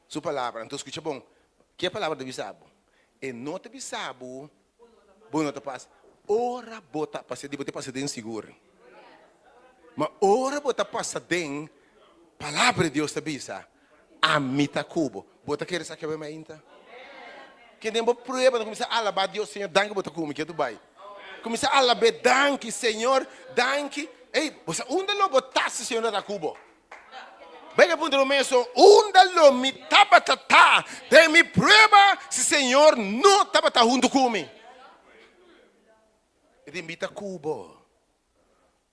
Su palabra. Anto skucha bon, ke e palabra ta bisa bo? E no ta bisa bo, bo no ta pasa. Ora bo ta pasa di bo ta pasa den sigur. Ma ora bo ta pasa den, palabra di Dios ta bisa, ami ta ku bo. Bo ta kere sa ke bo mainta? Ke den bo prueba no kuminsá alabá Dios, Señor, danki bo ta ku mi, ke tu bai. Kuminsá alab'é, danki, Señor, danki. Ey, bo sa unda lo bo ta si Señor no ta ku bo? Bai ke puntra bo mesun, unda lo mi tabata ta den mi prueba si Señor no tabata huntu ku mi? E di, mi ta ku bo.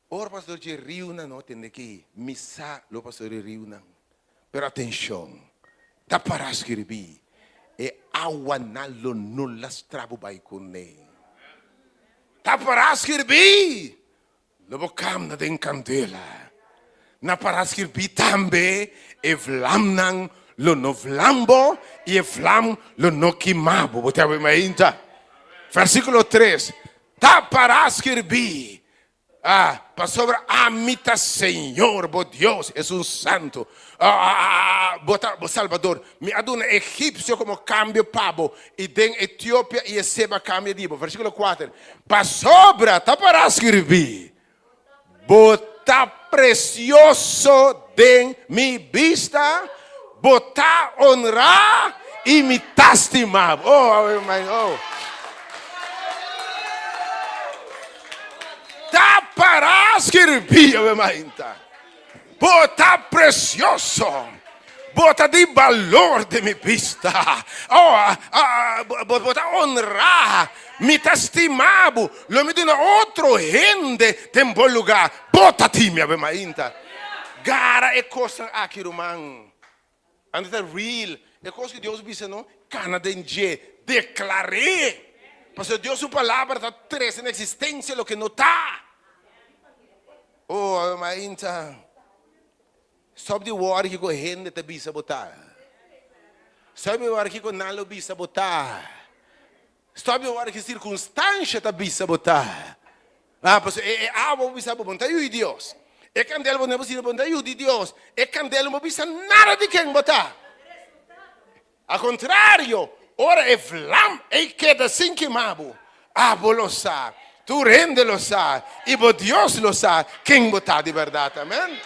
Ora pastor dje riunan no tende ki mi sa lo pastor di riunan pero atencion ta para skirbi e awanan lo no lastra bo bai cune ta para skirbi lo bo camna den candela na para skirbi tambe e vlamnan lo no vlam bo y e vlam lo no kima bo bo ta mainta versiculo tres Ta pará skirbí, Ah, pasobra ami ta Señor bo Dios, Esun Santu, bo ta bo Salbador. Mi a duna egipsio komo kambio pa bo, i den Etiopia i e Seba kambio di bo. Versíkulo kuater, Pasobra ta pará skirbí, Bo ta presioso den mi bista, bo ta onrá i mi ta stima bo. Oh, my, oh. Ta pará. pará skirbí awe mainta. Bo ta precioso. Bo ta di balor den mi bista. Oh, bo ta honrá. Mi ta stima bo. Lo mi duna otro hende den bo lugá. Bo ta tin mi awe mainta. Gara e kosnan aki, ruman. Anto ta real. E kos ku Dios bisa no, kana den dje. Deklar'é. Pasobra Dios su palabra ta trese na eksistensia loke no ta. Oh, awe mainta. Stop di wòri kiko hende ta bisa bo ta. Stop di wòri kiko nan lo bisa bo ta. Stop di wòri ki sirkunstansha ta bisa bo ta. Ah, pasobra e awa bo bisa bo, bo no ta yu di Dios. E kandela bo no bo bo no ta yu di Dios. E kandela no bo bisa nada di ken bo ta. Al kontrario, ora e vlam ei keda sin kima bo, abo lo sa, tur hende lo sa, i bo Dios lo sa ken bo ta di bèrdat. Amen.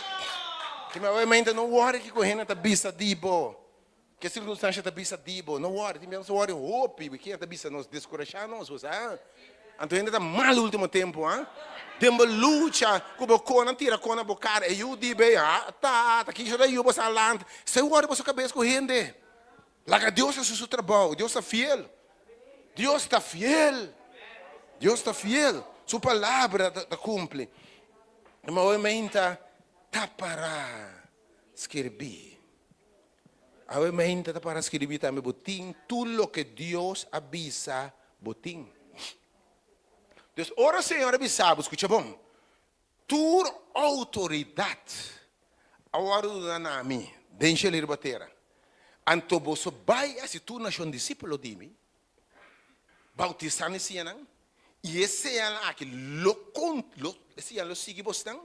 Tin obviamente no wòri kiko hende ta bisa di bo, ke sirkunstansha ta bisa di bo, no wòri. Tin biaha nos ta wòri hopi, bo kier ta bisa nos, deskurashá nos, bo sa. Anto hende ta mal ultimo tempu, ha. Den bo lucha ku bo kona tira kona bo kara, e yu di be, ha, ta, ta kisha ta yu bo sa lant. Esei wòri boso kabes ku hende. Laga Dios hasi su trabou. Dios ta fiel. Dios ta fiel. Dios ta fiel. Su palabra ta kumpli. Ma awe meinta ta para skirbí. Awe meinta ta para skirbí tambe bo tin tur loke Dios a bisa bo tin. Dus ora Señor a bisa bo, skucha bon, tur outoridat a wòrdu duna na mi den shelu i riba tera. Anto boso bai hasi tur nashon disípulo di mi, bautisá mi siñanan, i e señalnan aki lo kon, lo, e señal lo sigui bosnan.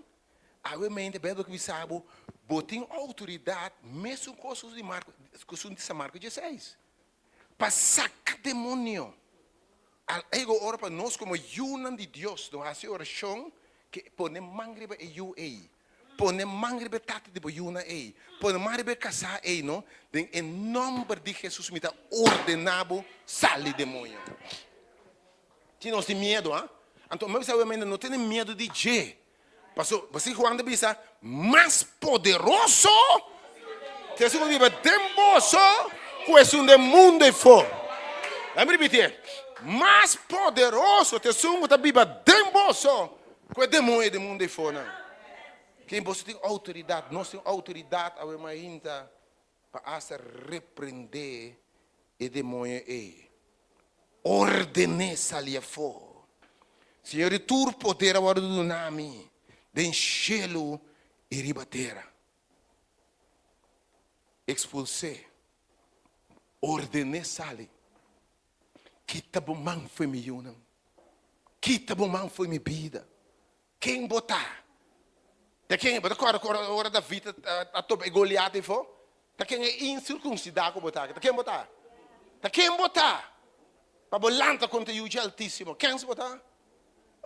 Awe mente Bijbel ke bisa bo, bo tin outoridat mesun kos ku di Marko, ku esun di San Marko dieseis, pa saka demonio. A yega ora pa nos komo yunan di Dios no hasi orashon ke pone man riba e yu ei, pone man riba e tata di bo yunan ei, pone man riba e kasá ei no, den e nòmber di Hesus mi ta ordená bo sali demonio. Si nos tin miedu, ha? Anto mi a bisa obviamente no tene miedu di dje. Paso, si Juan ta bisa, mas poderoso ta esun ku biba den boso ku esun den mundu efo. Laat mi repitié. Mas poderoso ta esun ku ta biba den boso ku e demoño den mundu efonan. Ken boso tin outoridat, nos tin outoridat awe mainta pa asta reprendé e demoño ei. Ordené sali afó. Señor di tur poder a wòrdu duná mi den shelu i riba tera. Ekspuls'é. Ordené sali. Kita bo man fo'i mi yunan. Kita bo man fo'i mi bida. Ken bo ta? Ta ken? Bo ta kòrda ku ora David a topa e Goliat ei fo? Ta ken e insirkunsidá ku bo ta? Ta ken bo ta? Ta ken bo ta pa bo lanta kontra e Yu dje Altísimo? Ken bo ta?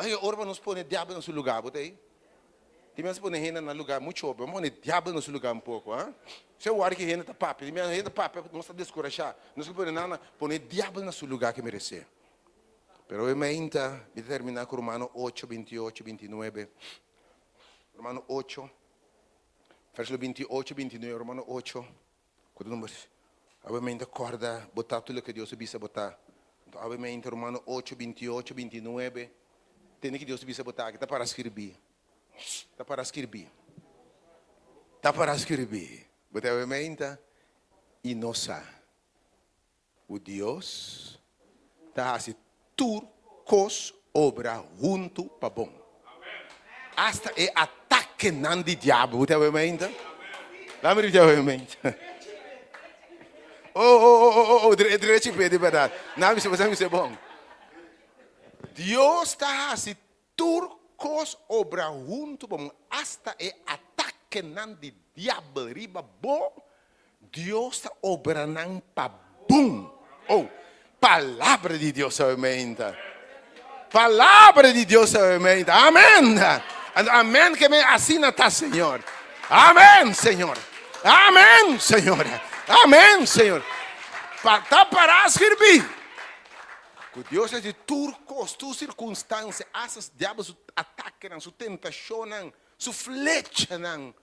Oye, ora pa nos pone diabel na su lugá, bo ta ei? Tin bes pone hende na lugá muchu hopi, bo pone diabel na su lugá un poko, ha? Esei wòrdu ki hende ta papia, tin bes hende ta papia nos ta deskurashá, nos ke pone nan na pone diabel na su lugá ke meresé. Pero hoy mainta mi ta termina ku Romano ocho, binti ocho, binti nuebe. Romano ocho, versíkulo binti ocho, binti nuebe, Romano ocho, ku ta number? Awe mainta kòrda bo ta tur loke Dios a bisa bo ta. Anto awe mainta Romano ocho, binti ocho, binti nuebe, tende ki Dios a bisa bo ta aki, ta para skirbí. Ta para skirbí. Ta para skirbí. Bo ta awe mainta i no sa. Ku Dios ta hasi tur kos obra huntu pa bon. Asta e atakenan di diabel. Bo ta wak mainta? Laat mi ripiti awe mainta. Oh, oh, oh, oh, oh, oh, drechi pe di bèrdat. Nan bisa, bo sa bisa bon. Dios ta hasi tur kos obra huntu pa bon. Asta e atakenan di diabel riba bo Dios ta obra nan pa bon. Oh, palabra di Dios awe meinta. Palabra di Dios awe meinta. Amen. Amen ke men asina ta, Señor. Amen, Señor. Amen, Señor. Amen, Señor. Pa, ta para skirbi. Ku Dios a hasi tur kos, tur sirkunstansia, asta diabel su atake. atakenan, su tentashonnan, su flechanan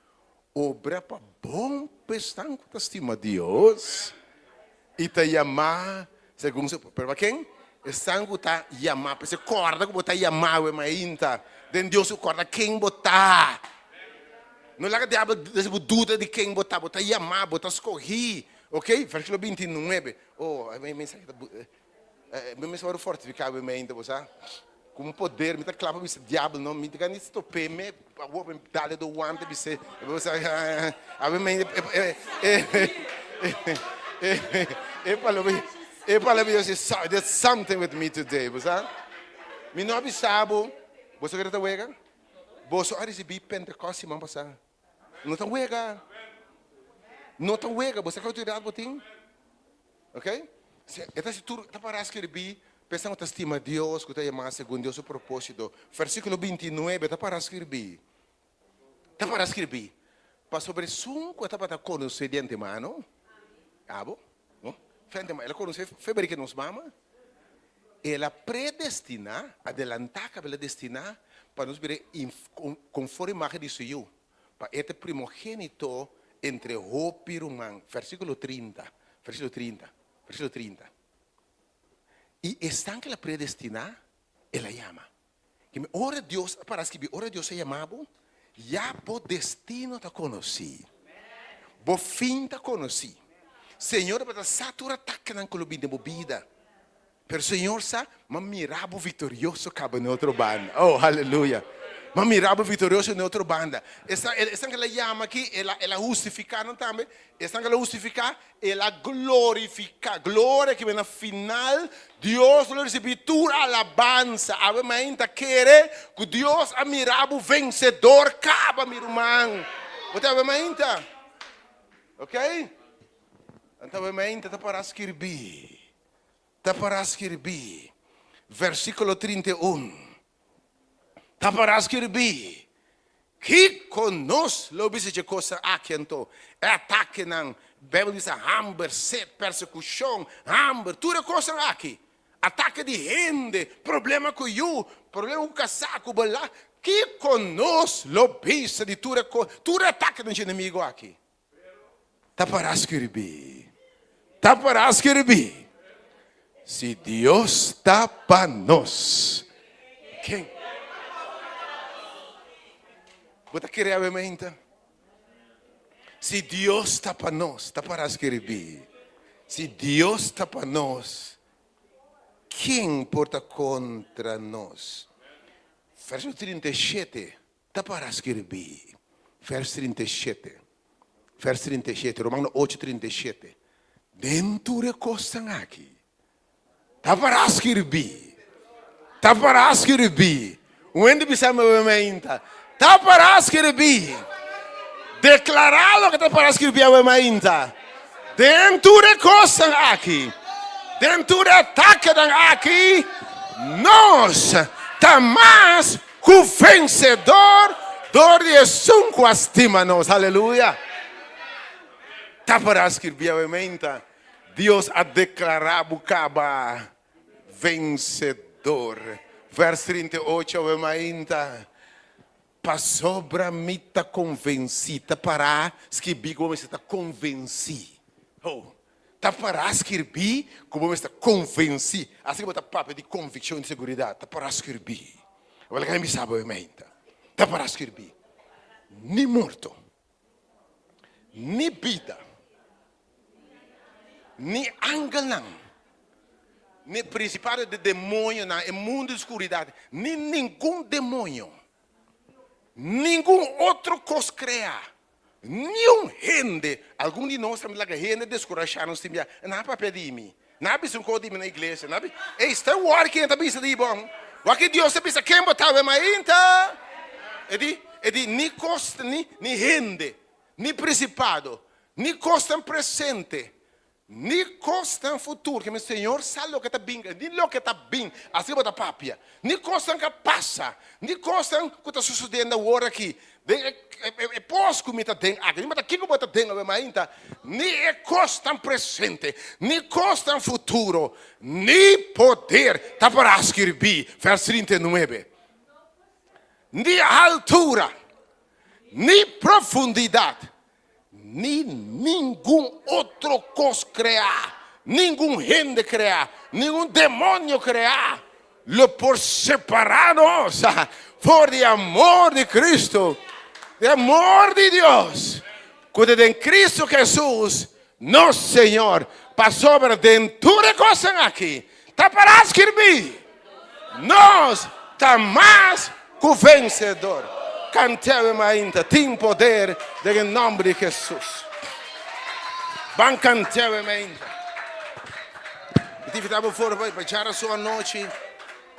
obra pa bon pa esnan ku ta stima Dios i ta yamá segun su. Pero pa ken? Esnan ku ta yamá. P'esei kòrda ku bo ta yamá awe mainta den Dios ku kòrda ken bo ta. No laga diabel hasi bo duda di ken bo ta. Bo ta yamá, bo ta skohí. Oke, versíkulo 29. Oh, e mensahe ta Mi mester wòrdu fortifiká awe mainta, bo sa. Ku un poder mi ta kla pa bisa diabel no, mi ta ka ni stop'é me awor mi dal e do wante bis'é, bo sa, awe mainta e palabra e palabra di Dios is there's something with me today, bo sa. Mi no a bisa bo, boso kere ta wega? Boso a risibí Pentekòst siman pasá. No ta wega. No ta wega. Bo sa ki outoridat bo tin? Ok? E ta si tur ta para skirbí, P'esnan ku ta stima Dios, ku ta yamá segun Dios su propósito. Versíkulo 29 ta para skirbí. Ta para skirbí, Pasobra esun ku e tabata konosé di antemano, abo, no? Fe antemano, el a konosé fe bariga di nos mama. El a predestiná, adelantá kaba el a destiná pa nos bira konforme imágen di su Yu, pa E ta e primogénito entre hopi ruman. Versíkulo 30, versíkulo 30, versíkulo 30. I esnan ku el a predestiná, el a yama. Keme ora Dios a para skibí, ora Dios a yama bo, ya bo destino ta konosí. Bo fin ta konosí. Señor tabata sa tur atakenan ku lo bini den bo bida. Pero Señor sa, m'a mira bo viktorioso kaba na e otro banda. Oh, aleluya! M'a mira bo viktorioso na e otro banda. Esnan, esnan ku el a yama aki, el a, el a hustifiká nan tambe. Esnan ku el a hustifiká, El a glorifiká. Gloria ki na final Dios lo risibí tur alabansa. Awe mainta kere ku Dios a mira bo vensedor kaba, mi ruman. Bo ta awe mainta? Ok? Anto awe mainta ta para skirbí. Ta para skirbí. Versíkulo 31. Ta pará skirbí, Kiko nos lo bisa dje kosnan aki anto? E atakenan, Beibel bisa hamber, set, persekushon, hamber, tur e kosnan aki, atake di hende, problema ku yu, problema ku kasá, ku bo la, kiko nos lo bisa di tur e kos, tur e atakenan dje enemigu aki? Ta pará skirbí, ta pará skirbí, Si Dios ta pa nos, ken? Bo ta kere awe mainta? Si Dios ta pa nos, ta pará skirbí, Si Dios ta pa nos, ken por ta kontra nos? Verso 37. Ta para skirbi, vers 37, vers 37, Romano ocho 37, Den tur e kosnan aki, ta para skirbi, ta para skirbi, un hende bisa mi awe mainta, ta para skirbi, deklará loke ta para skirbi awe mainta, den tur e kosnan aki, den tur e atakenan aki, nos ta mas Ku vensedor dor di esun ku a stima nos. Aleluya! Ta para skirbi awementa, Dios a deklará bo kaba vensedor. Vers 38 awemainta, Pasobra mi ta konvensí. Ta para skirbi ku bo mester ta konvensí. Ho! Ta para skirbí ku bo mester ta konvensí. Asina ku bo ta papia di konvikshon i seguridat, ta para skirbí. Awor laga mi bisa bo e meinta. Ta para skirbí, Ni morto, ni bida, ni angelnan, ni prinsipado di demoñonan, e mundu di skuridat, ni ningun demoño, ningun otro kos kreá Niun hende, algun di nos ta laga hende deskurashá nos tin bia, nan a papia di mi, nan a bisa un kos di mi na iglesia, nan a bisa, ey, sta wòrdu ken ta bisa di bo? Wak Dios ta bisa ken bo ta awe mainta? E di, e di, ni kos, ni, ni hende, ni prinsipado, ni kosnan presente, Ni kosnan futuro, ke mi Señor sa loke ta bin, ni loke ta bin, asina bo ta papia, ni kosnan ku a pasa, ni kosnan ku ta susediendo awor aki, den e pos ku mi ta den aki, ni mata kiko bo ta den awe mainta, ni e kosnan presente, ni kosnan futuro, ni poder ta para skirbí, vers 39. Ni altura, ni profundidat, ni ningun otro kos kreá, ningun hende kreá, ningun demonio kreá lo por separá nos for di amor di Kristu, di amor di Dios, ku ta den Kristu Hesus, nos Señor. Pasobra den tur e kosnan aki ta pará skirbí, Nos ta mas ku vensedor. Kant'e mainta tin poder den e nòmber di Hesus. Ban kant'e mainta. Mi ta invitá bo for pa djarason anochi.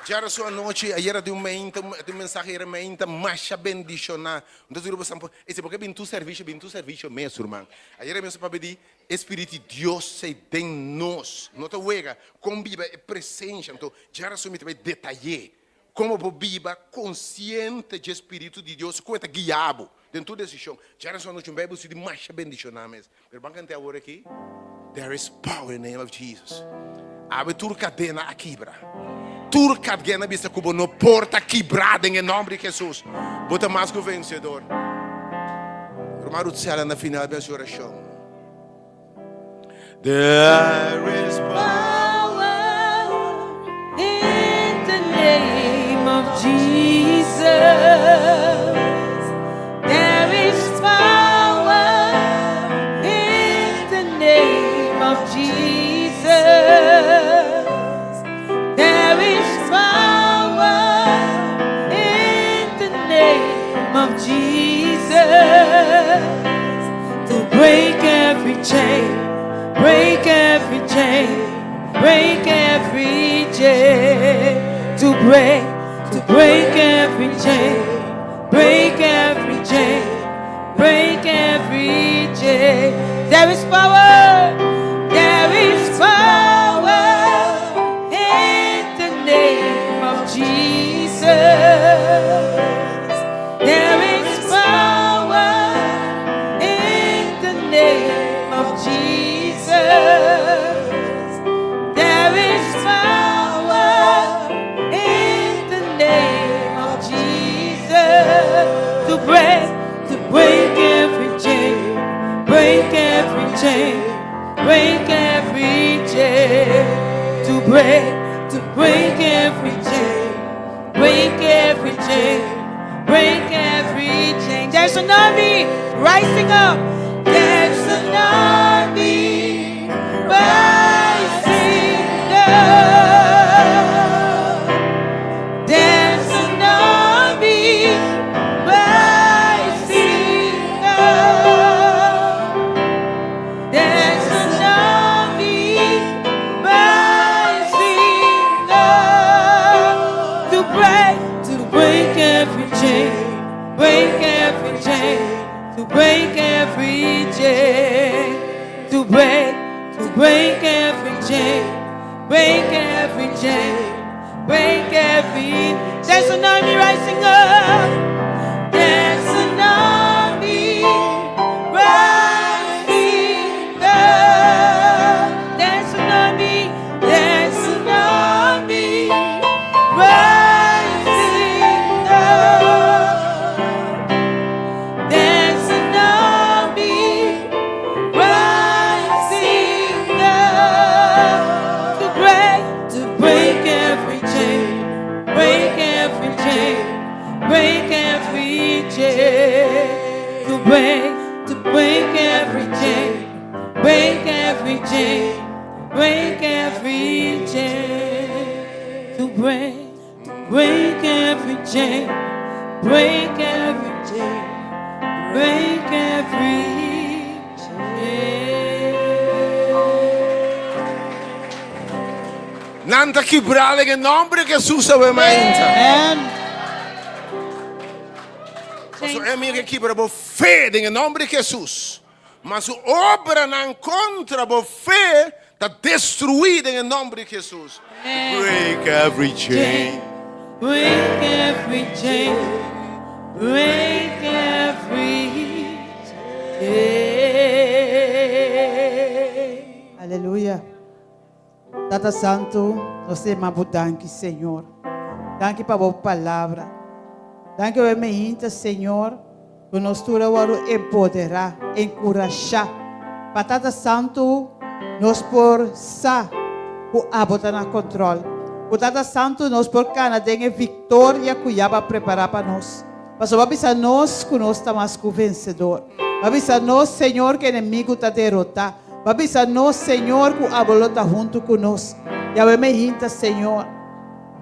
Djarason anochi ayera tin un mainta, tin un mensahe ayera mainta masha bendishoná. Mi ta duru bo san por, ese por ke bin tur servisio, bin tur servisio mes ruman. Ayera mi a papia di E Spirit di Dios sei den nos. No ta wega kon biba e presencia. Anto djarason mi ta bai detayé komo bo biba konsiente dje Spiritu di Dios ku e ta guia bo den tur desishon. Djarason anochi un Bijbel study masha bendishoná mes. Pero ban kant'é awor aki, There is power in the name of Jesus. Awe tur kadena a kibra. Tur kadena bisa ku bo no por ta kibrá den e nòmber di Hesus. Bo ta mas ku vensedor. Ruman Ruthsella na final di su orashon. There is power in the name of Jesus. There is power in the name of Jesus. There is power in the name of Jesus to break every chain, break every chain, break every chain, to break every chain, break every chain, break every chain. There is power, there is power in the name of Jesus. There is power in the name of Jesus. There is power in the name of Jesus to break every chain, break every chain, break every chain, to break every chain, break every chain, break every chain. There's an army rising up. There's an army rising up. There's an army rising up. There's an army rising up to break every chain, break every chain, to break every chain, to break every chain, break every chain, break every. There's an army rising up. There's an army rising up. There's an army. There's an army rising up. There's an army rising up to break every chain, break every chain, break every chain, to break every chain, break every chain, break every chain, to break every chain, break every chain, break every chain. Nan ta kibrá den nòmber di Hesus awe mainta. Amen. Paso enemigu ke kibra bo fe den nòmber di Hesus. Ma su obranan kontra bo fe ta destruí den nòmber di Hesus. Break every chain. Break every chain. Break every chain. Aleluya. Tata Santu, nos ta yama Bo danki, Señor. Danki pa Bo palabra. Danki awe meinta, Señor, ku nos tur a wòrdu empoderá, enkurashá, pa Tata Santu nos por sa ku abo ta na kòntròl, ku Tata Santu nos por kana den e viktoria ku ya bo a prepará pa nos. Pasobra bo a bisa nos ku nos ta mas ku vensedor. Bo a bisa nos, Señor, ku enemigu ta derotá. Bo a bisa nos, Señor, ku abo lo ta huntu ku nos. I awe meinta, Señor,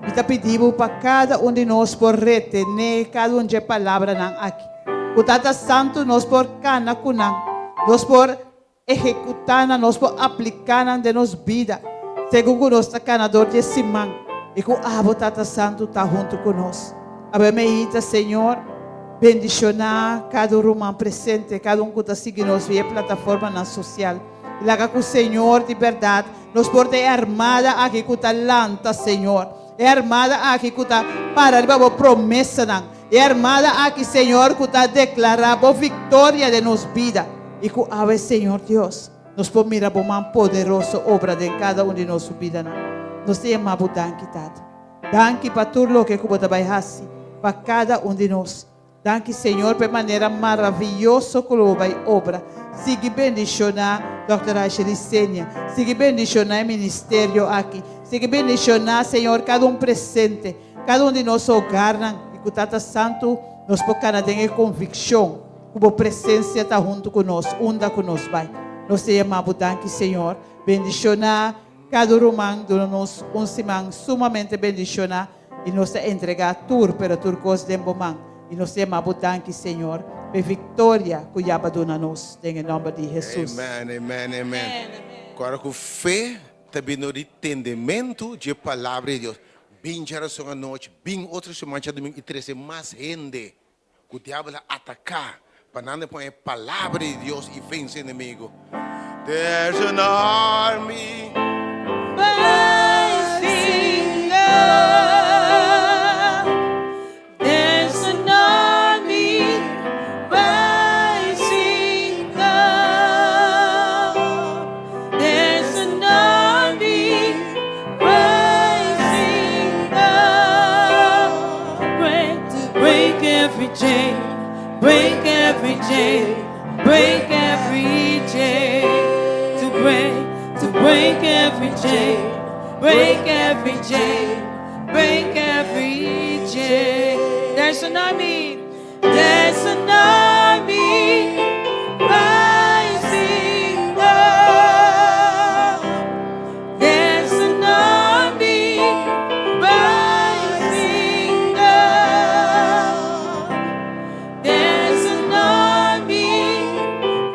Mi ta pidi bo pa kada un di nos por retené kada un dje palabranan aki. Ku Tata Santu nos por kana ku nan, nos por ehekutá nan, nos por apliká nan den nos bida segun ku nos ta kana dor di e siman i ku abo, Tata Santu, ta huntu ku nos. Awe meinta, Señor, bendishoná kada un ruman presente, kada un ku ta sigui nos via e plataformanan sosial. Laga ku Señor di bèrdat nos por ta e armada aki ku ta lanta, Señor. E armada aki ku ta para riba bo promesanan. E armada aki, Señor, ku ta deklará bo viktoria den nos bida. I ku awe, Señor Dios, nos por mira bo man poderoso obra den kada un di nos su bidanan. Nos ta yama bo danki, Tata. Danki pa tur loke ku bo ta bai hasi pa kada un di nos. Danki Señor pa e manera maraviyoso ku lo bo bai obra. Sigui bendishoná Dòkter Ashley Senia. Sigui bendishoná e ministerio aki. Sigui bendishoná Señor kada un presente, kada un di nos hogarnan i ku Tata Santu nos por kana den e konvikshon ku bo presensia ta huntu ku nos unda ku nos bai. Nos ta yama bo danki Señor. Bendishoná kada un ruman duna nos un siman sumamente bendishoná. I nos ta entregá tur, pero tur kos den bo man. I nos ta yama bo danki, Señor, p'e viktoria ku ya bo a duna nos, den e nòmber di Hesus. Amen, amen, amen. Kòrda ku fe ta bini di tendementu dje Palabra di Dios. Bin djarason anochi, bin otro siman djadumingu i trese mas hende ku diabel a ataká pa nan ta pon e Palabra di Dios i vense enemigu. There's an army Rising up. There's an army rising up. There's an army rising up. Break, break every chain, break every chain, break every chain. To break, to break every chain, break every chain, break every chain. There's an army, there's an army rising up. There's an army rising up. There's an army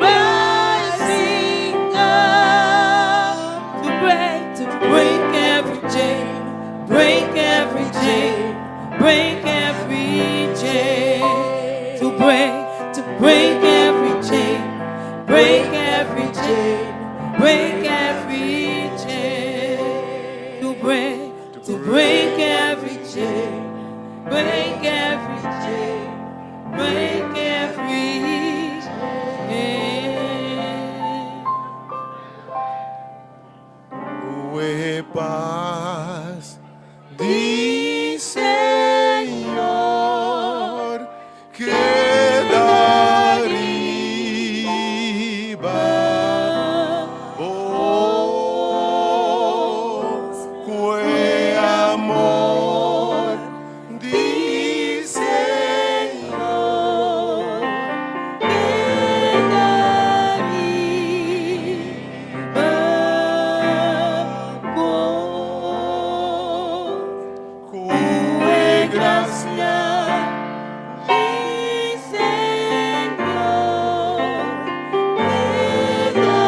rising up to break every chain, break every chain, break every chain. To break every chain, break every chain, break every chain. To break every chain, break every chain, break every chain. Ku e pas di Señor keda riba bo. Ku e amor di Señor Keda riba bo. Ku e grasia Di Señor keda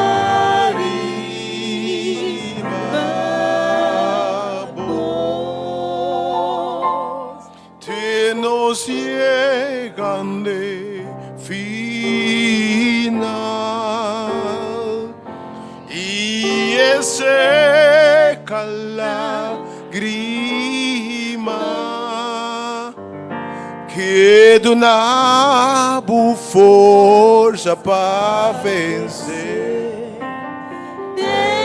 riba bo. Te nos yega n'e final i e seka lágrima ku duna bo forsa pa vense. There's